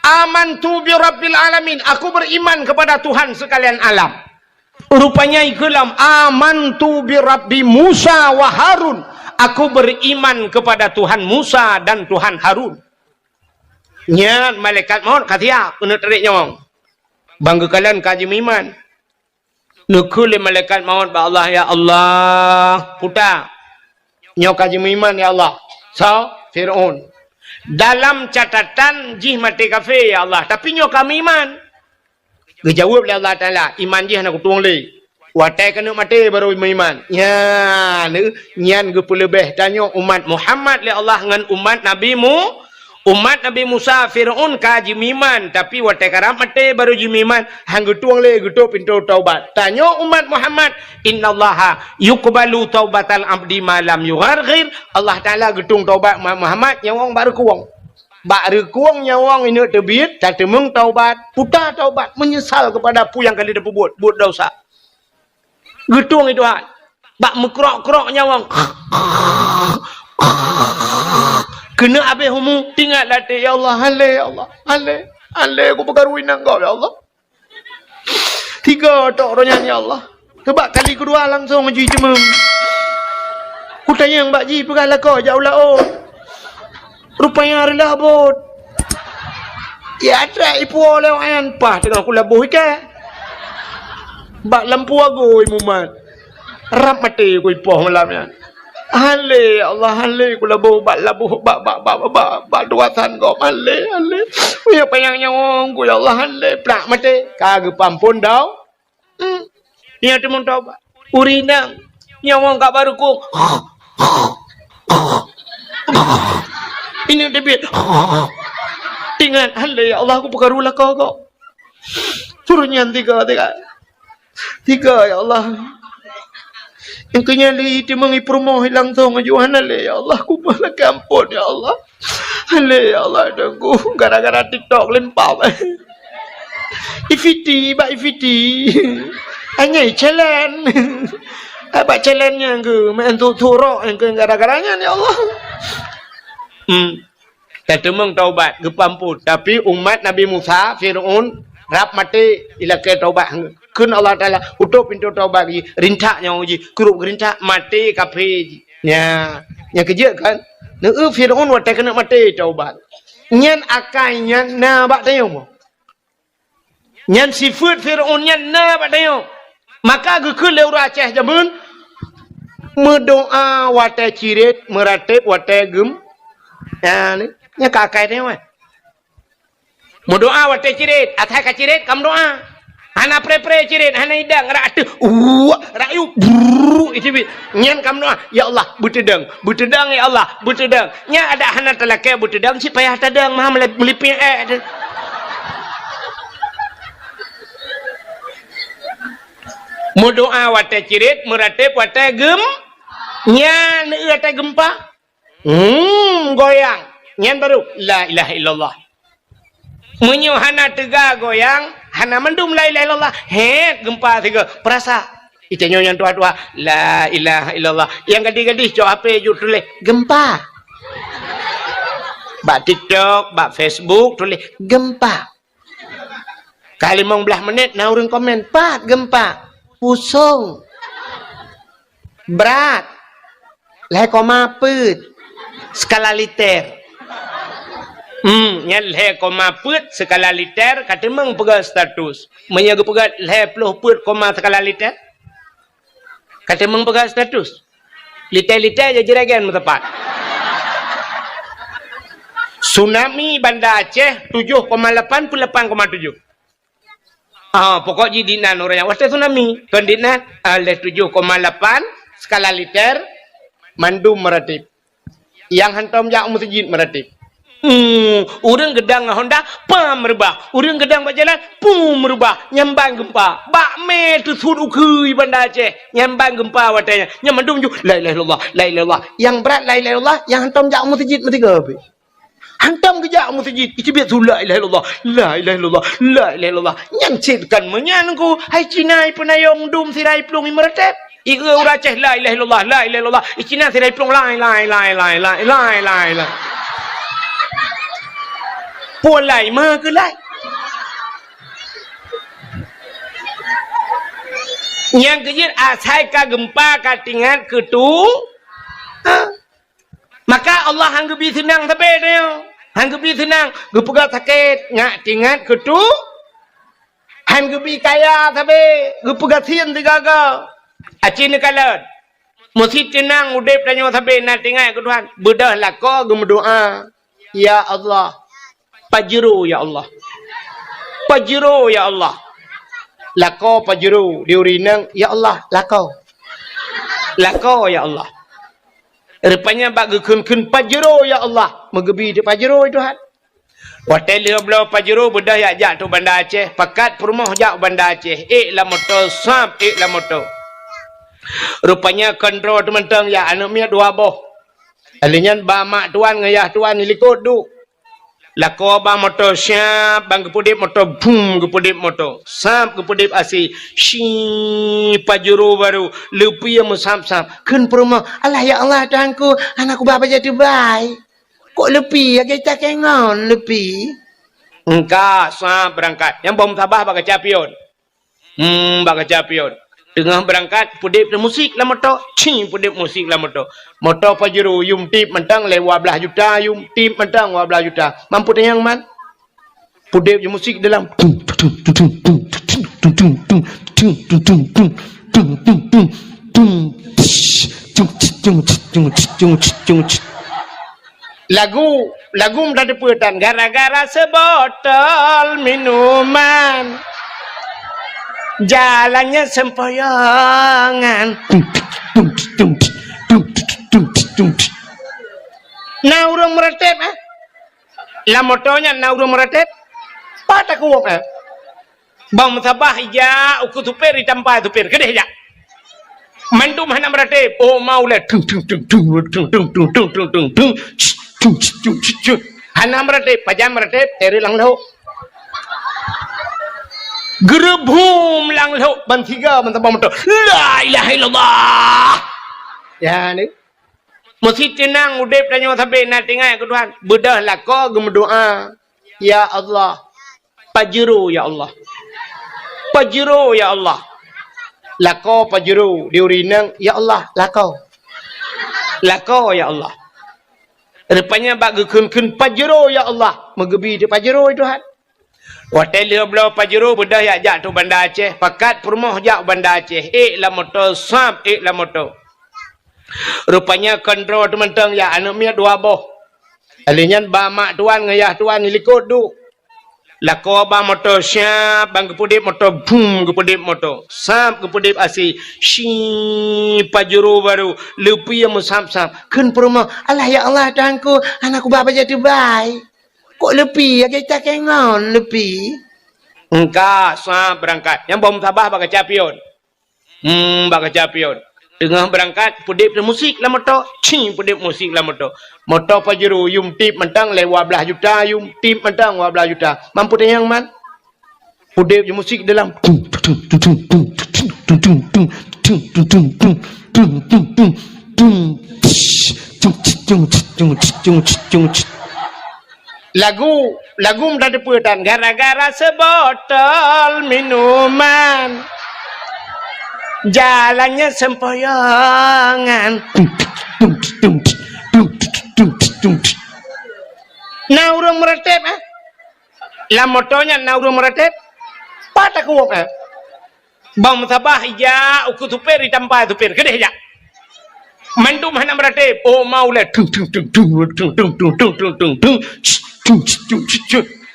"Amantu bi rabbil alamin." Aku beriman kepada Tuhan sekalian alam. Rupanya ikeu lom, "Amantu bi rabbi Musa wa Harun." Aku beriman kepada Tuhan Musa dan Tuhan Harun. Nyan malaikat maut ka siap keuneuk tarék nyawöng. Ban geukalon ka jimeuiman. Neukheun lé malaikat maut bak Allah, "Ya Allah, puta, nyoe ka jimeuiman, ya Allah." Soe? Fir'aun. "Dalam catatan jih maté kafé, ya Allah, tapi nyoe ka meuiman." Geujaweueb lé Allah Taala, "Iman jih hana kutueng lé. Watèe keuneuk maté barô meuiman." Nyan, nyan geupeuleubeh tanyoe umat Muhammad lé Allah ngon umat Nabi Mu-, Umat Nabi Musa, Fir'aun ka jimeuiman, tapi watèe karab maté barô jimeuiman, han geutueng lé geutôp pintoe taubat. Tanyoe umat Muhammad, "Innallaha yuqbalu taubatal abdi ma lam yugharghir." Allah Taala geutueng taubat umat Muhammad nyawöng bak reukueng. Bak reukueng nyawöng ineuk teubiet, tateumeung taubat, puta taubat, meunyeusal keupada peue nyang ka lheueh tapeubuet, buet desya. Geutueng itu hai. Bak meukrok-krok nyawöng. Keuneuk abéh umu, teuingat lam até, "Ya Allah, han lé, ya Allah, han lé, han lé, kupeukaru inong gob, ya Allah." Tiga tok roh nyan, "Ya Allah." Teubak kali keudua langsong jih jimeuem. Kutanyong bak jih peugah lakoe jak u laôt. Rupanya reulah bot. Ya, trek ipuwoe lé awak nyan, paih teungoh kulaboh iké. Bak lampu agui mumat. Rab maté ku ipoh malam nyan. "Hale, ya Allah, hale, ku laboh bak, laboh bak, bak, bak, bak, bak, bak tugasan gob, hale, hale. Meunyoe panyang nyawöng ku, ya Allah, hale, plak maté." Ka geupeuamphon tau. Hmm. Nyan teumeung taubat. Ureueng inong, nyawöng ka barukung. Inong teubiet. Ingat, "Hale, ya Allah, ku peukaru lakoe gob." Suruh nyan tiga, tiga. Tiga, ya Allah. Nyang keu nyan lé teumeung ipeurumoh langsong aju, "Hana lé, ya Allah, kumoh lakèe amphon, ya Allah. Hana lé, ya Allah, Tuhanku, gara-gara TikTok lempam." Ifiti, bak ifiti. Anyai challenge. Bak challenge nyan keuh, main tu-, turok nyan keuh gara-gara nyan, ya Allah. Hmm. Tateumeung taubat, geupeuamphon. Tapi umat Nabi Musa, Fir'aun, rab maté, ilakèe taubat. Kheun Allah Taala, "Utôp pintoe taubat jih, rintak nyoe jih, krup geurintak, maté kafé jih." Nya, nyang keujeuet kan? Neu Fir'aun watèe keuneuk maté taubat. Nyan akai nyan na bak tanyoe. Nyan sifeuet Fir'aun nyan na bak tanyoe. Maka geukheun lé ureueng Aceh jameun, meudoa watèe cirét, meuratéb watèe geum-, nyan, nyan ka akai tanyoe, eh. Meudoa watèe cirét, asai ka cirét ka meudoa. Hana pré-pré cirét, hana idang, rak ateueh, uwak, rak yub, brrrr, iteubiet. Nyan ka meudoa, "Ya Allah, beuteudong, beuteudong, ya Allah, beuteudong." Nyan adak hana talakèe beuteudong, cit payah tadong, meuhan meuli-, meulipéng èk teuh. Meudoa watèe cirét, meuratéb watèe geum-, nyan, watèe geumpa. Hmm, goyang. Nyan baru, la ilaha illallah. Meunyoe hana teuga goyang, hana mandum la ilaha illallah. Hét, geumpa sigoe. Peurasa. Itanyoe nyang tuha-tuha, la ilaha illallah. Nyang gadih-gadih cok H P jeuet tuléh, "Geumpa." Bak TikTok, bak Facebook tuléh, "Geumpa." Ka limong blaih menit na ureueng komen, "Pat geumpa?" "Pusong." "Brat." "Lhèe koma peuet skala liter." Hmm, nyan lhèe koma peuet skala liter ka teumeung peugah status. Meunyoe geupeugah lhèe ploh peuet koma skala liter, ka teumeung peugah status. Liter-liter jeuet jiragen meuteumpat. Tsunami Banda Aceh tujoh koma lapan peuet lapan koma tujoh. Ah, pokok jih dinan ureueng nyan watèe tsunami. Kon dinan, ah, lhèe tujoh koma lapan skala liter mandum meuratéb. Nyang hantom jak u meuseujid meuratéb. Hmm, ureueng geudang ngon honda, pam reubah. Ureueng geudang bak jalan, pum reubah. Nyan ban geumpa. Bak mé teusuet u keue Banda Aceh. Nyan ban geumpa watèe nyan. Nyan mandum ju, la ilaha illallah, la ilaha illallah. Nyang brat la ilaha illallah, nyang hantom jak u meuseujid meusigoe pih. Hantom geujak u meuseujid, iteubiet su la ilaha illallah, la ilaha illallah, la ilaha illallah. Nyan cit kon meunyan ku, hai Cina ipeunayong dum sira iplueng imeuratéb. Ieu ureueng Aceh, la ilaha illallah, la ilaha illallah. I Cina sira iplueng, lai, lai, lai. Peue lai, ma keu lai. Nyang keujeuet asai ka geumpa ka teuingat keu tu. Ha? Maka Allah han geubi seunang sabe tanyoe. Han geubi seunang, geupeugah sakét, ngat teuingat keu tu. Han geubi kaya sabe, geupeugah sien sigaga. Aci neukalon. Meusi teunang udép tanyoe sabe na teuingat keu Tuhan. Beudôh lakoe geumeudoa, "Ya Allah, pajero ya Allah. Pajero ya Allah." Lakoe pajero di ureueng inong, "Ya Allah, lakoe. Lakoe ya Allah." Rupanya bak geukheun-kheun pajero ya Allah, meugeubi di pajero Tuhan. Watèe lheueh bloe pajero beudôh jak, jak tu Banda Aceh, pakat peurumoh jak u Banda Aceh, ék lam moto, sab ék lam moto. Rupanya kontrol teumantong jak aneuk miet dua boh. Lheueh nyan ba mak tuan ngon yah tuan di likot duek. Lakoe ba moto, siap ban geupeudép moto, bum, geupeudép moto. Sab geupeudép asi, si pajero baru, leupie meusab-sab. Kheun peurumoh, "Alah ya Allah, Tuhanku, hana kuba bajèe tubai." Kok leupie, lagèe cakée ngon leupie? Engka, sab beurangkat. Nyang boh meusabah bak kaca pion. Hmm, bak kaca pion. Teungoh beurangkat, peudép musik lam moto. Cing, peudép musik lam moto. Moto Pajero, yum tip mantong lé dua blaih juta, yum tip mantong dua blaih juta. Mampu tanyong man? Peudép musik dalam. Cung, cung, cung, cung, cung, cung, cung. Lagu, lagu meutateupeue tan, gara-gara seubotol minuman, jalannya sempoyongan. Tung, tung, tung, tung. Na ureuëng meuratéb, eh? Lam moto nyan na ureuëng meuratéb? Pat takuwok, eh? Bang meusabah ijak ukeue supir, itampa supir, keudeh jak. Mandum hana meuratéb. Oh, mau lé. Tung, tung, tung, tung. Hana meuratéb, pajan meuratéb, teureuk lam lhok. Geureubhum lam lhok, ban tiga, ban sabah moto. La ilaha illallah. Ya, ni. Meusti teunang udeb tanyoe sabe na teuingat keu Tuhan. Beudôh lakoe geumeudoá, "Ya Allah, pajero ya Allah. Pajero ya Allah." Lakoe pajero di ureuëng inong, "Ya Allah, lakoe. Lakoe ya Allah." Rupanya bak geukheun-kheun, "Pajero ya Allah." Meugeubi teuk pajero, ya Tuhan. Watée lheueh bloe pajero beudôh yak jak tu Banda Aceh, pakat peurumoh jak Banda Aceh, ék lam moto, sab ék lam moto. Rupanya kontrol teumantong yak aneuëk miet dua boh. Alèh nyan ba mak tuan ngon yah tuan di likot duek. Lakoe ba moto, sab ban geupeudeb moto, bum geupeudeb moto. Sab geupeudeb asai, shi pajero baru, leupie meusab-sab. Kheun peurumoh, "Alah ya Allah Tuhanku, hana kuba bajée teubai." Kok leupie, lagée takée ngon leupie? Engka sa beurangkat. Nyang boh meusabah bak kaca pion. Hmm, bak kaca pion. Teungoh beurangkat, peudeb musik lam moto. Cing, peudeb musik lam moto. Moto pajero, yum tip mantong lé dua blaih juta, yum tip mantong dua blaih juta. Mampu teunyang man? Udeb ju musik dalam. Lagu, lagu meutateupeue tan, gara-gara seubotol minuman, jalannya sempoyongan. Na ureuëng meuratéb, eh? Lam moto nyan na ureuëng meuratéb, pat takuwok, eh? Bang meusabah ijak ukeue supir, itampa supir, keudeh jak. Mandum hana meuratéb, oh mau lé, tung, tung, tung.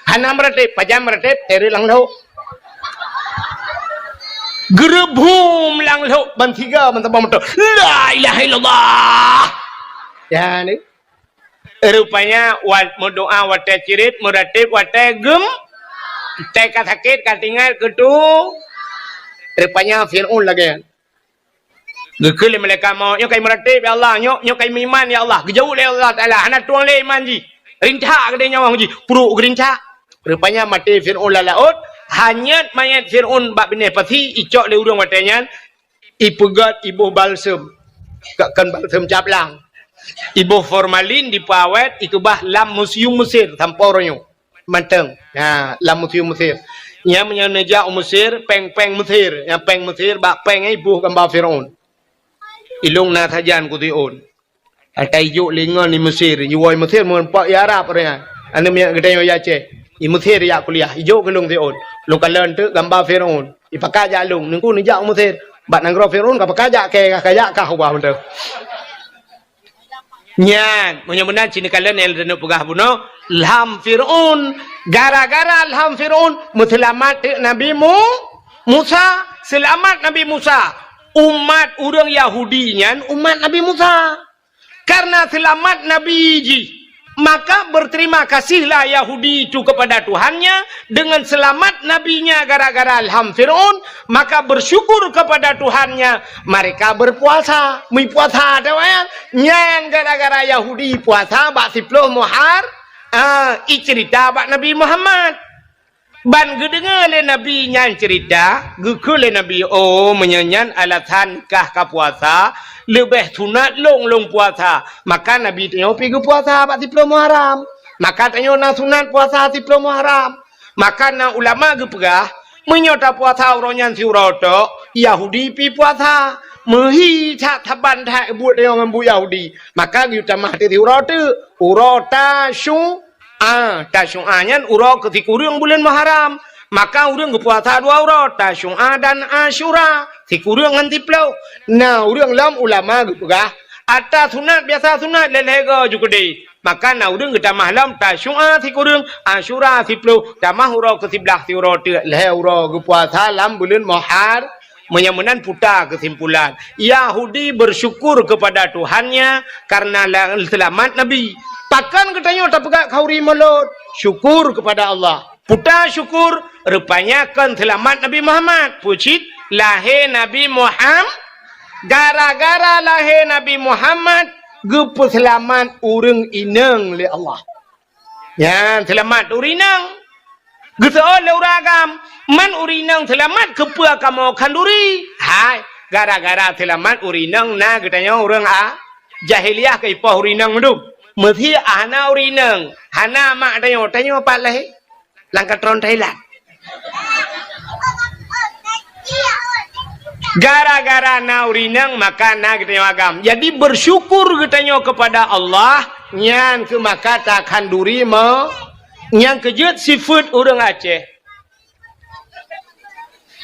Hana meuratéb, pajan meuratéb, teureuk lam lhok. Geureubhum lam lhok, ban tiga, ban sabah moto. La ilaha illallah. Ya, ni. Rupanya, wat meudoá watée cirét, meuratéb watée gem, watée ka sakét, ka teuingat keu tu. Rupanya Fir'aun lagée nyan. Geukheun lé malaikat maut, "Nyoe ka meuratéb, ya Allah, nyoe, nyoe ka meuiman, ya Allah." Geujaweueb lé Allah Taala, "Hana tueng lé iman jih. Rintak keudeh nyawöng jih, pruek geurintak." Rupanya maté Fir'aun lam laôt, hanyut manyét Fir'aun bak binéh pasi, icok lé ureuëng watée nyan, ipeugét iboh balsem, kon balsem caplang. Iboh formalin dipeuawét, ikeubah lam museum Mesir sampoe uroe nyoe. Mantong. Ha, lam museum Mesir. Nyan meunyoe neujak u Mesir, péng-péng Mesir. Nyang péng Mesir, bak péng nyan iboh gamba Fir'aun. Ilong na sajan keu Fir'aun. Ata ijok lé ngon i Mesir, iwoe i Mesir meureumpok i Arab ureuëng nyan. Aneuëk miet geutanyoe i Aceh. I Mesir ijak kuliah, ijok keu lôn Fir'aun. Lôn kalon teuk gamba Fir'aun. Ipakat jak lôn, nungku neujak u Mesir. Bak nanggroe Fir'aun ka pakat jak kée, ka jak kah ubah mantong. Nyan, meunyoe meunan cit neukalon nyang lôn peugah bunoe, lham Fir'aun. Gara-gara lham Fir'aun, meuseulamat teuk Nabi Mu-, Musa. Seulamat Nabi Musa. Umat ureuëng Yahudi nyan umat Nabi Musa. Karena seulamat Nabi jih, maka berterima kasihlah Yahudi itu kepada Tuhannya dengan selamat nabinya gara-gara lham Fir'aun, maka bersyukur kepada Tuhannya, mereka berpuasa. Meupuasa, ada nyan gara-gara Yahudi puasa bak siploh Muhar-, ah, icerita bak Nabi Muhammad. Ban geudeungoe lé Nabi nyan ceurita, geukheun lé Nabi, "Oh, meunyoe nyan alasan kah ka puasa, leubeh sunat lôn lôn puasa." Maka Nabi tanyoe pi geupuasa bak siploh Muharram. Maka tanyoe na sunat puasa siploh Muharram. Maka na ulama geupeugah, meunyoe tapuasa uroe nyan siuroe tok, Yahudi pi puasa. Meuhi that saban that buet tanyoe ngon buet Yahudi. Maka geuyue tamah teuk siuroe teuk, uroe Tasyu-, Ah, Tasyu'a nyan uroe keu sikureueng buleuen Muharram. Maka ureuëng geupuasa dua uroe, Tasyu'a dan Asyura, sikureueng ngon siplôh. Na ureuëng lom ulama geupeugah, ata sunat biasa sunat lhée-lhée goe ju keudeh. Maka na ureuëng geutamah lom Tasyu'a sikureueng, Asyura siplôh, tamah uroe keusiblaih siuroe teuk, lhée uroe geupuasa lam buleuen Muhar-, Meunyoe meunan puta keusimpulan, Yahudi bersyukur kepada Tuhannya karena la-, seulamat Nabi. Pakon geutanyoe tapeugah khanduri mulod? Syukur kepada Allah. Puta syukur, rupanya kon seulamat Nabi Muhammad. Peue cit? Lahé Nabi Muham-, gara-gara lahé Nabi Muhammad, geupeuseulamat ureuëng inong lé Allah. Nyan seulamat ureuëng inong. Geuseuôt lé ureuëng agam, man ureuëng inong seulamat, keupeue kamoe khanduri? Hai, gara-gara seulamat ureuëng inong na geutanyoe ureuëng a-, jahiliyah keu ipoh ureuëng inong mandum. Meusé hana ureuëng inong, hana mak tanyoe, tanyoe pat lahé? Lam katron Thailand. Gara-gara na ureuëng inong, maka na geutanyoe agam. Jadi, bersyukur geutanyoe kepada Allah, nyan keuh maka takhanduri mo-, nyang keujeuet sifeuet ureuëng Aceh.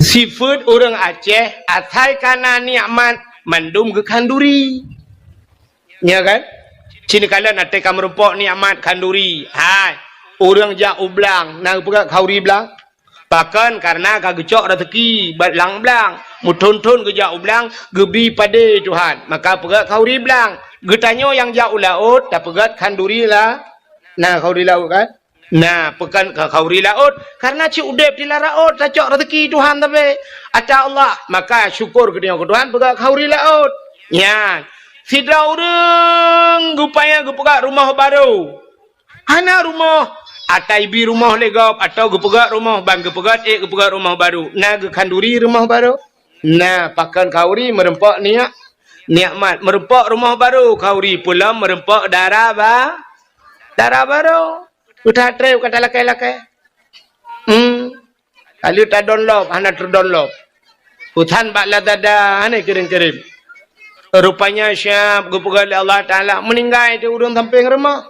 Sifeuet ureuëng Aceh, asai ka na nikmat, mandum geukhanduri. Nya kan? Cit neukalon até ka meurumpok nikmat khanduri. Hai, ureuëng jak u blang, na geupeugah khanduri blang? Pakon? Karena ka geucok raseuki bak lam blang. Meuthon-thon geujak u blang, geubi padé Tuhan. Maka peugah khanduri blang. Geutanyoe nyang jak u laôt, tapeugah khanduri la-, na khanduri laôt kan? Na, pakon ka khanduri laôt, karena cit udeb di lam laôt, tacok raseuki Tuhan tapi ata Allah, maka syukur geutanyoe keu Tuhan, peugah khanduri laôt. Nyan, sidroe ureuëng geupaya geupeugah rumoh barô. Hana rumoh, ata ibi rumoh lé gob, atawa geupeugah rumoh, ban geupeugah ék geupeugah rumoh barô. Na geukhanduri rumoh barô? Na, pakon khanduri? Meurumpok niat, nikmat. Meurumpok rumoh barô khanduri, peulom meurumpok dara ba-, dara barô. Udah treb kata lakée-lakée. Hmm. Lalu ta download, hana ter download. Utan bak Lazada, hana kirim-kirim. Rupanya siap geupeugah lé Allah Taala, meuninggai di ureuëng sampéng rumoh.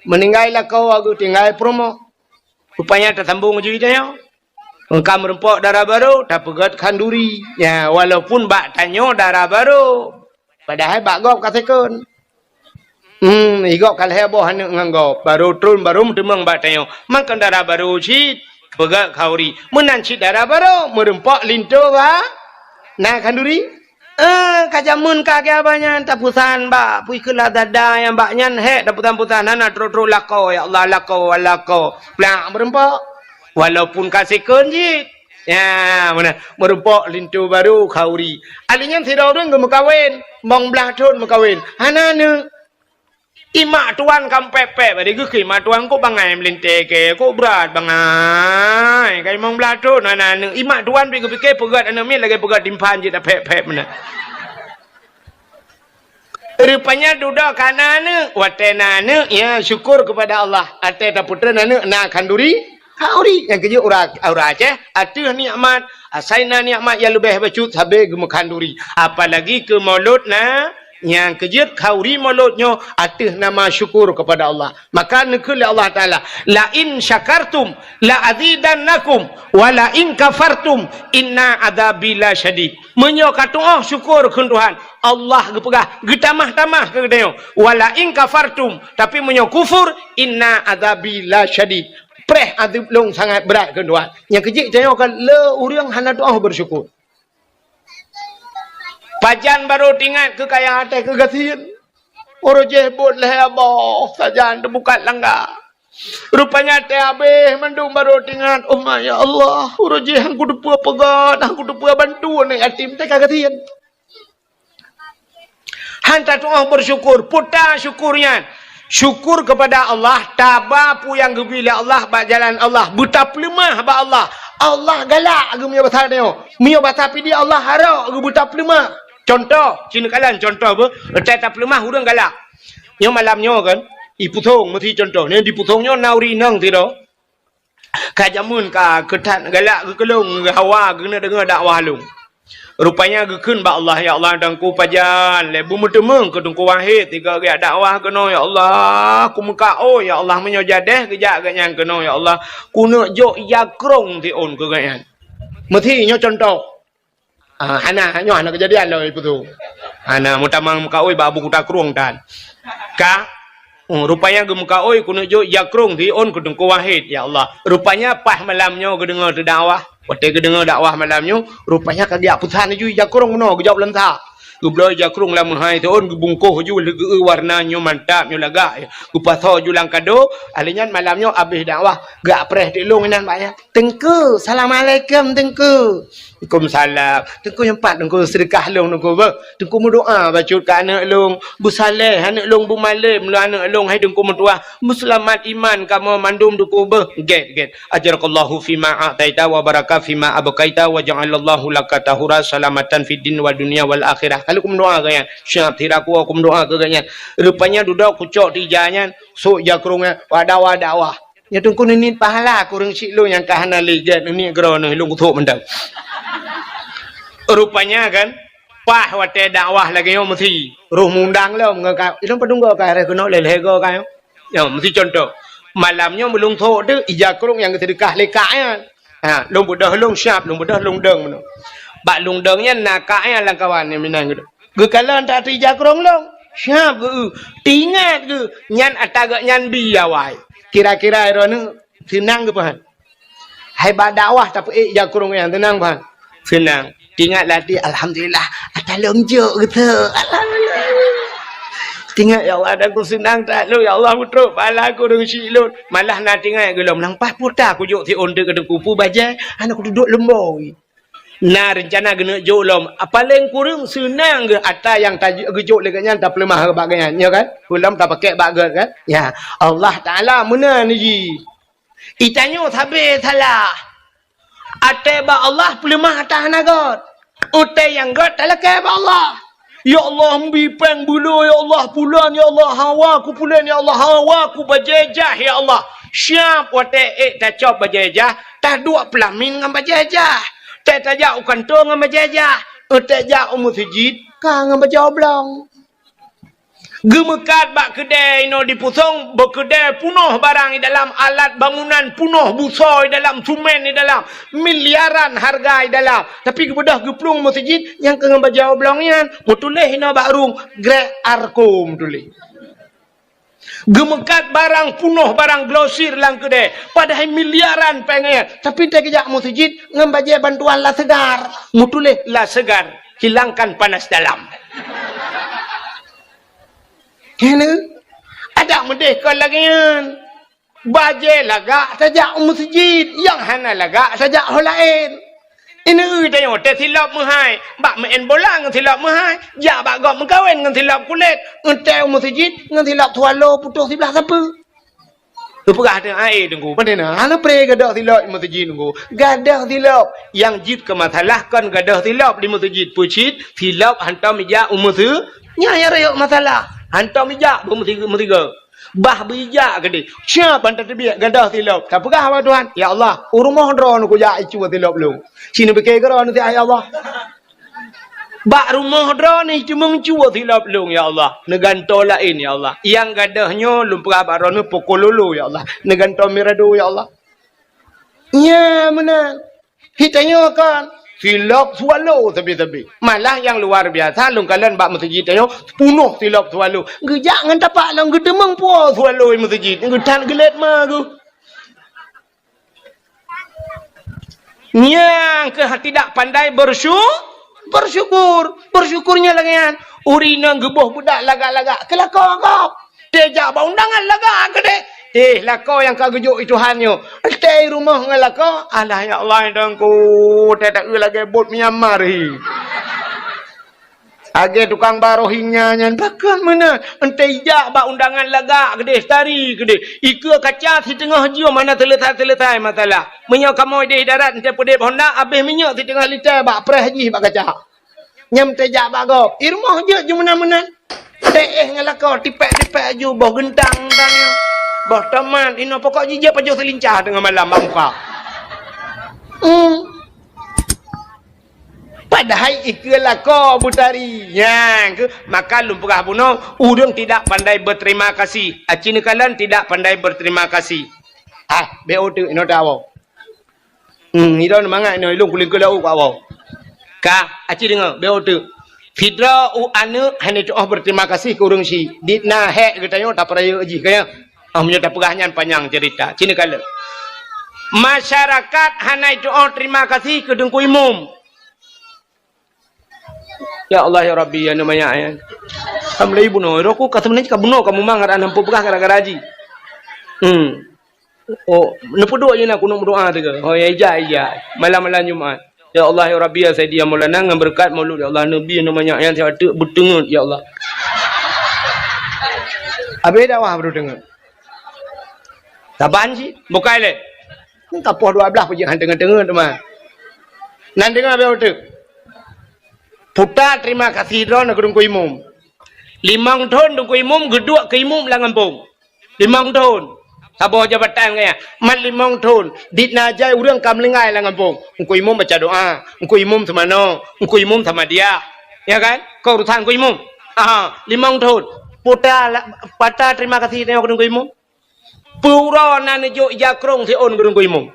Meuninggai lakoe geutinggai peurumoh. Rupanya tasambong jih tanyoe. Engka meurumpok dara barô, tapeugah khanduri. Ya, walaupun bak tanyoe dara barô. Padahai bak gob ka second. Hmm, i gob ka lhée boh aneuk ngon gob. Barô tron, barô meuteumong bak tanyoe. Makon dara barô cit, peugah khanduri. Meunan cit dara barô, meurumpok linto ba-, na khanduri. Eh, ka jameun ka geuh abah nyan, tapusan bak, pui keu Lazada nyang bak nyan, hék, tapusan-pusan, hana trok-trok lakoe, ya Allah, lakoe, lakoe. Plak, meurumpok. Walaupun ka second cit. Ya, meunan. Meurumpok linto barô khanduri. Ahli nyan sidroe ureuëng geumeukawen, limong blaih thon meukawen. Hana aneuk. I mak tuan ka pép-pép, bari geukheun mak tuan, "Kok bangai meulintèe kèe, kok brat bangai. Ka limong blaih thon hana aneuk." I mak tuan pih geupike peugöt aneuk miet lagèe peugöt timphan jeuet pép-pép meunan. Rupanya dudoe ka na aneuk. Watèe na aneuk, ya syukur kepada Allah. Watèe tapeutreun aneuk na khanduri, khanduri. Nyang keujeuet ureueng, ureueng Aceh, ateueh nikmat, asai na nikmat nyang leubeh bacut sabe geumeukhanduri. Apalagi keu mulod na, nyang keujeuet khanduri mulod nyoe ateueh nama syukur kepada Allah. Maka neukheun lé Allah Taala, "La in syakartum la azidannakum, wa la in kafartum inna adzabi lasyadid." Meunyoe katu'oh syukur keu Tuhan, Allah geupeugah, geutamah-tamah keu geutanyoe. "Wa la in kafartum," tapi meunyoe kufur, "inna adzabi lasyadid." Preh azeub lôn sangat brat keu Tuhan. Nyang keujeuet tanyoe ka le ureueng hana tu'oh beusyukur. Pajan barô teuingat keu kaya até keu gasien. Uroe jéh bot lhèe boh sajan teubukat langga. Rupanya até abéh mandum barô teuingat, "Oh ma, ya Allah, uroe jéh han kuteupeue peugöt, han kuteupeue bantu aneuk yatim teuka gasien." Han tatu'oh beusyukur, peue ta syukur nyan? Syukur kepada Allah, taba peue nyang geubri lé Allah bak jalan Allah, beutapeuleumah bak Allah. Allah galak geuh meunyoe basa tanyoe. Meunyoe basa Pidie Allah harok geuh beutapeuleumah. Contoh, ci neukalon contoh beuh, teuka tapeuleumah ureueng galak. Nyoe malam nyoe kan, i Pusong meusi contoh. Nyoe di Pusong nyoe na ureueng inong sidroe. Ka jameun ka keu that galak geukeulong, geuhawa geuneuk deungoe dakwah lôn. Rupanya geukheun bak Allah, "Ya Allah, Teungku pajan lé beumeuteumeung keu Teungku Wahid sigoe geujak dakwah keunoe, ya Allah. Kumeukaôi, ya Allah, meunyoe jadeh geujak geuhnyan keunoe, ya Allah, kuneuk jok ija krông siôn keu geuhnyan." Meusi nyoe cuntoh. Ah, hana, nyoe hana keujadian lom ipeue tu. Hana meutamang meukaôi bak Abu Kuta Krueng tan. Ka, oh, rupanya geumeukaôi kuneuk jok ija krông siôn keu Teungku Wahid, ya Allah. Rupanya paih malam nyoe geudeungoe teudakwah. Watée geudeungoe dakwah malam nyoe, rupanya ka geujak peusan laju ija krông meunoe geujok lam sa. Geubloe ija krông lam meuhai siôn, geubungkoh laju lé geu-eu warna nyoe mantap, nyoe lagak. Geupasoe laju lam kado, alheuh nyan malam nyoe abéh dakwah, geupreh teuk lôn inan bak nyan. "Teungku, assalamualaikum, Teungku." "Waalaikumsalam." "Teungku, nyoe pat Teungku seudeukah lôn, Teungku, beuh. Teungku meudoá bacut keu aneuk lôn, beusaleh aneuk lôn, beumalém lôn aneuk lôn, hai Teungku meutuah. Beuseulamat iman kamoe mandum, Teungku, beuh." "Gét, gét. Ajarakallahu fima a'taita wa baraka fima abqaita wa ja'alallahu laka tahura salamatan fid din wa dunya wal akhirah." Ka lheueh kumeudoá keu nyan. Siap, sira kuwoe kumeudoá keu geuhnyan. Rupanya dudoe kucok teuh ija nyan, sôk ija krông nyan, wada-wada wah. Nyoe Teungku neuniet pahala kureueng syiek lôn nyang ka hana lé gét neuniet keudroe neuh lôn kuthok mantong. Rupanya kan, paih watée dakwah lagée nyoe meusi, roh mundang lom ngon ka, ilôn padum goe ka rhah keunoe lé lhée goe ka nyoe. Nyoe meusi cuntoh. Malam nyoe meulôn thok teuh ija krông nyang geuseudeukah lé kak nyan. Ha, lôn beudôh lôn siap, lôn beudôh lôn dong meunoe. Bak lôn dong nyan na kak nyan lam kawan nyang meunan geuh. Geukalon that ija krông lôn, siap geu-eu. Teuingat geuh, nyan ata geuhnyan bi awai. Kira-kira droeneuh seunang geuh pahan? Hai bak dakwah tapeuék ija krông nyan seunang pahan? Seunang. Teuingat lam até, "Alhamdulillah, ata lôn jok geuh." Alhamdulillah. Teuingat, "Ya Allah, ata kuseunang that lôn, ya Allah, meutrok pahala kureueng syiek lôn." Malah na teuingat geuh lom, "Nang paih puta kujok siôn teuh keu Teungku, peue bajée hana kuduek leumbôi." Na reuncana geuneuk jok lom. Paléng kureueng seunang geuh ata nyang ta-, geujok lé geuhnyan tapeuleumah bak geuhnyan, nyo kan? Peulom tapakèk bak gét kan? Ya, Allah Taala meunan jih. Itanyoe sabe salah. Até bak Allah peuleumah ata hana gét. Até nyang gét talakèe bak Allah. "Ya Allah, meubi péng beuloe, ya Allah, pulan, ya Allah, hawa ku pulan, ya Allah, hawa ku bajée jah, ya Allah." Siap watée ék tacok bajée jah, taduek peulamin ngon bajée jah. Tée tajak u kantô ngon bajée jah, tée jak u meuseujid ka ngon bajée oblong. Geumeukat bak keudée inoe dipusong, bak keudée punoh barang di dalam, alat bangunan punoh, busoe di dalam, sumen di dalam, miliaran hareuga di dalam. Tapi geubeudôh geuplueng meuseujid nyang keu ngon bajée oblong nyan, meutuléh inoe bak rueng, Grek Arkom tuléh. Geumeukat barang punoh, barang glosir lam keudée, padahai miliaran péng nyan. Tapi tée geujak meuseujid ngon bajée bantuan La Segar, meutuléh La Segar, hilangkan panas dalam. Keuneuk adak meudeh kon lagée nyan. Bajée lagak tajak u meuseujid, nyang hana lagak tajak ho laén. Ineuk tanyoe teusilop meuhai, bak meu'en bola ngon silop meuhai, jak bak gob meukawen ngon silop kulét, eunteuk u meuseujid ngon silop swallow putôh siblah sapeue. Teupeugah teuh, "Ai, Teungku, pane na? Hana pré gadôh silop di meuseujid, Teungku." Gadôh silop. Nyang jeuet keu masalah kon gadôh silop di meuseujid, peue cit silop hantom ijak u meuseu-, nyan nyang rayeuk masalah. Hantom ijak bak meusi-, meusigoe. Bah beujak keudeh. Siap ban tateubiet gadôh silop. Tapeugah bak Tuhan, "Ya Allah, u rumoh droeneuh kujak icu silop lôn." Sineupike keudroe neusiat, "Ya Allah." Bak rumoh droeneuh teumeung cu silop lôn, ya Allah. Neugantoe laén, ya Allah. Nyang gadôh nyoe lôn peugah bak droeneuh poko lolo, ya Allah. Neugantoe mirado, ya Allah. Nyan meunan. Hitanyoe kan silop swallow sabe-sabe. Malah nyang luar biasa lôn kalon bak meuseujid tanyoe punoh silop swallow. Geujak ngon tapak lom geuteumeung po swallow di meuseujid. Geutan geulet ma geuh. Nyang keuh tidak pandai bersyu-, bersyukur. Bersyukurnya lagée nyan. Ureueng inong geuboh beudak lagak-lagak, keu lakoe gob. Tée jak bak undangan lagak keudeh. Teh lakoe nyang ka geujok i Tuhan nyoe. Tée i rumoh ngon lakoe, alah ya Allah, Teungku, tée taeu lagée bot Myanmar hi. Lagée tukang ba Rohingya nyan, pakon meunan. Eunteuk ijak bak undangan lagak keudeh, tari keudeh. Ikeue kaca siteungoh jeuem hana seuleusoe-seuleusoe masalah. Meunyoe kamoe deh darat eunteuk peudeb honda, abéh minyeuk siteungoh lita bak preh jih bak kaca. Nyan eunteuk jak bak gob. I rumoh jeuet ju meunan-meunan. Teuéh ngon lakoe, tipék-tipék ju, boh geuntang-geuntang. Boh tomat, inoe pokok jih jeuet pajoh seulincah teungoh malam bak muka. Hmm. Pat Padahai ikeue lakoe beutari. Nyang keuh, maka lôn peugah bunoe, ureuëng tidak pandai berterima kasih. Aci neukalon tidak pandai berterima kasih. Ah, B O T, inoe tawoe. Hmm, idong mangat nyoe, ilong kuling keulau kau. Ka, aci deungoe, B O T. Fidra u aneuk hana tuoh berterima kasih ke ureuëng si. Dit na hek geutanyoe tapeurayeuk jih kaya. Ah, meunyoe tapeugah nyan panyang cerita. Cina kala. Masyarakat hana tuoh terima kasih ke Teungku Imum. Ya Allah, ya Rabbi, ya namanya ya. Kamu lagi bunuh, rohku kata mana ka bunuh kamu mang ada nampu peugah gara-gara ji. Hmm. Oh, neupeuduek je na kunong berdoa teuka. Oh, ya ija ija. Malam-malam Jumaat. Ya Allah, ya Rabbi, ya Sayyidi, ya Maulana, ngon berkat maulud, ya Allah, Nabi, nama nyak nyan siapa tu beuteuet, ya Allah. Habis dakwah baru dengar. Saban sih, bukai leh. Ni kapoh dua belas pun jangan dengar-dengar teman. Nan dengar habis betul. Puta terima kasih droe keu Teungku Imum. Limong thon Teungku Imum geuduek keu imum lam gampông. Limong thon. Saboh jabatan gaya. Mat limong thon. Dit na jai ureuëng ka meulinggai lam gampông. Teungku Imum baca doa. Teungku Imum seumanoe. Teungku Imum sama dia. Ya kan? Keu urusan Teungku Imum. Ah, limong thon. Puta la-, pata terima kasih tengok Teungku Imum. Peue uroe na neujok ija krong siôn keu Teungku Imum.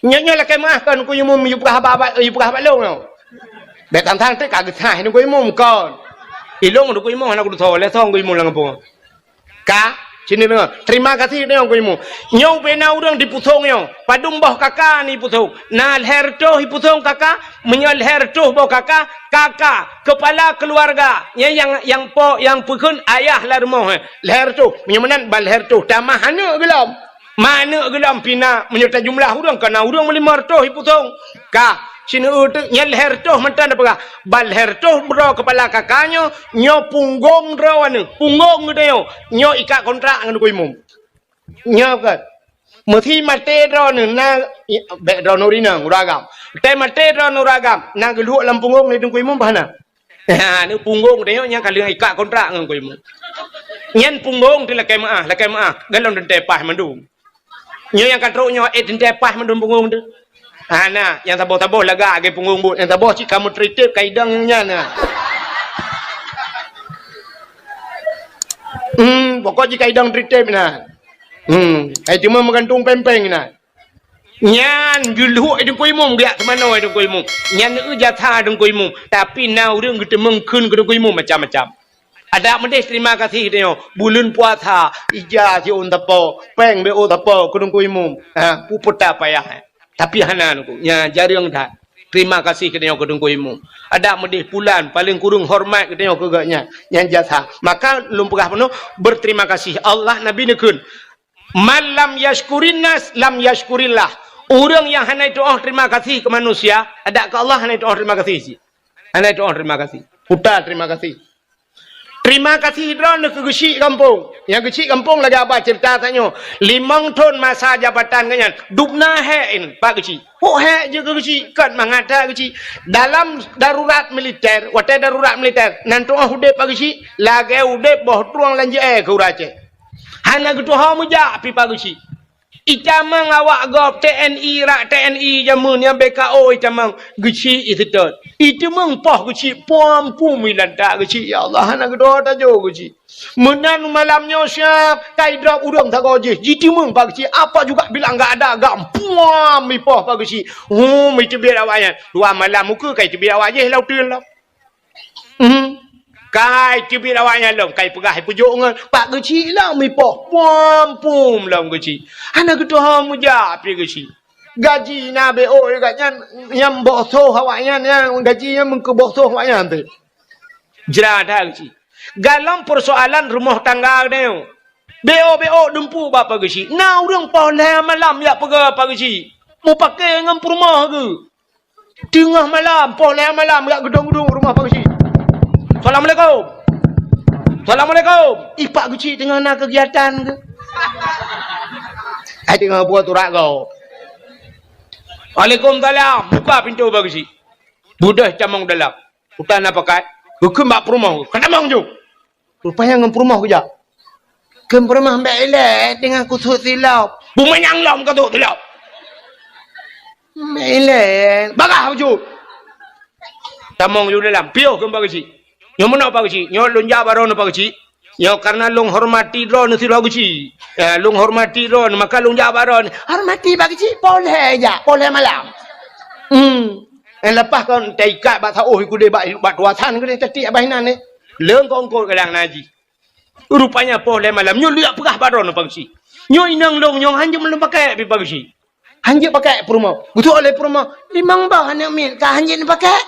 Nyoe, nyoe lakée meuáh kon keu Imum, yue peugah bak, yue peugah bak lôn nyoe. Bék tang-tang teuk ka geusaih keu Imum kon. Ilôn keu Imum hana kudutoe, lé song keu Imum lam gampông. Ka, sini deungoe. Terima kasih deungoe keu Imum. Nyoe ubena ureuëng dipusong nyoe. Padum boh kaka ni pusong. Na lhée reutôh ipusong kaka, meunyoe lhée reutôh boh kaka, kaka, kepala keluarga. Nyan nyang, nyang po, nyang peukheun ayah lam rumoh, eh. Lhée reutôh. Meunyoe meunan ban lhée reutôh tamah aneuk geulom. Ma aneuk geulom pih na, meunyoe tajumlah ureuëng, ka na ureuëng meulima reutôh ipusong. Ka, sineuk teuk nyan lhée reutôh mantong tapeugah. Ban lhée reutôh droe kepala kaka nyoe, nyoe punggong droe aneuk, punggong geutanyoe, nyoe ikat kontrak ngon Teungku Imum. Nyoe kan. Meusi maté droe neuh na, bék droe nuri na, ureuëng agam. Teumaté droe nuri agam, na geulhok lam punggong lé Teungku Imum bah na. Ha, ni punggong tanyoe nyang ka lheueh ikat kontrak ngon Teungku Imum. Nyan punggong teuh lakée meuáh, lakée meuáh, golom teuntée paih mandum. Nyoe nyang ka trok nyoe, eh, teuntée paih mandum punggong teuh. Ha, na, nyang saboh-saboh lagak lagée punggong buet, nyang saboh cit ka meutritép ka idong nyan na. Hmm, pokok jih ka idong tritép na. Hmm, ai teuma meugantung péng-péng na. Nyan geulhok Teungku Imum, geujak teumanoe Teungku Imum. Nyan eu jasa Teungku Imum. Tapi na ureuëng geuteumeung kheun keu Teungku Imum macam-macam. Adak meudeh terima kasih tanyoe. Buleuen puasa, ija siôn tapo, péng B O tapo keu Teungku Imum. Ha, peue peue ta payah, eh. Tapi hana Teungku. Nyan jareueng that. Terima kasih keu tanyoe keu Teungku Imum. Adak meudeh pulan, paléng kureueng hormat keu tanyoe keu geuh nyan. Nyan jasa. Maka lôn peugah bunoe, berterima kasih. Allah Nabi neukheun. Man lam yashkurin nas, lam yashkurillah. Ureuëng nyang hana tuoh terima kasih keu manusia, adak keu Allah hana tuoh terima kasih cit. Hana tuoh terima kasih. Puta terima kasih. Terima kasih droe keu geuchik gampông. Nyang geuchik gampông lagée haba cerita tanyoe. Limong thon masa jabatan geuh nyan, dubna hék in, Pak Geuchik. Hok hék jeuet keu geuchik, kon mangat that geuchik. Dalam darurat militer, watée darurat militer, nan tuoh udeb Pak Geuchik, lagée udeb boh trueng lam jeuée keu ureuëng Aceh. Hana geutuho meujak pih Pak Geuchik. Itamong awak gob T N I, rak T N I jameun nyang B K O itamong Geuchik iseutôt. Iteumeung poh Geuchik puam pum ilantak Geuchik, ya Allah, hana geutuho tajo Geuchik. Meunan malam nyoe siab, ka idrop ureuëng sagoe jih, jiteumeung Pak Geuchik, apa juga bilang gak ada gam puam ipoh Pak Geuchik. Hum, iteubiet awaknyan. Dua malam muka ka iteubiet awak jih lam uteuen lom. Hmm. Kai teubiet awaknyan lom, kai peugah ipeujok ngon Pak Geuchik lom ipoh. Puam pum lom Geuchik. Hana geutuho meujak pih Geuchik. Gaji na B O gobnyan, nyang boh soh awaknyan, nyang gaji nyan meukeu boh soh awaknyan teuh. Jra that Geuchik. Galom peusoalan rumoh tangga geutanyoe. B O B O dumpeue bak Pak Geuchik. Na ureuëng poh lhée malam jak peugah Pak Geuchik. Mupakée ngon peurumoh geuh. Teungoh malam, poh lhée malam, jak geudong-geudong rumoh Pak Geuchik. "Assalamualaikum. Assalamualaikum." Ih, Pak Geuchik teungoh na keugiatan keuh. Ai teungoh buet urat gob. "Waalaikumsalam." Buka pintoe Pak Geuchik. Beudôh tamong dalam. Utan na pakat. Geukheun bak peurumoh. "Ka tamong ju." Rupanya ngon peurumoh geujak. Kheun peurumoh, "Mbek ilée teungoh kusut silop." "Bumanyang lom ka sut silop." "Mbek ilée." "Bagah baju." Tamong yue dalam. Piôh keu Pak Geuchik. Nyoe meunoe Pak Geuchik. Nyoe lôn jak bak droeneuh Pak Geuchik. Nyoe karena lôn hormati droeneuh sidroe Geuchik. Ya, lôn hormati droeneuh, maka lôn jak bak droeneuh. Hormati Pak Geuchik, poh lhèe jak, poh lhèe malam. Hmm. Eh, leupah kon taikat bak saôh keudéh bak, bak tuasan keudéh tatiek bak inan nyoe. Leueng kongkot kadang na jih. Rupanya poh lhèe malam nyoe lheueh peugah bak droeneuh Pak Geuchik. Nyoe inong lôn nyoe hanjeuet lôn pakèk pih Pak Geuchik. Hanjeuet pakèk peurumoh. Geutu'oh lé peurumoh, "Limong boh aneuk miet ka hanjeuet neupakék?"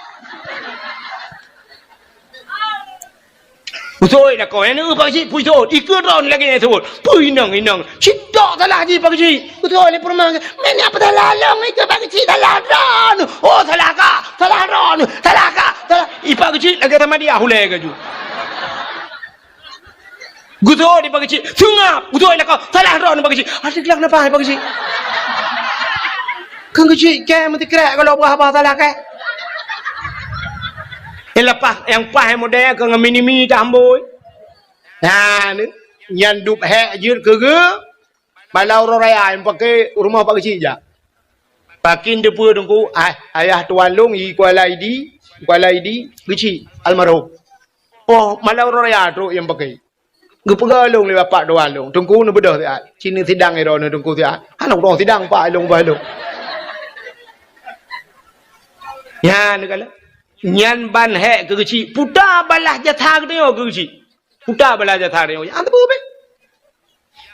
Geutu'oh lakoe, "Aneuk Pak Geuchik, peue jiseuôt?" Ikeue droeneuh lagèe nyan jiseuôt. "Peue inong, inong?" Cit tok salah jih Pak Geuchik. Geutu'oh lé peurumoh, "Meunyoe peue salah lôn, ikeue Pak Geuchik salah droeneuh." "Oh, salah kah? Salah droeneuh. Salah kah? Salah." I Pak Geuchik lagèe sama dia hulèe laju. Geutu'oh di Pak Geuchik, seungab. Geutu'oh lakoe, salah droeneuh Pak Geuchik. Adak lôn napa Pak Geuchik? Keu Geuchik kèe meusikrek kalau peugah haba salah kèe. Nyang leupah, nyang paih model keu ngon mini-mini tambôi. Nah, ni, nyan dub hék jeuet keu geu. Bala uroe raya nyang paké u rumoh Pak Geuchik jak. Pakon teupeue Teungku, ah, ayah tuan lôn i Kuala Idi, Kuala Idi, Geuchik, almarhum. Oh, malam uroe raya trok nyang paké. Geupeugah lôn lé bapak tuan lôn, "Teungku neubeudôh siat, ci neusidang droeneuh Teungku siat." Hana udong sidang pak lôn bah lôn. Nyan kala. Nyan ban hék keu Geuchik, puta balah jasa geutanyoe keu Geuchik. Puta balah jasa geutanyoe. Nyang teupeue beh.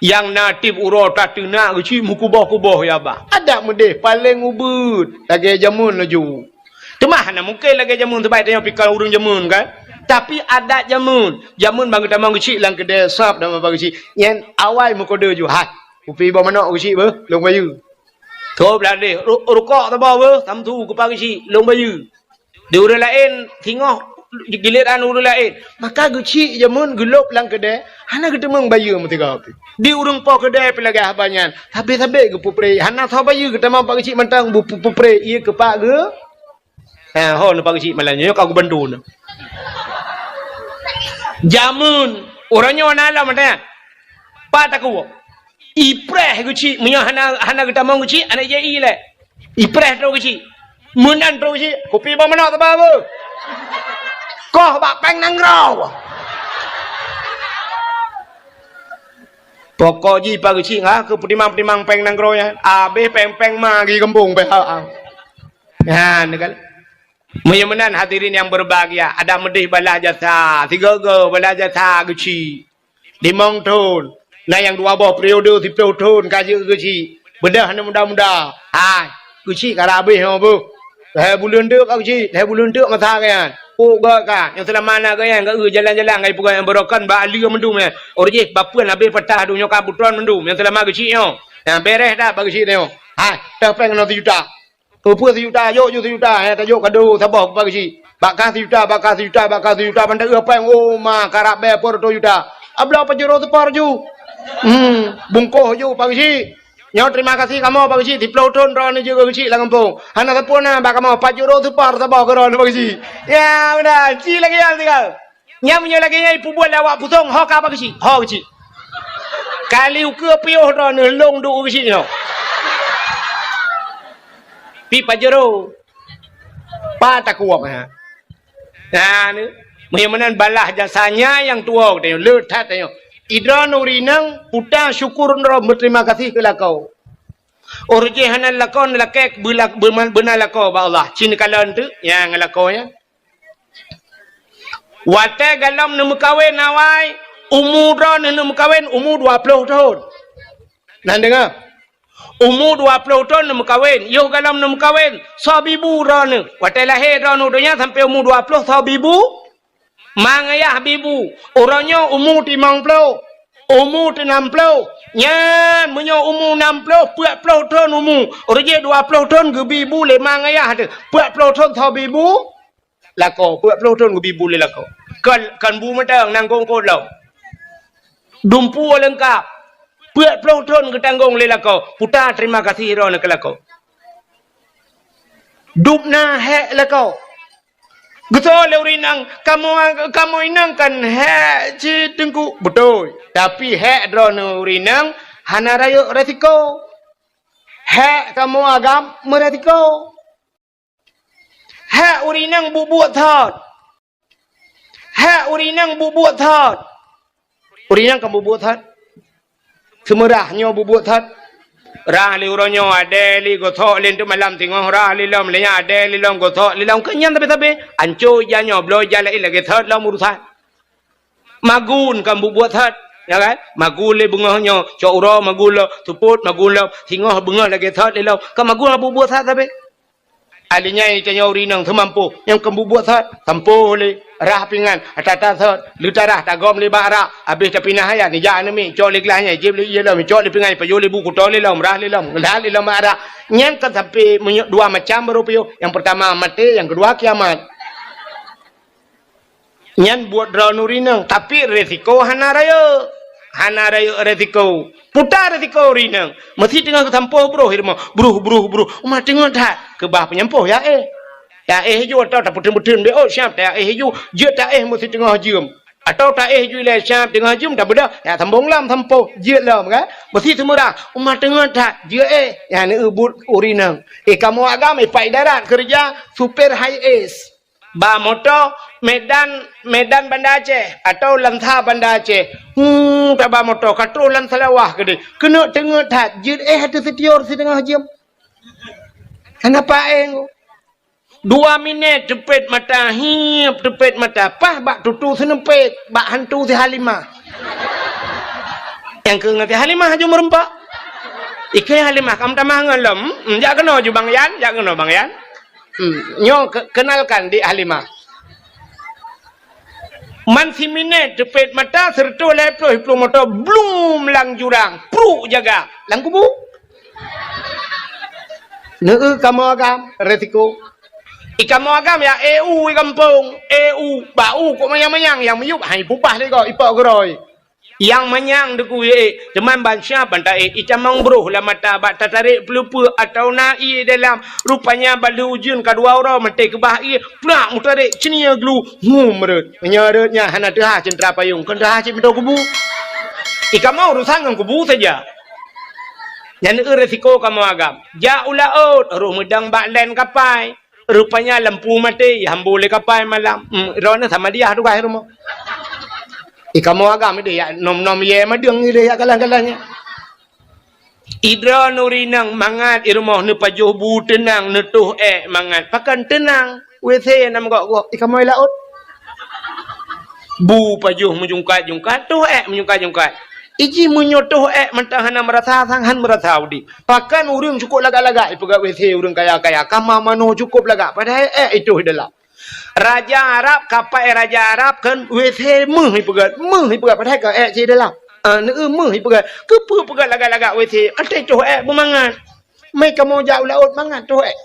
Nyang na tiep uroe tateunak Geuchik meukuboh-kuboh ya bah. Adak meudeh paleng ubeuet lagèe jameun laju. Teuma hana mungken lagèe jameun, sabab tanyoe pih kon ureueng jameun kan. Tapi adat jameun, jameun ban geutamong Geuchik lam keudè sab dan Pak Geuchik. Nyan awai meukodeu ju, "Hai, kupi boh manok Geuchik beuh, lôn bayeue." Tôb ladeh, ru-, rukok saboh beuh, samsu keu Pak Geuchik, lôn bayeue. Di ureueng laén singoh giliran ureueng laén. Maka Geuchik jameun geulôb lam keudè, hana geuteumeung bayeue meusigoe pih. Di ureueng po keudè pih lagèe haba nyan, sabé-sabé geupeupreh, hana soe bayeue geutamong Pak Geuchik mantong bu-, pu-, peupreh ié keu Pak Geu-, ha, ho nyoe Pak Geuchik malam nyoe ka geubantu nyoe. Jameun, uroe nyoe na lom ada. Pat takue. Ipreh Geuchik, meunyoe hana, hana geutamong Geuchik, hana jai lé. Ipreh trok Geuchik. Meunan trok Geuchik, kupi boh manok saboh beuh. Koh bak péng nanggroe. Pokok jih Pak Geuchik, ha, keu peutimang-peutimang péng nanggroe nyan. Abéh péng-péng ma geugampông pih ha. Nyan kan. Meunyoe meunan hadirin nyang berbahagia, adak meudeh balah jasa, sigoe-goe balah jasa Geuchik. Limong thon, na nyang dua boh periode siplôh thon ka jeuet Geuchik. Beudôh aneuk muda-muda. Hai, Geuchik ka habéh nyoe beuh. Lhèe buleuen teuk ka Geuchik, lhèe buleuen teuk masa geuh nyan. Pok geuh ka, nyang seulama na geuh nyan, geuh jalan-jalan ngon peugah nyang beurokon bak aleue mandum nyan. Uroe jih bapeuen habéh patah donya ka butron mandum, nyang seulama Geuchik nyoe. Nyang bèrèh that bak Geuchik nyoe. Hai, teuh péng keunoe sijuta. Peue-peue sijuta, jok ju sijuta, eh, tajok kado saboh bak Geuchik. Bak kah sijuta, bak kah sijuta, bak kah sijuta, ban teuh péng, oh, ma, karab bèe peuet reutôh juta. Abloe Pajero Super ju. Hmm, bungkôh ju Pak Geuchik. Nyoe terima kasih kamoe Pak Geuchik, siplôh thon droeneuh jeuet keu Geuchik lam gampông. Hana sapeue na bak kamoe, Pajero Super saboh keu droeneuh Pak Geuchik. Ya, meunan, ci lagèe nyan sigoe. Nyan meunyoe lagèe nyan ipeubuet lé awak Pusong, ho ka Pak Geuchik, ho Geuchik. Kali ukeue piôh droeneuh lôn duek u Geuchik nyoe. Pih Pajero. Pat takue, ha. Nah, ni. Meunyoe meunan balah jasa nyan nyang tuwoe geutanyoe, le that tanyoe. Droeneuh ureueng inong, puta syukur droe, beuterima kasih keu lakoe. Uroe jih hana lakoe, lakèe beula-, beuma-, beuna lakoe bak Allah. Ci neukalon teuk nyang lakoe nyan. Watèe galom neumeukawen awai, umu droeneuh neumeukawen umu dua plôh thon. Nan deungö, umu dua plôh thon neumeukawen, yoh galom neumeukawen, soe bibu droeneuh. Watèe lahé droeneuh u donya sampoe umu dua plôh, soe bibu? Ma ngayah bibu. Uroe nyoe umu limong plôh, umu nam plôh. Nyan meunyoe umu nam plôh, peuet plôh thon umu. Uroe jih dua plôh thon geubi bu lé ma ngayah teuh. Peuet plôh thon soe bibu? Lakoe, peuet plôh thon geubi bu lé lakoe. Kon, kon bu mantong, nangkong kot lom. Dumpeue leungkap. Peuet plôh thon geutanggong lé lakoe. Puta terima kasih droeneuh keu lakoe. Dub na hék lakoe. Geusoe lé ureueng inong, "Kamoe, kamoe inong kan hék cit Teungku." Beutôi. Tapi hék droeneuh ureueng inong hana rayeuk resiko. Hék kamoe agam meuresiko. Hak ureueng inong buet-buet thot. Hak ureueng inong buet-buet thot. Ureueng inong kan buet-buet thot. Seumeurah nyoe buet-buet thot. Rah lé uroe nyoe, adèe lé gosok lé, teuk malam singoh rah lé lom, lé nyan adèe lé lom, gosok lé lom. Keu nyan sabe-sabe. Anco ija nyoe, bloe ija laén lagèe thot lom urusan. Magun kan buet-buet thot, ya kan? Magun lé beungoh nyoe, cok uroe magun lom, seupôt magun lom, singoh beungoh lagèe thot lé lom. Kan magun buet-buet thot sabe. Alèh nyan tanyoe ureueng inong teumampôh, nyang keu buet-buet thot, sampôh lé, rah pingan, ata-ata thot, leutarah tagom lé bak rak, abéh tapinah ayat, nijak aneuk miet, cok lé glah nyan, jieb lé ié lom, cok lé pingan, pajoh lé bu, kuto lé lom, rah lé lom, glah lé lom bak rak. Nyan kan sampoe meunyoe dua macam baru piôh. Nyang peurtama maté, nyang keudua kiamat. Nyan buet droeneuh ureueng inong, tapi resiko hana rayeuk. Hana rayeuk resiko. Puta resiko ureueng inong. Meusi teungoh geusampôh broh i rumoh. Broh, broh, broh. Uma teungoh that. Keubah peunyampôh ya éh. Ya éh ju atau tapeuteun-peuteun bé, oh, siap ta éh ju. Jeuet ta éh meusi teungoh jeuem. Atau ta éh ju ilèe siap teungoh jeuem tabeudoh. Ya sambông lom sampôh. Jeuet lom kan. Meusi seumeurah. Uma teungoh that. Jeuet éh. Ya neueu buet ureueng inong. Eh, kamoe agam, eh, Pak Idarat keureuja supir high S. Ba moto Medan, Medan Banda Aceh atau Lansa Banda Aceh. Hmm, taba moto ka troh lam Seulawah keudéh. Keuneuk teungeut that, jeuet éh ateueh sitior siteungoh jeuem. Kenapa éh? Dua minèt teupet mata, hiep teupet mata, paih bak tutoe seuneupet, bak hantu si Halimah. Nyang keu ngon si Halimah aju meureumpok. Ikeu Halimah, kamoe tamah ngon lom. Hmm, jak keunoe ju Bang Yan, jak keunoe Bang Yan. Hmm, nyoe ke-, kenalkan Dik Halimah. Man siminèt teupet mata, seureutôh lhèe ploh, ploh moto, blum lam jurang, pruk jaga, lam kubu. Neueu kamoe agam, resiko. I kamoe agam ya, eu i gampông, eu, bak u kok manyang-manyang, nyang miyueb hai pubah lé gob, ipok geurôi. Nyang manyang deukui ék, teuma ban siap ban taék, itamong broh lam mata bak tatarek peuleupeue atau na ié dalam. Rupanya ban lheueh ujeuen ka dua uroe maté keubah ié, plak meutarek ceunie glu, hum rhot. Meunyoe rhot nyan hana teuhah ceuntra payong, kon teuhah cit meudo kubu. I kamoe urusan ngon kubu saja. Nyan eu resiko kamoe agam. Jak u laôt, roh meudong bak lén kapai. Rupanya lampu maté, ihambô lé kapai malam. Hmm, droeneuh sama diah tugaih rumoh. I kamoe agam ideh yak nom-nom yé madeueng ideh yak galah-galah nyan. I droeneuh rinang mangat i rumoh neupajoh bu teunang neutoh ék mangat. Pakon teunang? WC nam gok-gok. I kamoe laôt. Bu pajoh meujungkat-jungkat, toh ék meujungkat-jungkat. Iji meunyoe toh ék mantong hana meurasa sang han meurasa udeb. Pakon ureueng cukôp lagak-lagak ipeugah WC ureueng kaya-kaya, kama manoe cukôp lagak, padahai ék itoh i dalam. Raja Arab, kapai raja Arab kan WC meuh ipeugah, meuh ipeugah, padahai ka ék cit i dalam. Ah, neueu meuh ipeugah. Keupeue peugah lagak-lagak WC? Até toh ék beumangat. Mé kamoe jak u laôt mangat toh ék.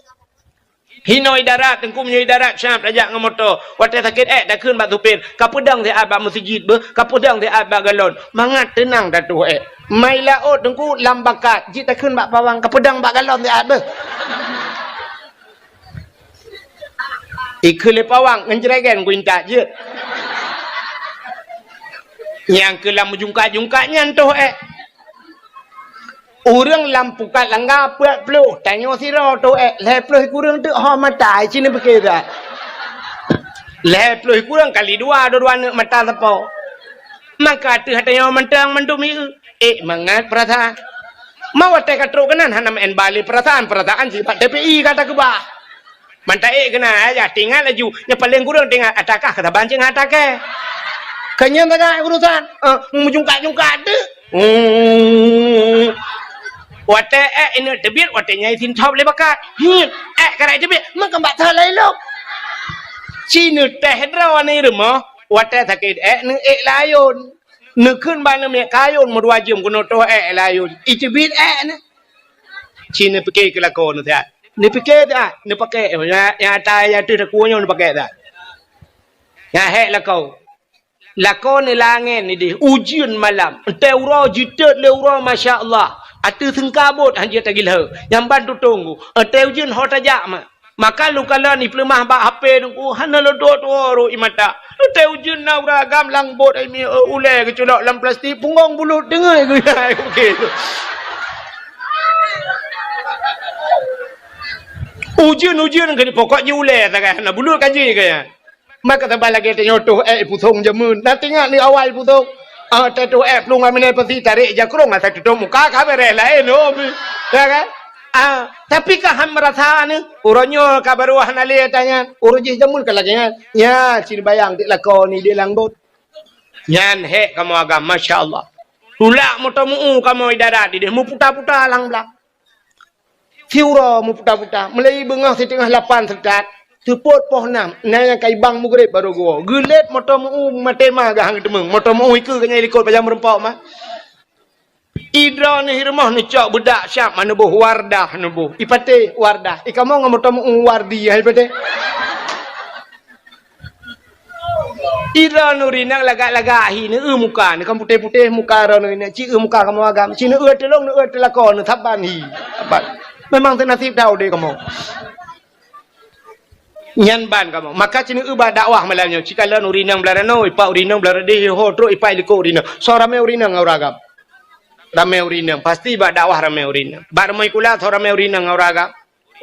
Hinoe i darat, teungku meunyoe i darat siap tajak ngon moto. Watée sakét ék takheun bak supir, "Kapeudong siat bak meuseujid beuh, kapeudong siat bak galon." Mangat teunang tatoh ék. Mai laôt teungku lam bakat, jeuet takheun bak pawang, "Kapeudong bak galon siat beuh." Ikheun lé pawang ngon jregen kuintat jeuet. Nyang keu lam meujungkat-jungkat nyan toh ék. Ureuëng lam pukat langga peuet ploh, tanyoe sidroe toh ék, lhée ploh kureueng teuk ho mata, ci neupike that. Lhée ploh kureueng kali dua, dua-dua neuk mata sapo. Maka ateueh tanyoe mantong mandum ieu, ék mangat peurasaan. Ma watée ka trok keunan hana meu'en bale peurasaan, peurasaan sipat T P I ka takeubah. Mantong ék keunan, ayah teuingat laju. Nyang paleng kureueng teuingat, atakah keu saban cit ngon atakée. Keu nyan sagai urusan, eh, meujungkat-jungkat teuk. Hmm. Watée ék ineuk teubiet, watée nyan isintop lé bakat. Hiet, ék karai teubiet, meukeubak that laén lom. Ci neutéh droe ni rumoh, watée sakét ék neuék layôn. Neukheun bak neumiet kayôn meudua jeuem keunoe toh ék layôn. Iteubiet ék nyan. Ci neupike keu lakoe neusiat. Neupike siat, neupake, nyang, nyang ata nyang ateueh takue nyoe neupake siat. Nyang hék lakoe. Lakoe neulangén ideh, ujeuen malam. Entée uroe jiteuet lé uroe, masya Allah. Ateueh seungka bot han jeuet tagilheu. Nyang ban tutong ku. Entée ujeuen ho tajak ma. Maka lôn kalon ipeuleumah bak H P teungku, hana lôn tuwoe-tuwoe rot i mata. Entée ujeuen na ureuëng agam lam bot ai mi, eh, ulée geuculok lam plastik, punggong bulut deungoe geuya. Oke. Ujeuen-ujeuen keu di pokok jih ulèe sagai hana buleuen ka jih keu nyan. Maka saban lagèe tanyoe toh èk ipusong jameun. Na teuingat ni awai ipusong. Ah, teutoh èk plueng aminai pasi tarek jakrong asai tutup muka ka beres laén, oh. Ya kan? Ah, tapi ka han meurasa ni, uroe nyoe ka barô hana lé ata nyan. Uroe jih jameun ka lagèe nyan. Nya, cit bayang dik lakoe ni di lam bot. Nyan hék kamoe agam, masya Allah. Tulak moto meu-u kamoe di darat idéh, meuputa-puta lam blang. Siuroe meuputa-puta, meulai beungoh siteungoh lapan seutôt, seupôt poh nam, na nyang ka ibang mugreb barô geuwoe. Geulét moto meu-u maté ma geuh han geuteumeung, moto meu-u ikeue geuh nyan ilikot pajan meurumpok ma. Idroeneuh i rumoh neucok beudak siab ma neuboh Wardah neuboh. Ipatéh Wardah, ikamoe ngon moto meu-u Wardi hai patéh. Idroeneuh rinang lagak-lagak hi, neueu muka, neukan putéh-putéh muka droeneuh rinang, ci eu muka kamoe agam, ci neueu tulông, neueu teulakô, neusaban hi. Saban. Memang teunasib that udép kamoe. Nyan ban kamoe. Maka ci neueu bak dakwah malam nyoe, ci kalon ureueng inong blah ranoe, ipak ureueng inong blah radeh, ho trok ipak ilikot ureueng inong. Soe ramé ureueng inong ngon ureueng agam? Ramé ureueng inong. Pasti bak dakwah ramé ureueng inong. Bak rumoh sikula soe ramé ureueng inong ngon ureueng agam?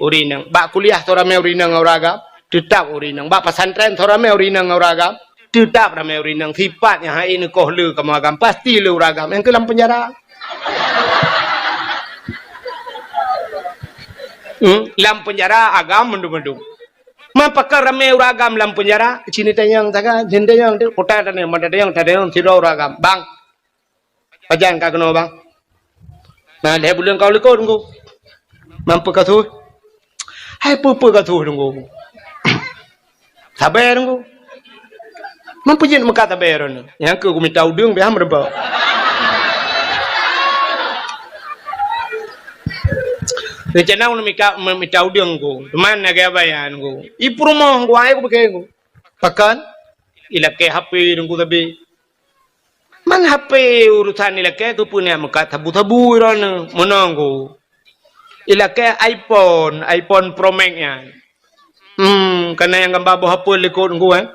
Ureueng inong. Bak kuliah soe ramé ureueng inong ngon ureueng agam? Teutap ureueng inong. Bak pesantren soe ramé ureueng inong ngon ureueng agam? Teutap ramé ureueng inong. Sipat nyang hai neukoh le kamoe agam, pasti le ureueng agam. Nyang keu lam penjara. Hmm, lam penjara agam mandum-mandum. Man pakon ramé ureueng agam lam penjara? Ci neutanyong sagai, ci neutanyong di kota tadi, meunan tanyong, tanyong sidroe ureueng agam. Bang, pajan ka keunoe, Bang? Na lhèe buleuen ka u likot, Teungku. Man peue ka su? Hai peue-peue ka su, Teungku. Sabe, Teungku. Man peue jeuet meukat sabe droeneuh? Nyang keu kumita udeueng pih han meureubah. Reuncana ulôn mika, meumita udeueng, Teungku. Teuma lagèe abaya, Teungku. I peurumoh, Teungku, ai kupiké, Teungku. Pakon? Ilakèe H P, Teungku, sabe. Man H P urusan ilakèe keupeue neujak meukat sabu-sabu droeneuh, meunan, Teungku. Ilakèe iPhone, iPhone Pro Max nyan. Hmm, ka na nyang gamba boh apel likot, Teungku, eh.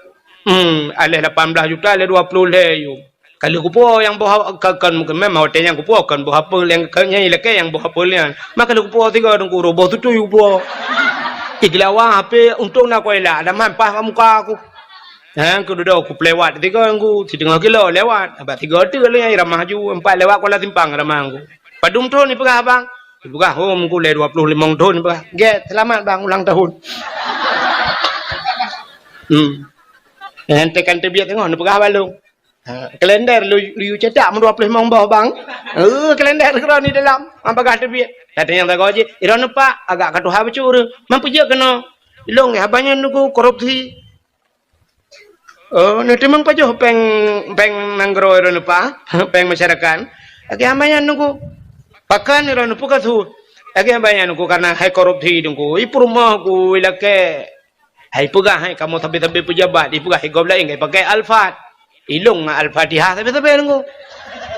Hmm, aléh lapan blah juta, aléh dua ploh lhèe yuem. Ka lheueh kupuwoe nyang boh a-, ka, kan, memang watèe nyan kupuwoe kan boh apel nyang, ka, nyang ilakèe nyang boh apel nyan. Maka lheueh kupuwoe sigoe, Teungku, roh boh tutui kupuwoe. Igeulawa H P untông na kuilak, ada man paih bak muka aku. Ha, keu dudoe kupeuléwat sigoe, Teungku, siteungoh kilo lewat. Bak sigoe teuk lé nyang ramah ju, empat lewat Kuala Simpang ramah, Teungku. Padum thon ipeugah, Bang? Ipeugah, "Oh, Teungku, lé dua ploh limong thon," ipeugah. "Gèt, seulamat, Bang, ulang tahun." Hmm. Nyang tekan teubiet teungoh neupeugah bak lôn. Ha, kalender lu, lu cetak meudua ploh limong boh, Bang. Eh, kalender keudroe di dalam. Bang peugah teubiet. Kata nyang sagoe jih, "Droeneuh, Pak, agak ka tuha bacut ureueng. Man peue jeuet keunoe?" "Ilôn, haba nyan, Teungku, korupsi." "Oh, neuteumeung pajoh péng, péng nanggroe droeneuh, Pak, péng masyarakat?" "Lagèe haba nyan, Teungku." "Pakon droeneuh, peue ka su?" "Lagèe haba nyan, Teungku, kareuna hai korupsi, Teungku. I peurumoh ku ilakèe. Hai peugah hai kamoe sabe-sabe peujabat, ipeugah hai gob laén, hai pakai Alphard. Ilôn ngon Al-Fatihah sabe-sabe, Teungku.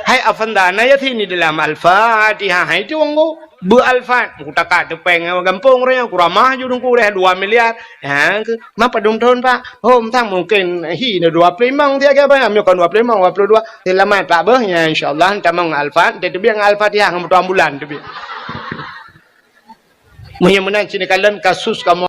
Hai Afanda, na Yasin di dalam Al-Fatihah hai, Teungku. Beu Alphard, kutaka teupeng gampông roh nyan, kuramah ju, Teungku, deh dua miliar." Ha, keu, "Man padum thon, Pak?" "Oh, mantong mungken hi na dua ploh limong siat, Bang. Meunyoe kon dua ploh limong, dua puluh dua." "Seulamat, Pak, beuh. Nyan, insya Allah, tamong Alphard, teubiet ngon Al-Fatihah ngon moto ambulan teubiet." Meunyoe meunan, ci neukalon kasus kamoe